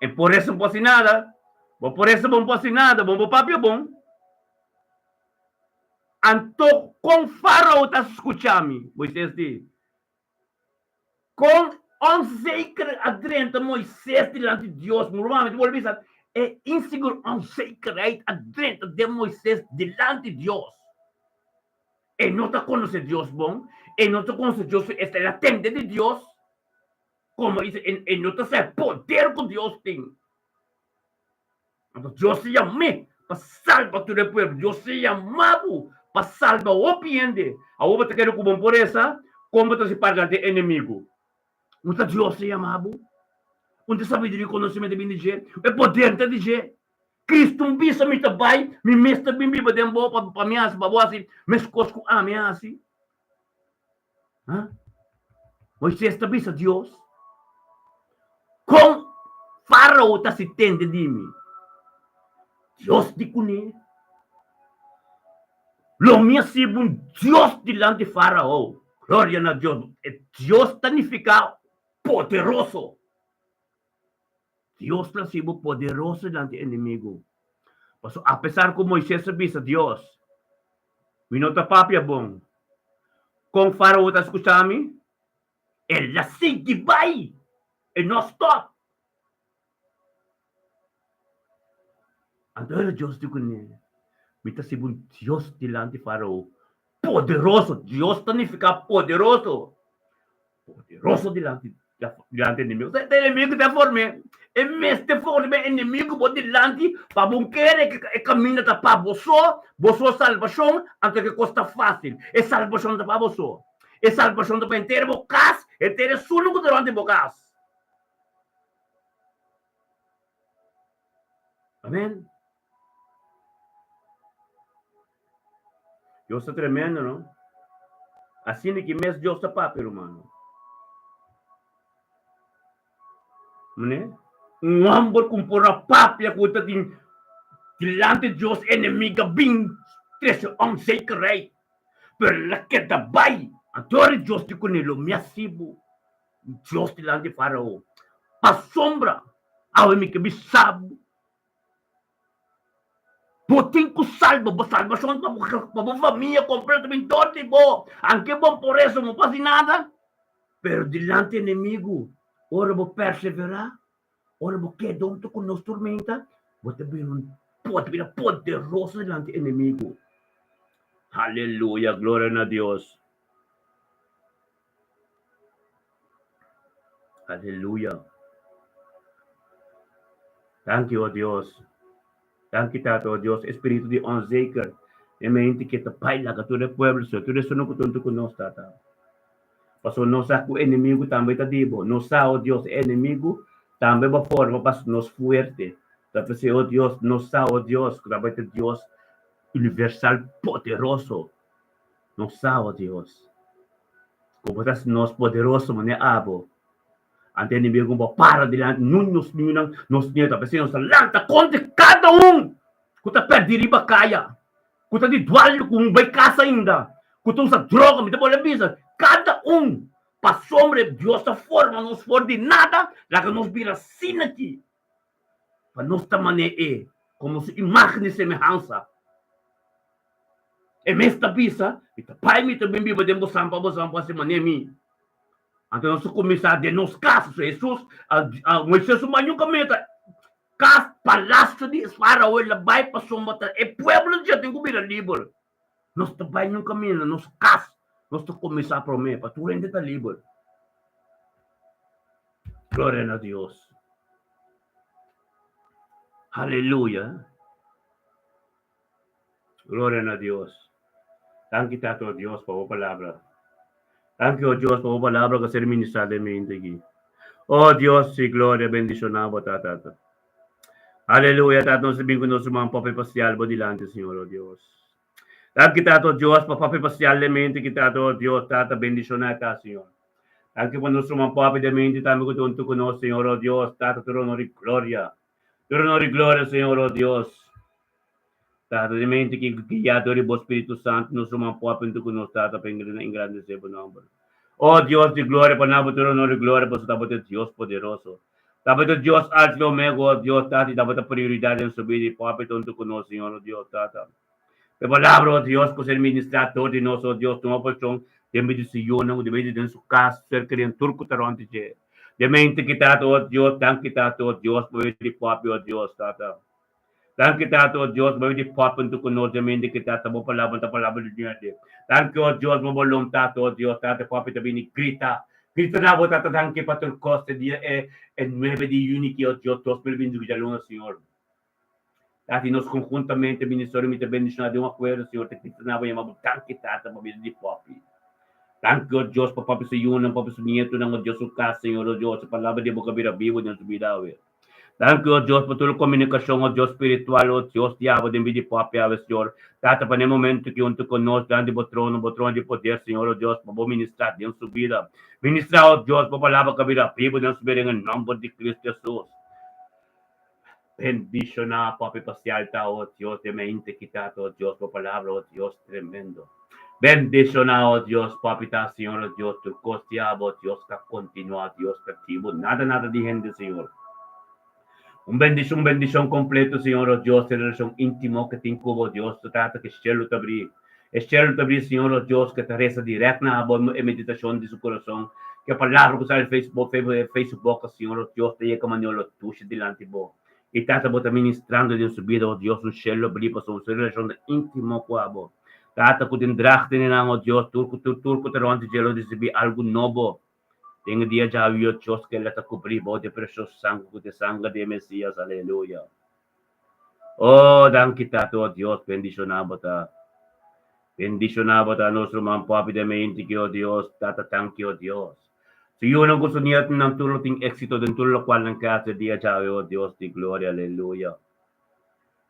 En por eso no por hasi nada. Bo por eso bo no por hasi nada, bo no por papia bon. Anto kon Farao ta skucha mi? Moises di. Kon onzeker a drenta Moises dilanti Dios? Mi ruman, mi ta bolbe bisa, e insigur onzekerheid a drenta den Moises dilanti Dios. E no ta konosé Dios bon, e no ta konosé Dios, el a tende di Dios, komo dice, e no ta sa e poder ku Dios tin. Anto Dios a yam'é. pa salba tur e pueblo. Dios a yama bo pa salba hopi hende. Awor bo ta kere ku bo por esa? Kon bo ta hasi parla di e enemigu? Un ta Dios a yama bo? Un ta sabiduria i konosementu ta bini di dje? E poder ta di dje? Kristu un bisa, Mi ta bai, mi mes ta bin biba den bo pa mi hasi pa bo hasi meskos ku ami a hasi. Ha? Moisés ta bisa Dios, Kon Fárao ta si tende di mi? Dios di kuné, Lo mi a sirbi un Dios dilanti Fárao. Gloria na Dios! E Dios ta nifiká poderoso. Dios ta hasi bo poderoso dilanti e enemigu. Pasobra apesar ku Moisés a bisa Dios, Mi no ta papia bon, kon Fárao ta skucha mi? El a sigui bai, e no a stòp. Anto era Dios di kuné, Mi ta hasi bo un Dios dilanti Fárao, poderoso. Dios ta nifiká poderoso. Poderoso dilanti dilanti enemigo. Ta enemigo ta forme. E mester forme enemigo bo dilanti pa bo kere ke e kaminda ta pa bo so, bo so salbashon, anto ke kos ta fásil. E salbashon ta pa bo so. E salbashon ta pa henter bo kas, henter esun ku ta rònt di bo kas. Amen. Dios ta tremendo, no? Asina ki mes Dios ta papia, rumannan. Mane? Un homber ku por a papia ku ta tin dilanti Dios enemiga bin trese onzekerheid, pero el a keda bai. Anto ora Dios di kuné, Lo mi hasi bo Dios dilanti Farao. Pasobra awe mi ke bisa bo. Bo tin ku salba, bo salbashon ta pa bo famia kompleto bin dor di bo. Anke bo por eso no por hasi nada, pero dilanti enemigu, ora bo perseverá, ora bo keda huntu ku nos tormenta, bo ta bira un bo ta bira poderoso dilanti enemigu. Aleluya, gloria na Dios. Aleluya. Danki, o Dios. Danki, Tata, o Dios, espíritu di onzeker. E mente ke ta bai laga tur e pueblo, Señor, tur esun ku ta huntu ku nos, Tata. Pasobra nos sa ku enemigu tambe ta di bo. Nos sa, o Dios, e enemigu tambe bo forma pa nos fuerte. Ta p'esei, o Dios, nos sa, o Dios, ku ta bai ta Dios universal poderoso. Nos sa, o Dios, ku bo ta hasi nos poderoso manera abo. Anto enemigu bo para dilanti nun nos yunan, nos nietu. P'esei nos ta lanta kontra kada un ku ta pèrdí riba kaya, ku ta di dual ku un bai kas ainda, ku ta usa droga. Mi ta bolbe bisa, kada un, pasobra Dios ta forma nos for di nada, laga nos bira asina aki, pa nos ta manera e komo su imágen i semehansa. E mes ta bisa, Mi ta bai, mi ta bin biba den bosan pa bosan por hasi manera mi. Anto nos a kuminsá den nos kas. So Hesus, Moisés su mañu kaminda ta kas, palasio di Farao, el a bai pasobra ta e pueblo dje tin ku bira liber. Nos ta bai ñun kaminda, nos kas, nos ta kuminsá promé pa tur hende ta liber. Gloria na Dios. Aleluya. Gloria na Dios. Danki Tata o Dios pa bo palabra. Danki o Dios pa bo palabra ku a ser ministrá den mi hende aki. O Dios si gloria bendishoná bo ta Tata. Aleluya Tata nos ta bin ku nos ruman Papi Pastial bo dilanti Señor o Dios. Danki Tata o Dios pa Papi Pastial den mi hende aki Tata o Dios Tata bendishoná e ta Señor. Danki pa nos ruman Papi den mi hende tambe ku ta huntu ku nos Señor o Dios Tata tur honor i gloria. Tur honor i gloria Señor o Dios. Tata di mente ki guiá dor di bo Spiritu Santu nos ruman pope huntu ku nos Tata pa engrandesé bo nòmber. O Dios di gloria pa nan bo tur honor i gloria pasobra ta bo ta e Dios poderoso. Ta bo ta e Dios Alfa i Omega o Dios Tata i ta bo ta prioridat den su bida i pope ta huntu ku nos Señor o Dios Tata. Pa e palabra o Dios ku ser ministrá dor di nos o Dios tuma porshon den bida di su yunan ku den bida den su kas su ser kerí tur ku ta rònt di dje. Den mente ki Tata o Dios danki Tata o Dios pa bida di pope o Dios Tata. Danki Tata, o Dios, bo di pòp huntu ku nos djamende ki Tata, bo palabra ta palabra di diñade. Danki, o Dios, bo boluntat, o Dios, Tata, pòp ta bini grita, grita na bo, Tata, danki pa tur kos te dia e e nuebe di yüni ki, o Dios, 2022 djaluna, Señor. Tata, i nos konhuntamente, ministerio mi ta bendishoná den un akuerdo, Señor, ta grita na bo, yama bo danki, Tata, pa bida di Poppy. Danki, o Dios, pa Poppy su yunan, Poppy su nietunan, o Dios, su kas, Señor, o Dios, e palabra di bo ka bira bibu den su bida awe. Danki, o Dios, pa tur e komunikashon, o Dios spiritual, o Dios di abo den bida di Poppy awe, Señor. Tata, pa na e momento ki huntu ku nos dilanti bo trono, bo trono di poder, Señor, o Dios, pa bo ministrá den su bida. Ministrá, o Dios, bo palabra ka bira bibu den su bida den e nòmber di Cristo Hesus. Bendishoná Papi Pasial ta, o Dios, den mente ki Tata, o Dios, bo palabra, o Dios, tremendo. Bendishoná, o Dios, Papi ta, Señor, o Dios, tur kos di abo, o Dios, ta kontinuá, Dios ta tibu, nada, nada di hende, Señor. Un bendishon, un bendishon kompleto, Señor, o Dios, e relashon íntimo ke tin ku bo, Dios, ta Tata, ke shelu ta brí. E shelu ta brí, Señor, o Dios, ke ta resa dirèkt na abo e meditashon di su kurason, ke palabra ku sali fei su boka, Señor, o Dios, ta yega manera lo dushi dilanti bo. I Tata, bo ta ministrando den su bida, o Dios, un shelu a brí pasobra su relashon ta íntimo ku abo. Tata, ku den dragtenenan, o Dios, tur ku tur tur ku ta rònt di dje lo risibí algu nobo. Den e dia djawi, o Dios, ke el a ta kubrí bou di e presioso sanger ku ta e sanger di e Mesias. Aleluya. Oh, danki Tata, oh Dios, bendishoná bo ta. Bendishoná bo ta nos ruman popi den mente ki, oh Dios, Tata, danki, oh Dios. Su yunan ku su nietunan tur lo tin éksito den tur lokual nan ke hasi e dia djawe, oh Dios di gloria, aleluya.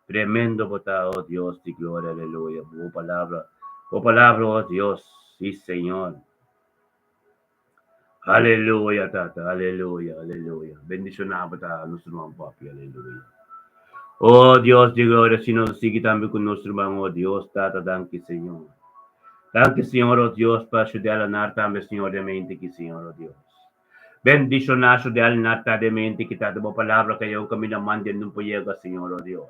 Tremendo bo ta, oh Dios di gloria, aleluya. Bo palabra, bo palabra, oh Dios, sí Señor. Aleluya, Tata, aleluya, aleluya. Bendishoná bo ta nos ruman papi, aleluya. Oh Dios di gloria, si nos sigui tambe ku nos ruman, oh Dios, Tata, danki, Señor. Danki, Señor, oh Dios, pa Shudel Anar tambe, Señor, den mente ki, Señor, oh Dios. Bendishoná Shudel Anar ta den mente ki, Tata, bo palabra ka yega un kaminda mande nun por yega, Señor, oh Dios.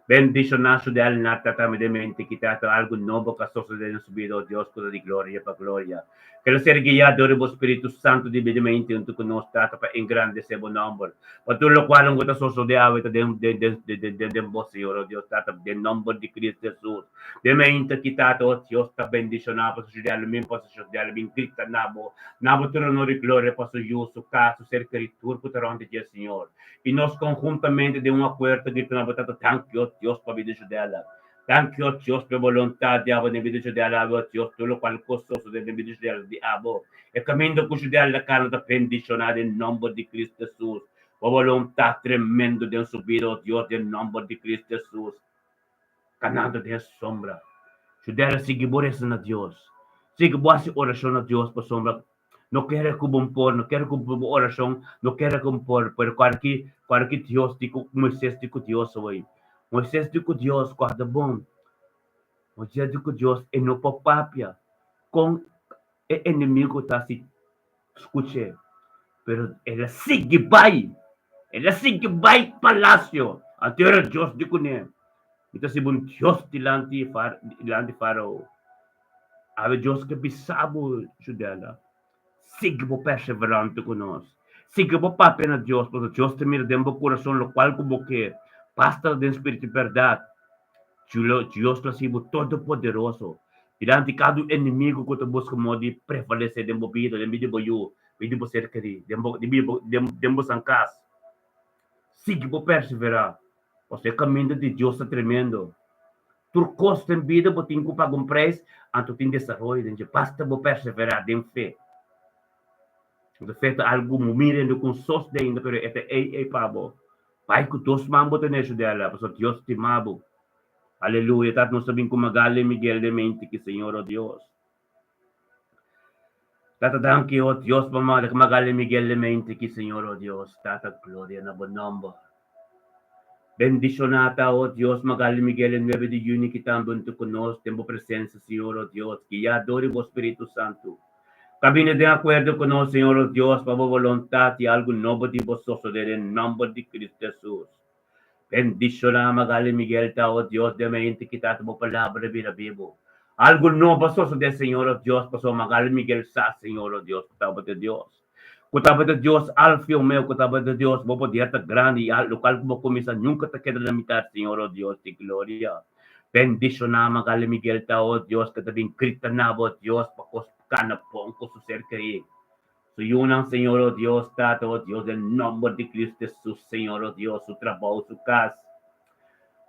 Bendishoná Shudel Nar ta tambe den mente ki ta algu nobo ka sosodé den su bida, o Dios, ku ta di gloria pa gloria. Ke lo ser guiá dor di bo Spiritu Santu debidamente huntu ku nos, Tata, pa engrandesé bo nòmber. Pa tur lokual ku ta sosodé awe ta den den bo, Señor, o Dios, Tata, den nòmber di Cristo Hesus. Den mente ki, Tata, o Dios, ta bendishoná pa su Shudel min, pa su Shudel bin grita na bo, na bo tur honor i gloria pa su yu, su kas, su ser kerí, tur ku ta rònt di dje, Señor. I nos konhuntamente den un akuerdo grita na bo Tata, Danki, o Dios, pa bida Judela. Danki, o Dios, pa e boluntat di abo den bida Judela. Awe, o Dios, tur lokual ku sosodé den bida Judela di abo. E kaminda ku Judela kana ta bendishoná den nòmber di Kristu Hesus. Bo boluntat tremendo den su bida, o Dios, den nòmber di Kristu Hesus. Kanando den e sombra. Judela sigui bo resa na Dios. Sigui bo hasi orashon na Dios pasobra No kere ku bo por, no kere ku bo orashon, no kere ku bo por, pero kòrda ki, kòrda ki Dios di ku Moisés di ku Dios awor. Moisés di ku Dios, kòrda bon, Moisés di ku Dios e no por papia kon e enemigo ta si skuch'é, pero el a sigui bai, el a sigui bai palasio, anto era Dios di kuné, mi ta sibi un Dios dilanti dilanti Farao. Awe Dios ke bisa bo, Judela, sigui bo perseverante ku nos. Sigui bo papia na Dios, pasobra Dios ta mira den bo kurason lokual ku bo ke. Basta den spiritu i bèrdat. Dios lo hasi bo todopoderoso dilanti kada un enemigu ku ta buska moda di prevalesé den bo bida, den bida di bo yu, bida di bo ser kerí, den bo den bo san kas. Sigui bo perseverá, pasobra e kaminda di Dios ta tremendo. Tur kos den bida bo tin ku paga un preis, anto tin desaroyo den dje. Basta bo perseverá den fe. Anto fe ta algu bo mirando ku un sos de ainda, pero e ta ei ei pa bo. Bai ku dos man bo tene Judela, pasobra Dios stima bo. Aleluya, Tata nos ta bin ku Magali Miguel den mente ki Señor, o Dios. Tata danki, o Dios, pa Magali Miguel den mente ki Señor, o Dios. Tata, gloria na bo nomber. Bendishoná ta, o Dios, Magali Miguel e nuebe di yüni ki tambe huntu ku nos den bo presensia, Señor, o Dios, guiá dor di bo Spiritu Santu. Kabina den akuerdo ku nos, Señor, o Dios, pa bo boluntat i algu nobo di bo sosodé den nòmber di Kristu Hesus. Bendishoná Magali Miguel ta, o Dios, den mente ki ta bo palabra bira bibu. Algu nobo a sosodé, Señor, o Dios, pasobra Magali Miguel sa, Señor, o Dios, ku tabata Dios. Ku tabata Dios Alfa i Omega, ku tabata Dios, bo poder ta grandi i lokual ku bo kuminsá nunka ta keda na mitat, Señor, o Dios di gloria. Bendishoná Magali Miguel ta, o Dios, ku ta bin grita na bo, Dios, pa kos kana bon ku su ser kerí. Su yunan, Señor, o Dios, Tata, o Dios, den nòmber di Cristo Hesus, Señor, o Dios, su trabou, su kas.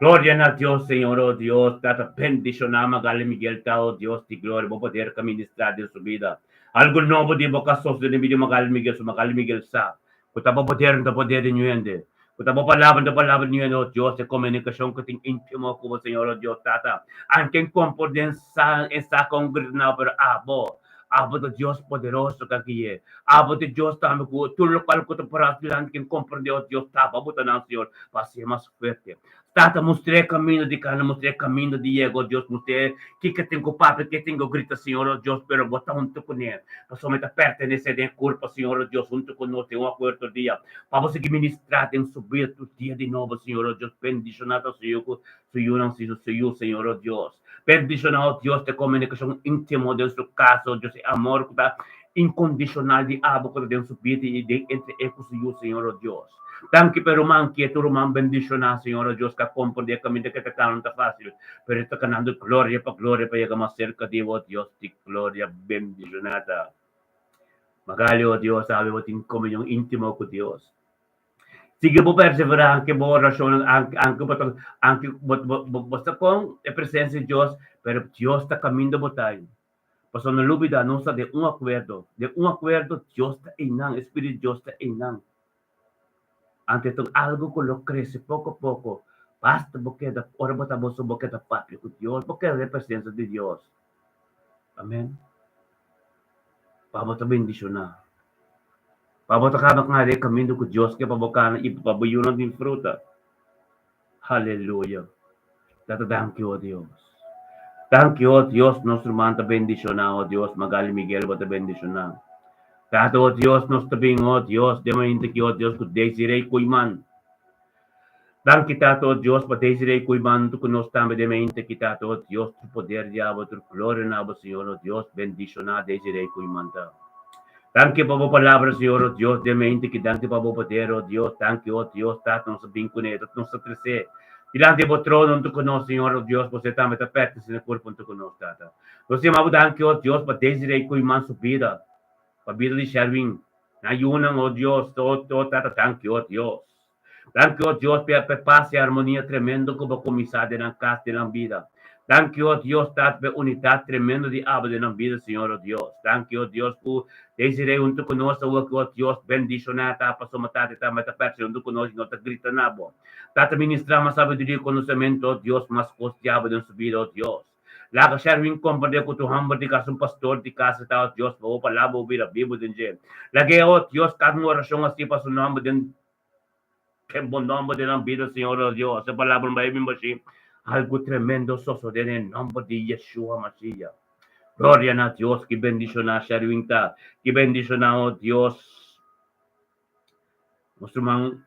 Gloria na Dios, Señor, oh Dios, Tata, bendiciona Magali Miguel ta, oh Dios di gloria, bo poder ka ministra den su bida. Algo nobo di bo ka sosode den bida di Magali Miguel, so Magali Miguel sa cu ta bo poder no ta poder di niuende, cu ta bo palabra no ta palabra di niuende, oh Dios, e comunicacion cu tin intimo cu bo, Señor, oh Dios, Tata, anke en comporde en sa, en sa con grita nao, pero abo, abo ta Dios poderoso ka kiye, abo ta Dios tambe cu tur locual cu ta para dilanti ken comprende, oh Dios, tapa bo ta nan, Señor, pa hacié mas fuerte. Tata, mustr'é kaminda di kana, mustr'é kaminda di yega, o Dios, mustr'é kiko tin ku papia, ke tin ku grita, Señor, o Dios, pero Bo ta huntu kuné, pasobra mi ta pertenesé den e kurpa, Señor, o Dios, huntu ku nos den un akuerdo dia, pa Bo sigui ministrá den su bida tur dia di nobo, Señor, o Dios, bendishoná ta su yu ku su yunan, su yu, Señor, o Dios. Bendishoná, o Dios, e komunikashon íntimo den su kas, o Dios, e amor ku ta inkondishonal di Abo ku ta den su bida i den entre e ku su yu, Señor, o Dios. Danki pa e ruman ki e tur ruman bendishoná, Señor o Dios, ka komprendé e kaminda ke ta kana no ta fásil, pero e ta kanando gloria pa gloria pa yega mas serka di bo, Dios di gloria bendishoná ta. Magali, o Dios, awe bo tin komunion íntimo ku Dios. Sigui bo perseverá anke bo orashonnan, anke anke bo ta anke bo bo bo sta kon e presensia di Dios, pero Dios ta kaminda bo ta. Pasobra no lubida, nos ta den un akuerdo. Den un akuerdo, Dios ta einan, e Spiritu di Dios ta einan. Anto ta algu ku lo krese poko poko. Basta bo keda, ora bo ta bo so, bo keda papia ku Dios, bo keda den presensia di Dios. Amen. Pa bo ta bendishoná. Pa bo ta kaba kana den kaminda ku Dios ke pa bo kana i pa bo yunan tin fruta. Haleluya! Tata danki o Dios. Danki o Dios nos ruman ta bendiciona o Dios Magali Miguel bo ta bendiciona. Tata o Dios nos ta bin o Dios den mainta ki o Dios ku Desiree Koeiman. Danki Tata o Dios pa Desiree Koeiman huntu ku nos tambe den mainta ki Tata o Dios tur poder di abo tur gloria na abo Señor o Dios bendiciona Desiree Koeiman ta. Danki pa bo palabra, Señor, o Dios den mente ki danki pa bo poder, o Dios, danki, o Dios, Tata, nos a bin kuné, Tata, nos ta tresé dilanti di bo trono huntu ku nos, Señor, o Dios, bosé tambe ta pertensé na kurpo huntu ku nos, Tata. Nos yama bo danki, o Dios, pa Desiree ku iman su bida, pa bida di Sherwin, nan yunan, o Dios, o, o Tata, danki, o Dios. Danki, o Dios, pa e pas i armonia tremendo ku bo a kuminsá den nan kas, den nan bida. Danki, o Dios, Tata, pa e unidat tremendo di abo den nan bida, Señor, o Dios. Danki, o Dios, ku Desiree huntu ku nos awor ki, o Dios, bendishoná ta pasobra Tata ta meta pèrsè huntu ku nos i no ta grita na bo. Tata, ministrá mas sabiduria i konosementu, o Dios, mas kos di abo den su bida, o Dios. Laga Sherwin komprendé ku tur hòmber di kas un pastor di kas ta, o Dios, pa bo palabra bo bira bibu den dje. Lag'é, o Dios, kada un orashon hasi pa su nòmber den Ken bo nòmber den nan bida, Señor, o Dios. E palabra no bai bin bashí. Algu tremendo sosodé den e nòmber di Yeshua Mashiach. Gloria na Dios ki bendishoná Sherwin ta, ki bendishoná, o Dios, nos ruman,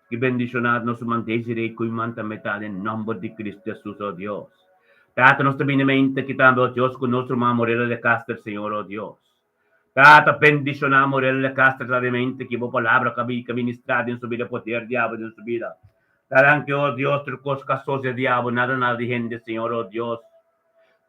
ki bendishoná nos ruman Desiree Koeiman tambe ta den nòmber di Cristo Jesus, o Dios. Tata, nos ta bini mente aki tambe, o Dios, ku nos ruman Morela de Caster, Señor, o Dios. Tata, bendishoná Morela de Caster sabiamente ki bo palabra ka ka ministrá den su bida poder di abo den su bida. Ta danki, o Dios, tur kos ka sosia di abo, nada nada di hende, Señor, o Dios.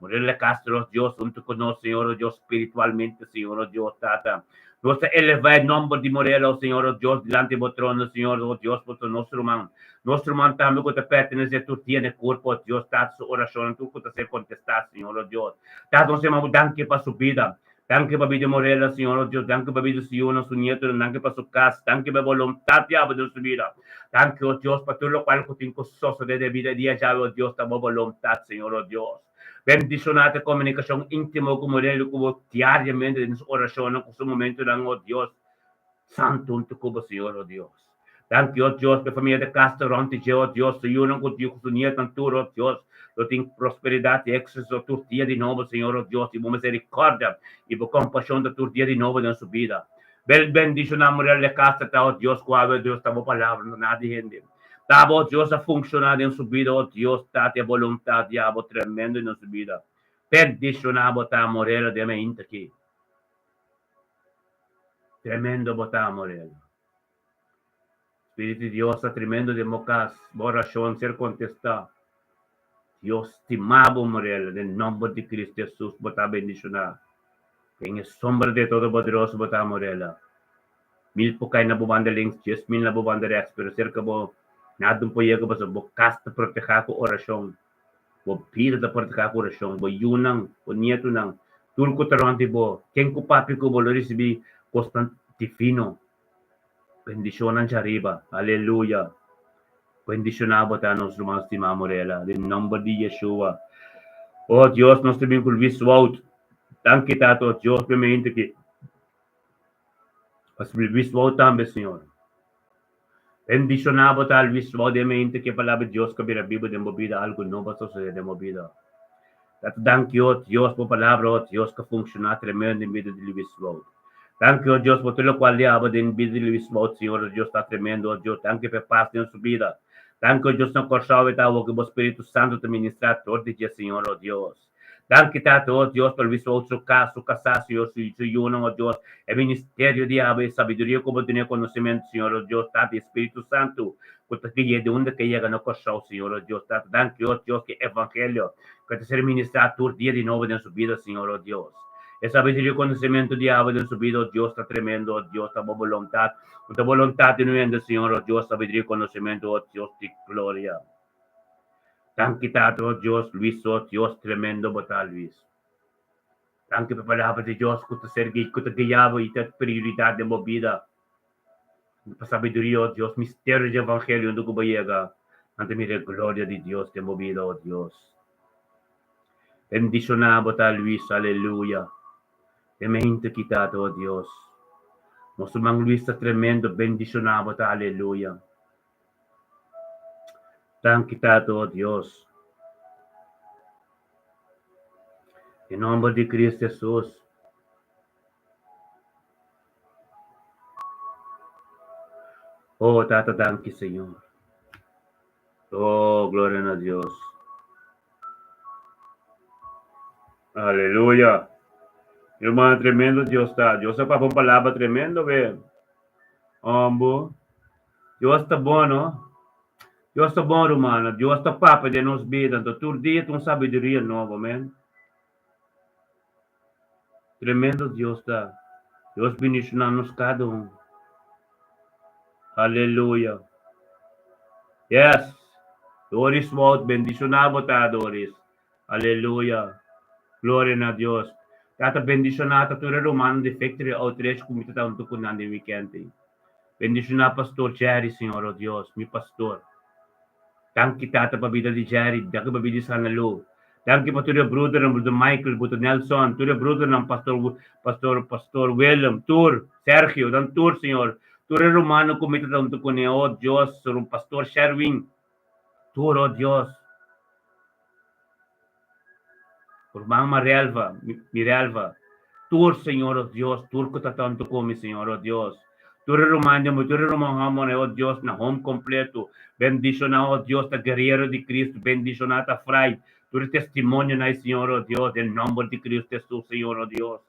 Morela de Castro, o Dios, huntu ku nos, Señor, o Dios, spiritualmente, Señor, o Dios, Tata. Nos ta elevá e nòmber di Morela, o Señor, o Dios, dilanti bo trono, Señor, o Dios, pasobra nos ruman, nos ruman tambe ku ta pertenesé tur dia na e kurpo, o Dios, Tata, su orashonnan tur ku ta ser kontestá, Señor, o Dios. Tata, nos yama bo danki pa su bida. Danki pa bida Morela, Señor, o Dios. Danki pa bida su yunan, su nietonan. Danki pa su kas. Danki pa e boluntat di abo den su bida. Danki, o Dios, pa tur lokual ku tin ku sosodé den bida dia djawe, o Dios, ta bo boluntat, Señor, o Dios. Bendishoná ta komunikashon íntimo ku Morela ku bo diariamente den su orashonnan, ku su momentunan, o Dios, santu huntu ku bo, Señor, o Dios. Danki, o Dios, pa e famia de Castro rond di dje, o Dios, su yunan ku su nietan tur, o Dios, lo tin prosperidat i éksito tur dia di nobo, Señor, o Dios, i bo miserikòrdia i bo kompashon ta tur dia di nobo den su bida. Bendishoná Muriel de Castro ta, o Dios, ku awe, Dios, ta bo palabra, no nada di hende. Ta bo, Dios, a funshoná den su bida, o Dios, ta te boluntat di abo tremendo den su bida. Bendishoná bo ta, Muriel, den mainta aki. Tremendo bo ta, Muriel. Spiritu di Dios ta tremendo den bo kas, bo orashon ser kontestá. Dios stima bo, Morella, den nomber di Cristo Jesus bo ta bendishoná. Den e sombra di e Todopoderoso bo ta, Morella. Mil por kai na bo banda links, 10,000 na bo banda rèks, pero serka bo Nada no por yega pasobra bo kas ta protehá ku orashon, bo bida ta protehá ku orashon, bo yunan, bo nietunan, tur ku ta rònt di bo, ken ku papia ku bo lo risibí kosnan divino, bendishonnan djariba. Aleluya! Bendishoná bo ta nos ruman stimá Morela, den nòmber di Yeshua. O Dios, nos ta bin ku Luis Wout. Danki Tata, o Dios, pa e mente ki pa Luis Wout tambe, Señor. Bendishoná bo ta Luis Wout den e mente ki e palabra di Dios ka bira bibu den bo bida, algu nobo a sosodé den bo bida. Tata, danki, o Dios, pa bo palabra, o Dios, ka funshoná tremendo den bida di Luis Wout. Danki, o Dios, pa tur lokual di abo den bida di Luis Wout, Señor, o Dios, ta tremendo, o Dios. Danki pa e pas den su bida. Danki, o Dios, na Kòrsou e ta awor ku bo Spiritu Santu ta ministrá tur di dje, Señor, o Dios. Danki, Tata, o Dios, pa Luis Wout su kas, su kasá, Señor, su su yunan, o Dios, e ministerio di abo, e sabiduria ku bo dun'é, konosementu, Señor, o Dios, Tata, e Spiritu Santu ku ta gui'é di unda ku e yega na Kòrsou, Señor, o Dios, Tata. Danki, o Dios, ku e evangelio ku ta ser ministrá tur dia di nobo den su bida, Señor, o Dios. E sabiduria i konosementu di Abba den su bida, o Dios, ta tremendo, o Dios, ta bo bolontat, un ta bolontat di nuende, Señor, o Dios, sabiduria i konosementu, o Dios di gloria. Danki, Tata, o Dios, Luis, o Dios, tremendo bo ta, Luis. Danki pa palabra di Dios ku ta ser ku ta guia bo i ta prioridat den bo bida. Pa sabiduria, o Dios, misterio di evangelio unda ku bo yega, nan ta mira e gloria di Dios den bo bida, o Dios. Bendishoná bo ta Luis aleluya e mente ki tata oh Dios nos ruman Luis ta tremendo bendishoná bo ta aleluya danki tata oh Dios den nomber di Cristo Jesus. Oh tata danki Señor. Oh, gloria na Dios. Aleluya. Hermano, tremendo Dios ta. Dios a papia un palabra tremendo, ve. Hombo. Dios ta bueno. Dios ta bon, hermano. Dios ta papia den nos bida. Entonces, tur dia ta un sabiduria nobo, amén. Tremendo Dios ta. Dios bendiciona nos cada un. Aleluya. Yes. Doris Wout, bendiciona bo ta, Doris. Aleluya. Gloria na Dios. Tata bendiciona ta tur e rumannan di Victory Outreach cu mi ta ta hunto cu nan den weekend ei. Bendiciona Pastor Jerry, Señor, oh Dios, mi pastor. Danki Tata pa bida di Jerry, danki pa bida di Sanelu. Danki pa tur e brudernan, bruder Michael, bruder Nelson, tur e brudernan, pastor pastor pastor Willem, tur, Sergio, dan tur Señor, tur e rumannan ku mi ta huntu kuné, oh Dios, pastor Sherwin, tur, oh Dios. Ruman Marelva, Mirelva, tur Señor, oh Dios, tur ku ta tantu ku mi, Señor, oh Dios. Tur e ruman di mi, tur e ruman hòmbernan, oh Dios, na home kompleto. Bendishoná, oh Dios, ta guerero di Cristo, bendishoná ta frai tur e testimonionan, Señor, oh Dios, den nòmber di Cristo Hesus, Señor, oh Dios.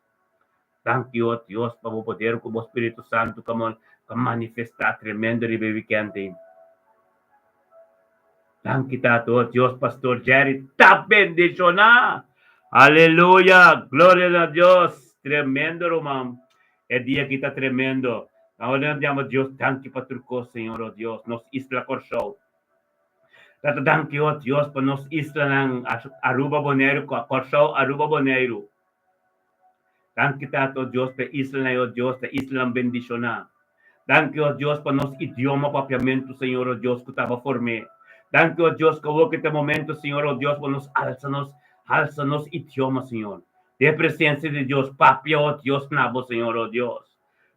Danki, oh Dios, pa bo poder ku bo Spiritu Santu ka ka manifestá tremendo riba e wikènt ei. Danki, Tata, oh Dios, Pastor Jerry ta bendishoná! Aleluya! Gloria na Dios! Tremendo, ruman. E dia aki ta tremendo. Awor nos yama Dios danki pa tur kos, Señor, oh Dios, nos isla Kòrsou. Tata danki, oh Dios, pa nos islanan Aruba, Boneiru, Kòrsou, Aruba, Boneiru. Danki Tata, oh Dios, pa e islanan, oh Dios, ta islanan bendishoná. Danki, oh Dios, pa nos idioma papiamentu, Señor, oh Dios, ku taba form'é. Danki, oh Dios, ku awor ku ta e momento, Señor, oh Dios, pa nos alsa nos, alsa nos idioma, Señor. Den e presensia di Dios, papia, oh Dios, na bo, Señor, oh Dios.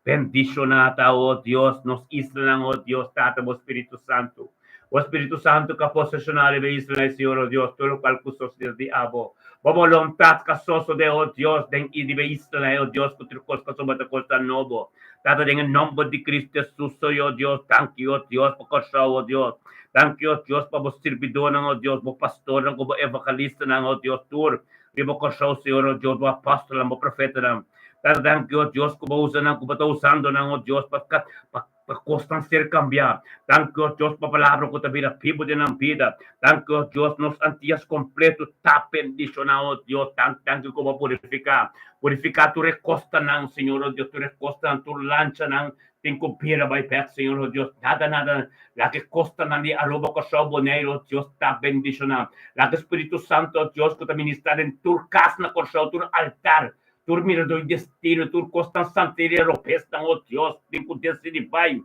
Bendishoná ta, oh Dios, nos islanan, oh Dios, Tata, bo Spiritu Santu. Bo Spiritu Santu ka poseshoná riba e islanan, Señor, oh Dios, tur lokual ku sosodé di abo. Bo boluntat ka sosodé, oh Dios, den i riba e islanan, oh Dios, ku tur kos ka soba ta kosnan nobo. Tata, den e nòmber di Kristu Hesus, oh Dios, danki, oh Dios, pa Kòrsou, oh Dios. Danki, oh Dios, pa bo sirbidónan, oh Dios, bo pastornan ku bo evangelistanan, oh Dios, tur riba Kòrsou, Señor, oh Dios, bo apòstelnan, bo profetanan. Tata danki, o Dios, ku bo usa nan, ku bo ta usando nan, o Dios, pa pa pa kosnan ser kambiá. Danki, o Dios, pa palabra ku ta bira bibu den nan bida. Danki, o Dios, nos Antias kompleto ta bendishoná, o Dios. Danki, danki ku bo a purifiká. Purifiká tur e kostanan, Señor, o Dios, tur e kostanan, tur lanchanan. Tin ku bira bai bek, Señor, oh Dios. Nada, nada. Laga e kostanan di Aruba, Kòrsou, Boneiru, oh Dios, ta bendishoná. Laga Spiritu Santu, oh Dios, ku ta ministrá den tur kas na Kòrsou, tur altar, tur mirador di destino, tur kosnan santeria robesnan, oh Dios, tin ku desidí bai.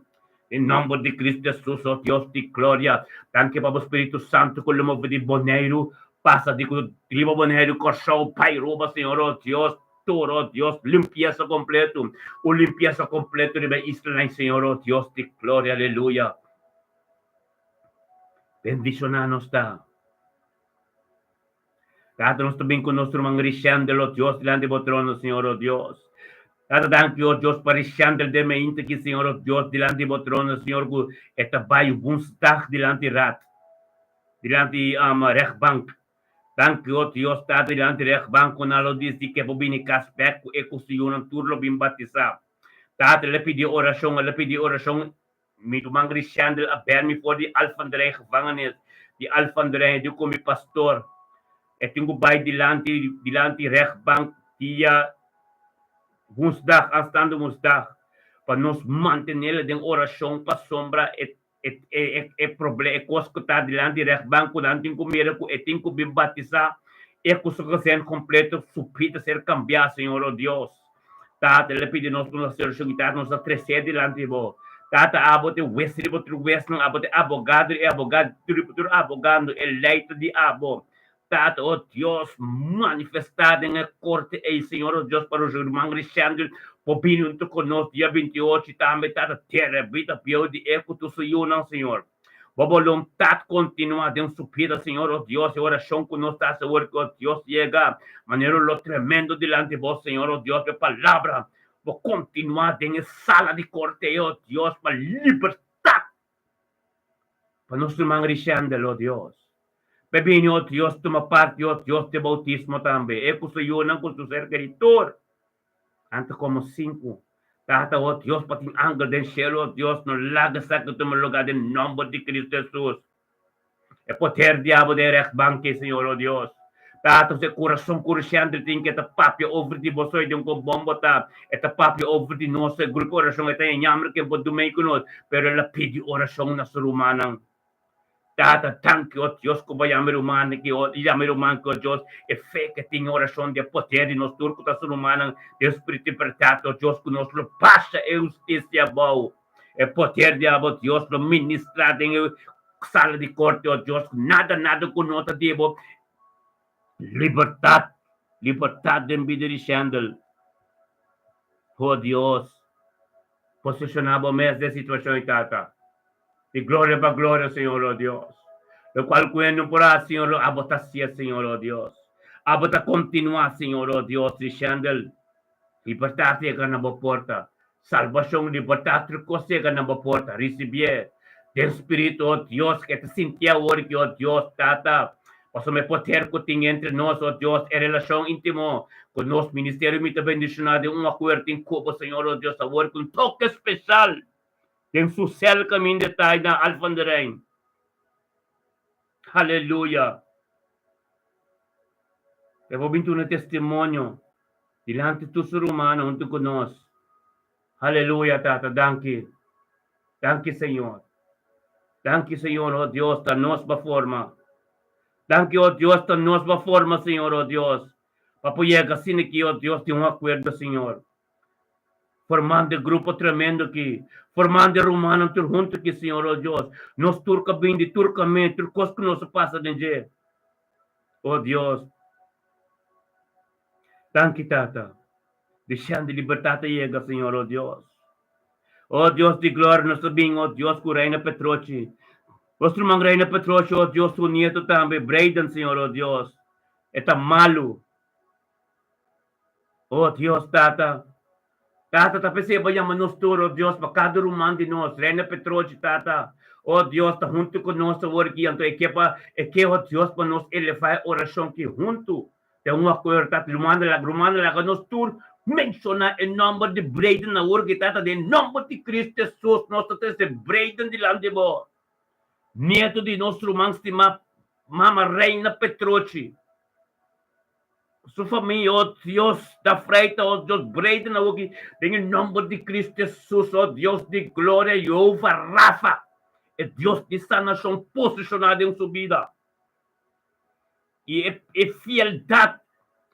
Den nòmber di Kristu Hesus, oh Dios di gloria, danki pa bo Spiritu Santu ku lo move di Boneiru pasa di ku riba Boneiru, Kòrsou, bai Aruba, Señor, oh Dios. Tur, oh Dios, limpiesa kompleto, un limpiesa kompleto riba e islanan, Señor, oh Dios di gloria, aleluya. Bendishoná nos ta. Tata, nos ta bin ku nos ruman Rishendel, oh Dios, dilanti bo trono, Señor, oh Dios. Tata, danki, oh Dios, pa Rishendel den meinta aki, Señor, oh Dios, dilanti bo trono, Señor, ku e ta bai woensdag dilanti raad, dilanti rechtbank. Danki o Dios Tata dilanti rechtbank ku nan lo disi ke bo bini kas bek ku e ku su yunan tur lo bin batisá. Tata el a pidi orashon, el a pidi orashon, mi ruman Rishendel a bel mi for di Alphen-de-Rijn gevangenis, di Alphen-de-Rijn di ku mi pastor e tin ku bai dilanti dilanti rechtbank dia woensdag aanstaande woensdag pa nos mantenele den orashon pasobra e E e e proble e kos ku ta dilanti rechtbank ku nan tin ku mira ku e tin ku bin batisá e ku su gezin kompleto su bida ser kambiá Señor o Dios Tata el a pidi nos ku nos hasi orashon i Tata nos a tresé dilanti bo Tata abo ta e wes riba tur wesnan abo ta e abogado di e abogado riba tur abogando e lei ta di abo Tata, o Dios, manifestá den e korte ei, Señor, o Dios, pa nos ruman Rishendel por bini huntu ku nos dia 28 i tambe, Tata, tera bida bieu di e ku tur su yunan, Señor. Bo boluntat kontinuá den su bida, Señor, o Dios, e orashon ku nos ta hasi awor ku, o Dios, yega manera un lo tremendo dilanti bo, Señor, o Dios, bo palabra bo kontinuá den e sala di korte ei, o Dios, pa libertat pa nos ruman Rishendel, o Dios. P'e bini, o Dios, tuma parti, o Dios, di e boutismo tambe, e ku su yunan ku su ser kerí tur. Nan ta komo sinku. Tata, o Dios, pa tin angel den shelu, o Dios, no laga esaki tuma lugá den nòmber di Kristu Hesus. E poder di abo den rechtbank ei, Señor, o Dios. Tata, su e kurason ku Rishendri tin ke ta papia over di boso ei den kon bon bo ta. E ta papia over di nos, e grupo orashon e ta ñamber ke bo dumei ku nos, pero el a pidi orashon na su rumannan. Tata, danki, o Dios, ku bo yama e rumannan ki, o yama e ruman ki, o Dios, e fe ke tin e orashon di e poder di nos tur ku ta su rumannan den spiritu i bèrdat, o Dios, ku nos lo basha e hustisia abou. E poder di abo, Dios, lo ministrá den e sala di korte, o Dios, nada, nada ku no ta di bo. Libertat, libertat den bida di Shendel. O Dios, posishoná bo mes den situashon ei, Tata. Di gloria pa gloria, Señor, o Dios. Lokual ku hende no por hasi, Señor, lo abo ta hasié, Señor, o Dios. Abo ta kontinuá, Señor, o Dios, di Shendel. Libertat yega na bo porta. Salbashon, libertat, tur kos yega na bo porta. Risibié den spiritu, o Dios, ke ta sintié awor ki, o Dios, Tata, pasobra e poder ku tin entre nos, o Dios, e relashon íntimo ku nos ministerio mi ta bendishoná den un akuerdo tin ku bo, Señor, o Dios, awor ku un toke speshal den su sèl kaminda e ta na Alphen van der Rijn. Aleluya! E por bin tuna testimonio dilanti tur su rumannan huntu ku nos. Aleluya, Tata, danki. Danki, Señor. Danki, Señor, oh Dios, ta nos bo forma. Danki, oh Dios, ta nos bo forma, Señor, oh Dios, pa por yega asina aki, oh Dios, tin un akuerdo, Señor. Formando e grupo tremendo aki, formando e rumannan tur huntu aki, Señor, oh Dios. Nos tur ka bin di tur kaminda, tur kos ku nos a pasa den dje. Oh Dios. Danki, Tata. Dishon di libertat a yega, Señor, oh Dios. Oh Dios di gloria, nos ta bin, oh Dios, ku Reina Petrochi. Nos ruman Reina Petrochi, oh Dios, su nieto tambe, Brayden, Señor, oh Dios. E ta malu. Oh Dios, Tata. Tata, ta p'esei bo yama nos tur, oh Dios, pa kada ruman di nos, Reina Petrochi, Tata. Oh Dios, ta huntu ku nos awor aki, anto e ke pa, e ke, oh Dios, pa nos elevá e orashon aki huntu. Den un akuerdo, Tata, rumannan laga, rumannan laga nos tur menshoná e nòmber di Brayden awor aki, Tata, den nòmber di Cristo Jesus, nos ta trese Brayden dilanti bo, nieto di nos ruman stimá, Mama Reina Petrochi. Su famia, oh Dios, da freita, oh Dios, breiden awoki, den e nomber di Cristo Jesus, oh Dios di gloria, Jehovah Rafa, e Dios di sanacion posiciona den su bida. Y e fieldad,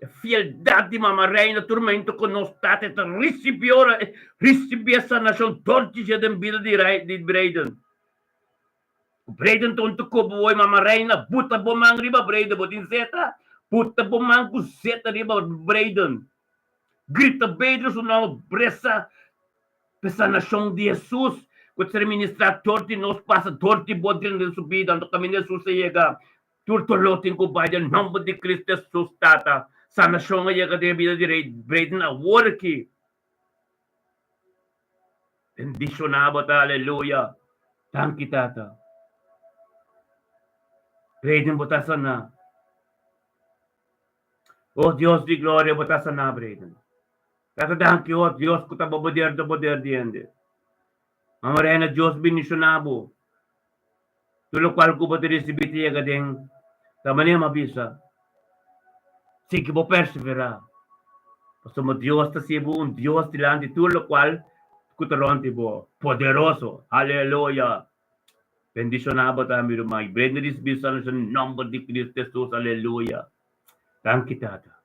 e fieldad di Mama Reina tur momento cu nos tata e ta ricibi ora e ricibi e sanacion dor di dje den bida di Breiden. Breiden ta un tuko bo Mama Reina, buta bo man riba Breiden, bo tin zeta? Buta bo man ku zeta riba Breiden. Grita Breiden su nòmber, bresa p'e sanashon di Hesus ku ta ser ministrá dor di nos, pasa dor di bo drenta den su bida, anto kaminda Hesus a yega, tur doló tin ku bai den nòmber di Kristu Hesus, Tata. Sanashon a yega den e bida di Breiden awor aki. Bendiciona bo ta aleluya. Danki tata. Brayden bo ta sana. Oh Dios di gloria bo ta sana Brayden. Tata danki oh Dios ku ta bo poder ta poder di hende. Mama Reina Dios bendiciona bo. Tur lokual ku bo ta risibí ta yega den ta manera mi a bisa. Sigui bo perseverá, pasobra Dios ta hasi bo un Dios dilanti tur lokual ku ta rònt di bo. Poderoso! Aleluya! Bendishoná bo ta, mi ruman, i brenda risibí sanashon den nòmber di Kristu Hesus. Aleluya! Danki, Tata.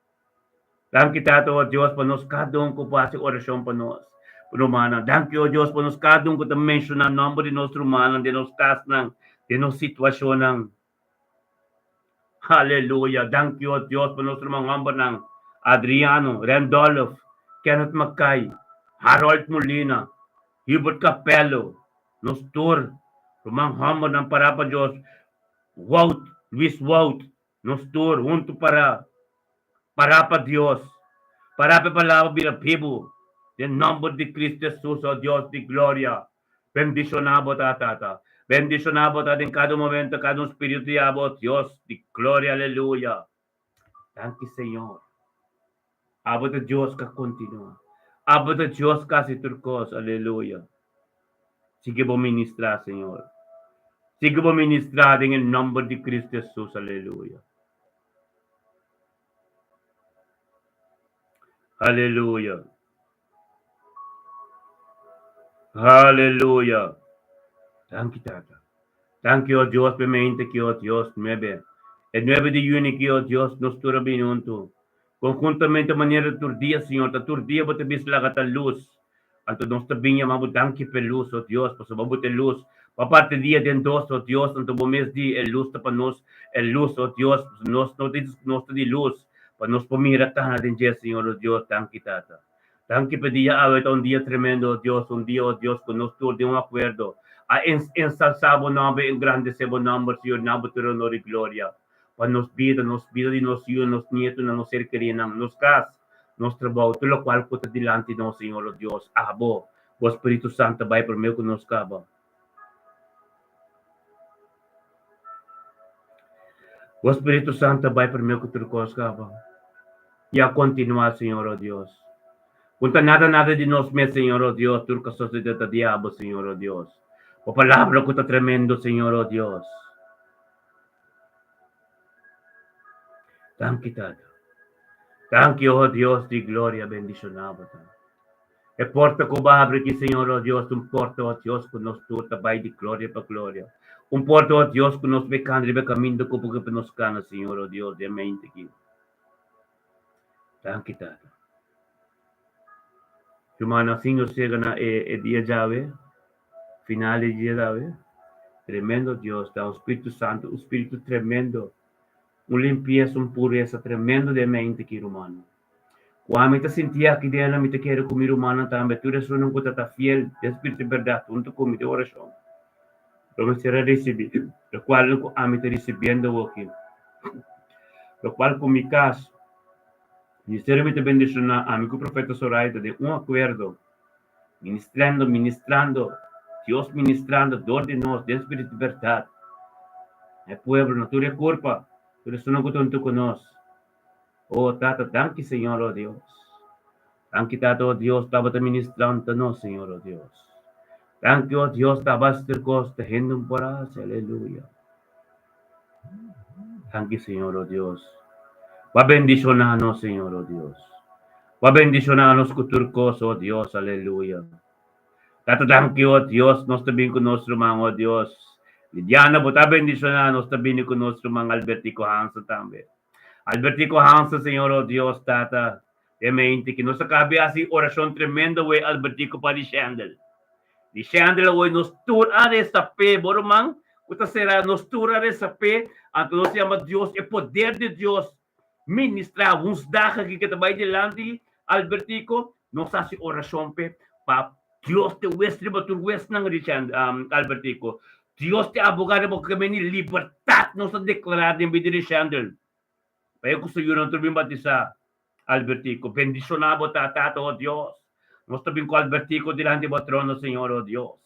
Danki, Tata, o Dios, pa nos kada un ku por hasi orashon pa nos rumannan. Danki, o Dios, pa nos kada un ku ta menshoná nòmber di nos rumannan den nos kasnan, den nos situashonnan. Aleluya! Danki, o Dios, pa nos ruman hòmbernan, Adriano, Randolph, Kenneth Mackay, Harold Molina, Hubert Capello, nos tur ruman hòmbernan pará pa Dios, Wout, Luis Wout, Nos tur huntu para, para pa Dios, para pa e Palabra bira bibu, den nomber di Cristo Jesus, o Dios di gloria, bendiciona bo ta, Tata, bendiciona bo ta den cada momento, cada un spiritu di abo, Dios di gloria, aleluya. Danki Señor. Abo ta Dios ka continua. Abo ta Dios ka haci tur cos, aleluya. Sigui bo ministra, Señor. Sigui bo ministra den e nomber di Cristo Jesus, aleluya. Aleluya. Aleluya. Danki, Tata. Danki, o Dios, p'e mente ki, o Dios, nuebe. E nuebe di juni ki, o Dios, nos tur a bini huntu. Konhuntamente manera tur dia, Señor, ta tur dia bo ta bisa laga ta lus. Anto nos ta bin yama bo danki p'e lus, o Dios, pasobra bo ta e lus. Bo a parti dia den dos, o Dios, anto bo mes di e lus ta pa nos, e lus, o Dios, nos no ta nos ta di lus, pa nos por mira kana den dje, Señor, o Dios. Danki, Tata. Danki p'e dia awe ta un dia tremendo, o Dios, un dia, o Dios, ku nos tur den un akuerdo a ensalsá bo nòmber, engrandesé bo nòmber, Señor, na bo tur honor i gloria. Pa nos bida, nos bida di nos yunan, nos nietunan, nos ser kerínan, nos kas, nos trabou, tur lokual ku ta dilanti nos, Señor, o Dios, abo, bo Spiritu Santu bai promé ku nos kaba. Bo Spiritu Santu bai promé ku tur kos kaba. I a kontinuá, Señor, o Dios. Ku ta nada nada di nos mes, Señor, o Dios, tur kos sosodé ta di abo, Señor, o Dios. Bo palabra ku ta tremendo, Señor, o Dios. Danki, Tata. Danki, o Dios di gloria, bendishoná bo ta. E porta ku bo abri aki, Señor, o Dios, un porta, o Dios, ku nos tur ta bai di gloria pa gloria. Un porta, o Dios, ku nos bai kana riba e kaminda ku bo ke pa nos kana, Señor, o Dios, den mente aki. Danki, Tata. Rumannan, sin nos yega na e dia djawe, final di dia djawe, tremendo Dios ta, un Spiritu Santu, un Spiritu tremendo, un limpiesa, un puresa tremendo den mente aki, rumannan. Ku ami ta sinti aki den, mi ta kere ku mi rumannan tambe, tur esunnan ku ta ta fiel den spiritu i bèrdat huntu ku mi den orashon, lo mester a risibí lokual ku ami ta risibiendo awoki, lokual ku mi kas. Ministerio mi ta bendishoná ami ku Profeta Soraida den un akuerdo, ministrando, ministrando, Dios ministrando dor di nos den spiritu di bèrdat na e pueblo, na tur e kurpa, tur esunnan ku ta huntu ku nos. O Tata, danki Señor, o Dios. Danki Tata, o Dios, tabata ministrando nos, Señor, o Dios. Danki, o Dios, tabaster kos ta hende un por hasi, aleluya. Danki Señor, o Dios. Bo a bendishoná nos, Señor, o Dios. Bo a bendishoná nos ku tur kos, o Dios, aleluya. Tata danki, o Dios, nos ta bin ku nos ruman, o Dios. Lidiana, bo ta bendishoná, nos ta bini ku nos ruman Albertico Hansen tambe. Albertico Hansen, Señor, o Dios, Tata, den mente ki nos a kabe hasi orashon tremendo wei Albertico pa di Shendel. Di Shendel awor nos tur a resa p'e, bo ruman ku ta sera, nos tur a resa p'e, anto nos yama Dios, e poder di Dios ministra woensdag aki ke ta bai dilanti Albertico, nos hasi orashon p'e pa Dios te wes riba tur wesnan, Richard, Albertico. Dios te abogá riba ku ke meni libertat nos ta deklará den bida di Shendel. Pa e ku su yunan tur bin batisá. Albertico, bendishoná bo ta, Tata, o Dios. Nos ta bin ku Albertico dilanti bo trono, Señor, o Dios.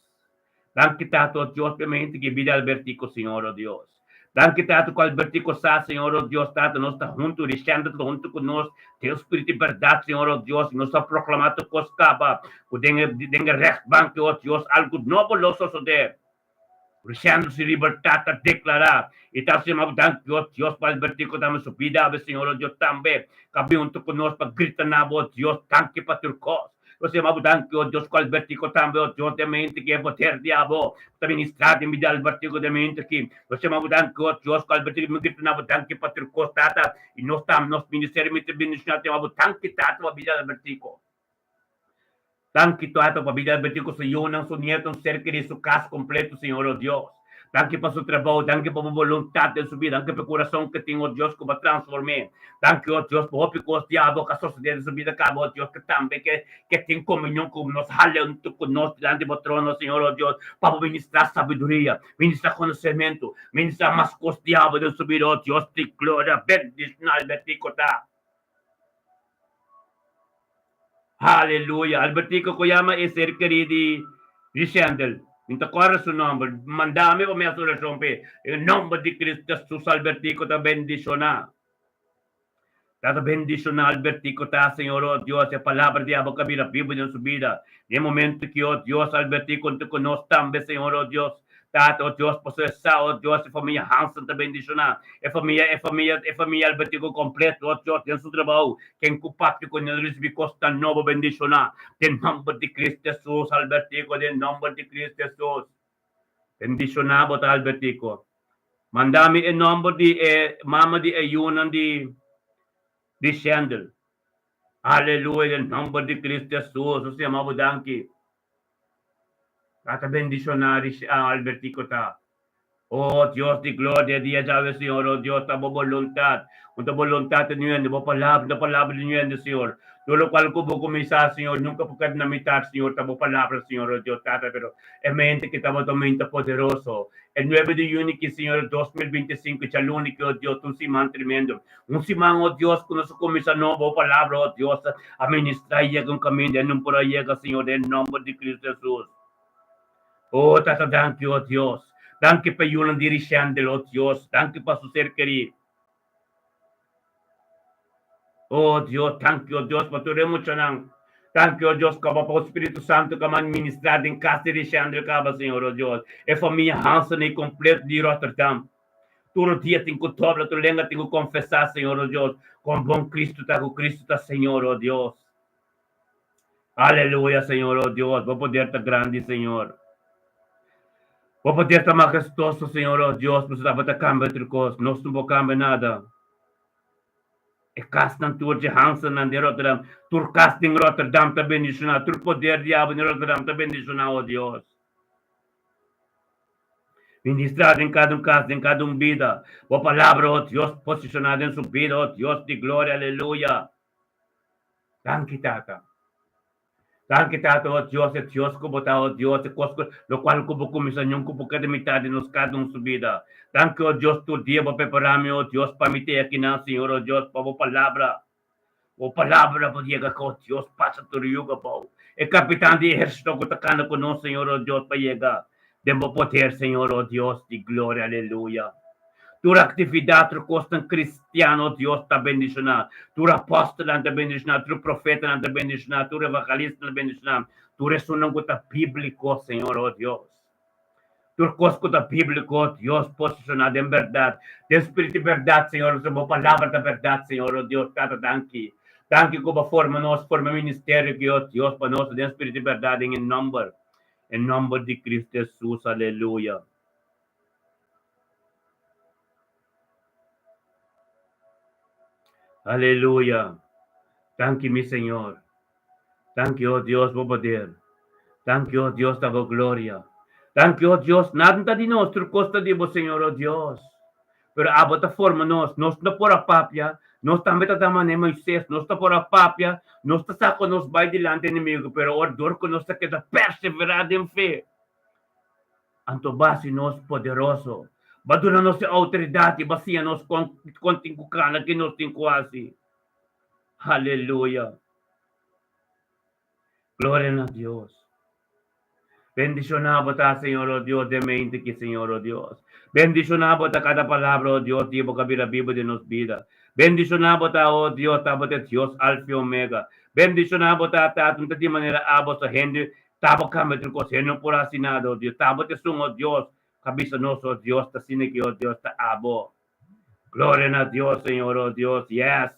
Danki, Tata, o Dios, pa e mente ki bida Albertico, Señor, o Dios. Danki, Tata, ku Albertico sa, Señor, o Dios, Tata, nos ta huntu, Richendel ta huntu ku nos, den e spiritu di bèrdat, Señor, o Dios, i nos ta proklamá tur kos kaba, ku den e, den e rechtbank, o Dios, algu nobo lo sosodé. Reciendo su libertad ta declara y ta afirma bo danki o Dios pa Albertico tambe su bida awe Señor o Dios tambe ka bin hunto cu nos pa grita na bo o Dios danki pa tur cos nos yama bo danki o Dios cu Albertico tambe o Dios den mente ki e poder di abo cu ta ministra den bida Albertico den mente aki nos yama bo danki o Dios cu Albertico mi grita na bo danki pa tur cos Tata y nos tambe nos ministerio mi ta bendiciona ta yama bo danki Tata pa bida Albertico. Danki Tata pa bida Albertico ku su yunan, su nieton, ser kerí, su kas kompleto, Señor o Dios. Danki pa su trabou, danki pa bo boluntat den su bida, danki pa e kurason ke tin, o Dios, ku bo a transform'é. Danki, o Dios, pa hopi kos di abo ku a sosodé den su bida kaba, o Dios, ke tambe ke ke tin komunion ku nos, hala huntu ku nos dilanti bo trono, Señor, o Dios, pa bo ministrá sabiduria, ministrá konosementu, ministrá mas kos di abo den su bida, o Dios di gloria, bendishoná Albertico ta. Aleluya! Albertico ku yama e ser kerí di Richendel. Mi ta kòrda su nòmber. Manda mi pa mi hasi orashon p'e. Den nòmber di Cristo Jesus Albertico ta bendishoná. Tata bendishoná Albertico ta, Señor, oh Dios, e palabra di abo ka bira bibu den su bida. Den e momento ki, oh Dios, Albertico huntu ku nos tambe, Señor, oh Dios, Tata, oh Dios, pasobra e sa, oh Dios, e famia Hansen ta bendishoná. E famia, e famia, e famia Albertico kompleto, oh Dios, den su trabou. Ken ku papia ku nan risibí kosnan nobo bendishoná. Den nòmber di Cristo Hesus, Albertico, den nòmber di Cristo Hesus. Bendishoná bo ta, Albertico. Manda mi e nòmber di e mama di e yunan di, di Shendel. Aleluya, den nòmber di Cristo Hesus, nos ta yama bo danki. Tata bendishoná Albertico ta. Oh Dios di gloria, dia djawe Señor, oh Dios ta bo boluntat. Un ta boluntat di nuende, bo palabra ta palabra di nuende, Señor. Tur lokual ku bo kuminsá, Señor, nunka por keda na mitat, Señor, ta bo palabra, Señor, oh Dios Tata, pero e mente ki tabata un mente poderoso. E nuebe di yuni ki, Señor, 2025, djaluni ki, oh Dios, ta un siman tremendo. Un siman, oh Dios, ku nos a kuminsá nobo, bo palabra, oh Dios, a ministrá i yega un kaminda e no por a yega, Señor, den nòmber di Cristo Hesus. Oh, Tata, danki, oh Dios. Danki pa e yunan di Richendel, oh Dios. Danki pa su ser kerí. Oh Dios, danki, oh Dios, pa tur e muchanan. Danki, oh Dios, kaba pa bo Spiritu Santu kaba ministrá den kas di Richendel kaba, Señor, oh Dios. E famia Hansen ei kompleto di Rotterdam. Tur dia tin ku dobla tur lenga tin ku konfesá, Señor, oh Dios, kon bon Cristo ta, ku Cristo ta Señor, oh Dios. Aleluya, Señor, oh Dios, bo poder ta grandi, Señor. Bo poder ta mahestoso, Señor, oh Dios, pasobra tabata kambia tur kos, nos no por kambia nada. E kasnan tur dje Hansennan den Rotterdam, tur kas den Rotterdam ta bendishoná, tur poder di abo den Rotterdam ta bendishoná, oh Dios. Ministrá den kada un kas, den kada un bida. Bo palabra, oh Dios, posishoná den su bida, oh Dios di gloria, aleluya. Danki, Tata. Danki, Tata, oh Dios, e Dios ku bo ta, oh Dios, e kos ku, lokual ku bo kuminsá ñun ku bo keda mitá di nos kada un su bida. Danki, oh Dios, tur dia bo prepará mi, oh Dios, pa mi te akinan, Señor, oh Dios, pa bo palabra. Bo palabra por yega ku, oh Dios, pasa tur yuga bou. E kapitan di ehérsito ku ta kana ku nos, Señor, oh Dios, pa yega den bo poder, Señor, oh Dios di gloria, aleluya. Tur aktividat, tur kosnan kristiano, oh Dios, ta bendishoná. Tur apòstelnan ta bendishoná, tur profetanan ta bendishoná, tur evangelistanan ta bendishoná, tur esunnan ku ta bíbliko, Señor, oh Dios. Tur kos ku ta bíbliko, Dios, posishoná den bèrdat, den spiritu di bèrdat, Señor, pasobra bo palabra ta bèrdat, Señor, o Dios, Tata, danki. Danki ku bo a forma nos, forma e ministerio aki, o Dios, pa nos ta den spiritu di bèrdat den e nòmber, e nòmber di Cristo Hesus. Aleluya. Aleluya. Danki, mi Señor. Danki, o Dios, bo poder. Danki, o Dios, ta bo gloria. Danki, o Dios, nada ta di nos, tur kos ta di bo, Señor, o Dios. Pero abo ta forma nos, nos no por a papia, nos tambe ta ta manera Moisés, nos ta por a papia, nos ta sa ku nos bai dilanti enemigu, pero ora dor ku nos ta keda perseverá den fe, Anto basi nos poderoso. Ba duna nos e outoridat i ba siña nos kon kon tin ku kana, ki nos tin ku hasi. Aleluya! Gloria na Dios. Bendishoná bo ta, Señor, o Dios, den mente ki, Señor, o Dios. Bendishoná bo ta kada palabra, o Dios, di bo ka bira bibu den nos bida. Bendishoná bo ta, o Dios, ta bo ta e Dios Alfa i Omega. Bendishoná bo ta, Tata, un ta di manera abo so hende Tabo cambia tur cos, hende no por haci nada, oh Dios. Tabo ta esun, oh Dios, ca bisa nos, oh Dios, ta asina ki, oh Dios, ta abo. Gloria na Dios, Señor, oh Dios, yes.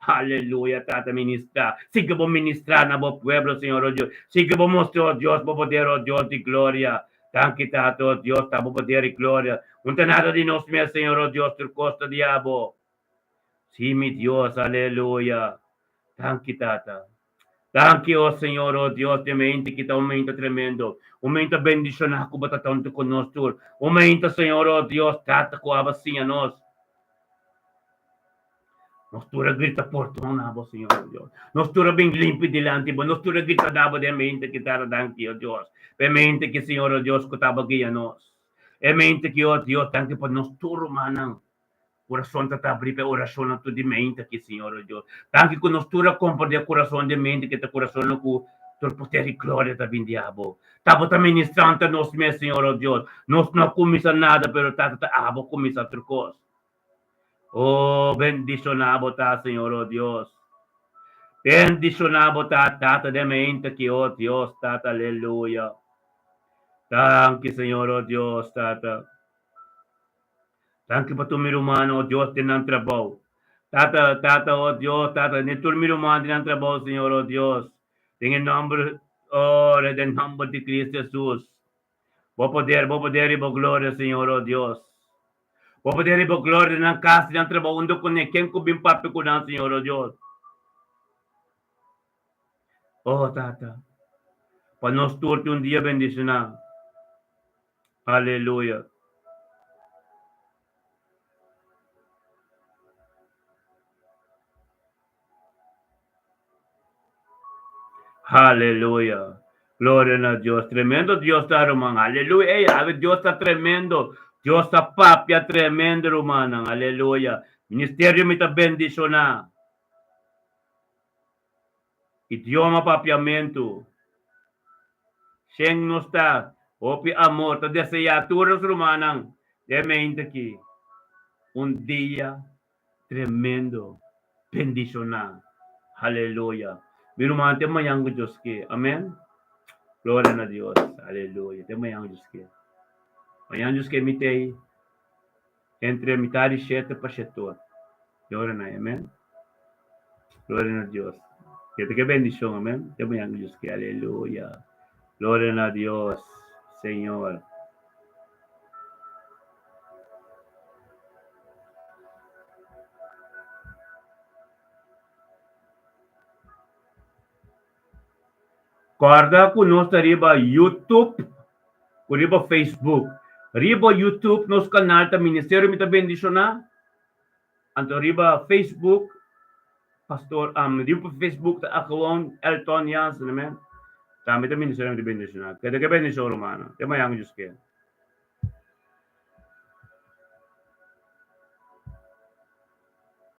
Aleluya, Tata, ministra. Sigui bo ministra na bo pueblo, Señor, oh Dios. Sigui bo mostra, oh Dios, bo poder, oh Dios di gloria. Danki, Tata, oh Dios, ta bo poder y gloria. Un ta nada di nos mes, Señor, oh Dios, tur cos ta di abo. Sí, mi Dios, aleluya. Danki, Tata. Danki, o Señor, o Dios di mente, ki ta un mente tremendo, un mente bendishoná ku bo ta tantu ku nos tur, un mente, Señor, o Dios, Tata, ku aba siña nos. Nos tur a grita pordon na bo, Señor, o Dios. Nos tur a bin limpi dilanti bo. Nos tur a grita na bo den mente ki tata danki, o Dios, p'e mente ki, Señor, o Dios, ku taba guia nos. E mente ki, o Dios, danki pa nos tur rumannan. Kurason ta ta abrí pa e orashonnan tur di mente aki, Señor, o Dios. Danki ku nos tur a komprendé kurason di mente ke ta kurasonnan ku tur poder i gloria ta bin di abo. Ta bo ta ministrante nos mes, Señor, o Dios. Nos no a kuminsá nada, pero Tata ta abo a kuminsá tur kos. O, bendishoná bo ta, Señor, o Dios. Bendishoná bo ta, Tata, den mente aki, o Dios, Tata, aleluya. Danki, Señor, o Dios, Tata. Danki pa tur mi rumannan, o Dios, den nan trabou. Tata, Tata, o Dios, Tata, den tur mi rumannan den nan trabou, Señor, o Dios, den e nomber, o, den nomber di Cristo Jesus. Bo poder, bo poder i bo gloria, Señor, o Dios. Bo poder i bo gloria den nan kas, den nan trabou, unda ku ne, ken ku bin papia ku nan, Señor, o Dios. O Tata, pa nos tur tin un dia bendishoná. Aleluya. Aleluya. Gloria na Dios. Tremendo Dios ta, ruman. Aleluya. Ey, awe Dios ta tremendo. Dios ta papia tremendo, rumannan. Aleluya. Ministerio mi ta bendishoná. Idioma papiamentu. Shen nos ta hopi amor ta deseá tur nos rumannan den mente aki un dia tremendo bendishoná. Aleluya. Mi ruman te mañan ku Dios ke. Amen. Gloria na Dios. Aleluya. Te mañan ku Dios ke. Mañan Dios ke mi tei entre mitad di shete pa shetor. Gloria na Amen. Gloria na Dios. Que te que bendición, amén. Te mañana Dios que aleluya. Gloria na Dios, Señor. Kòrda ku nos ta riba YouTube ku riba Facebook. Riba YouTube nos kanal ta Ministerio Mi Ta Bendishoná. Anto riba Facebook Pastor riba Facebook ta gewoon Elton Jansen, amen. Tambe ta Ministerio Mi Ta Bendishoná. Keda ke bendishon rumannan. Te mañana ku Dios kier.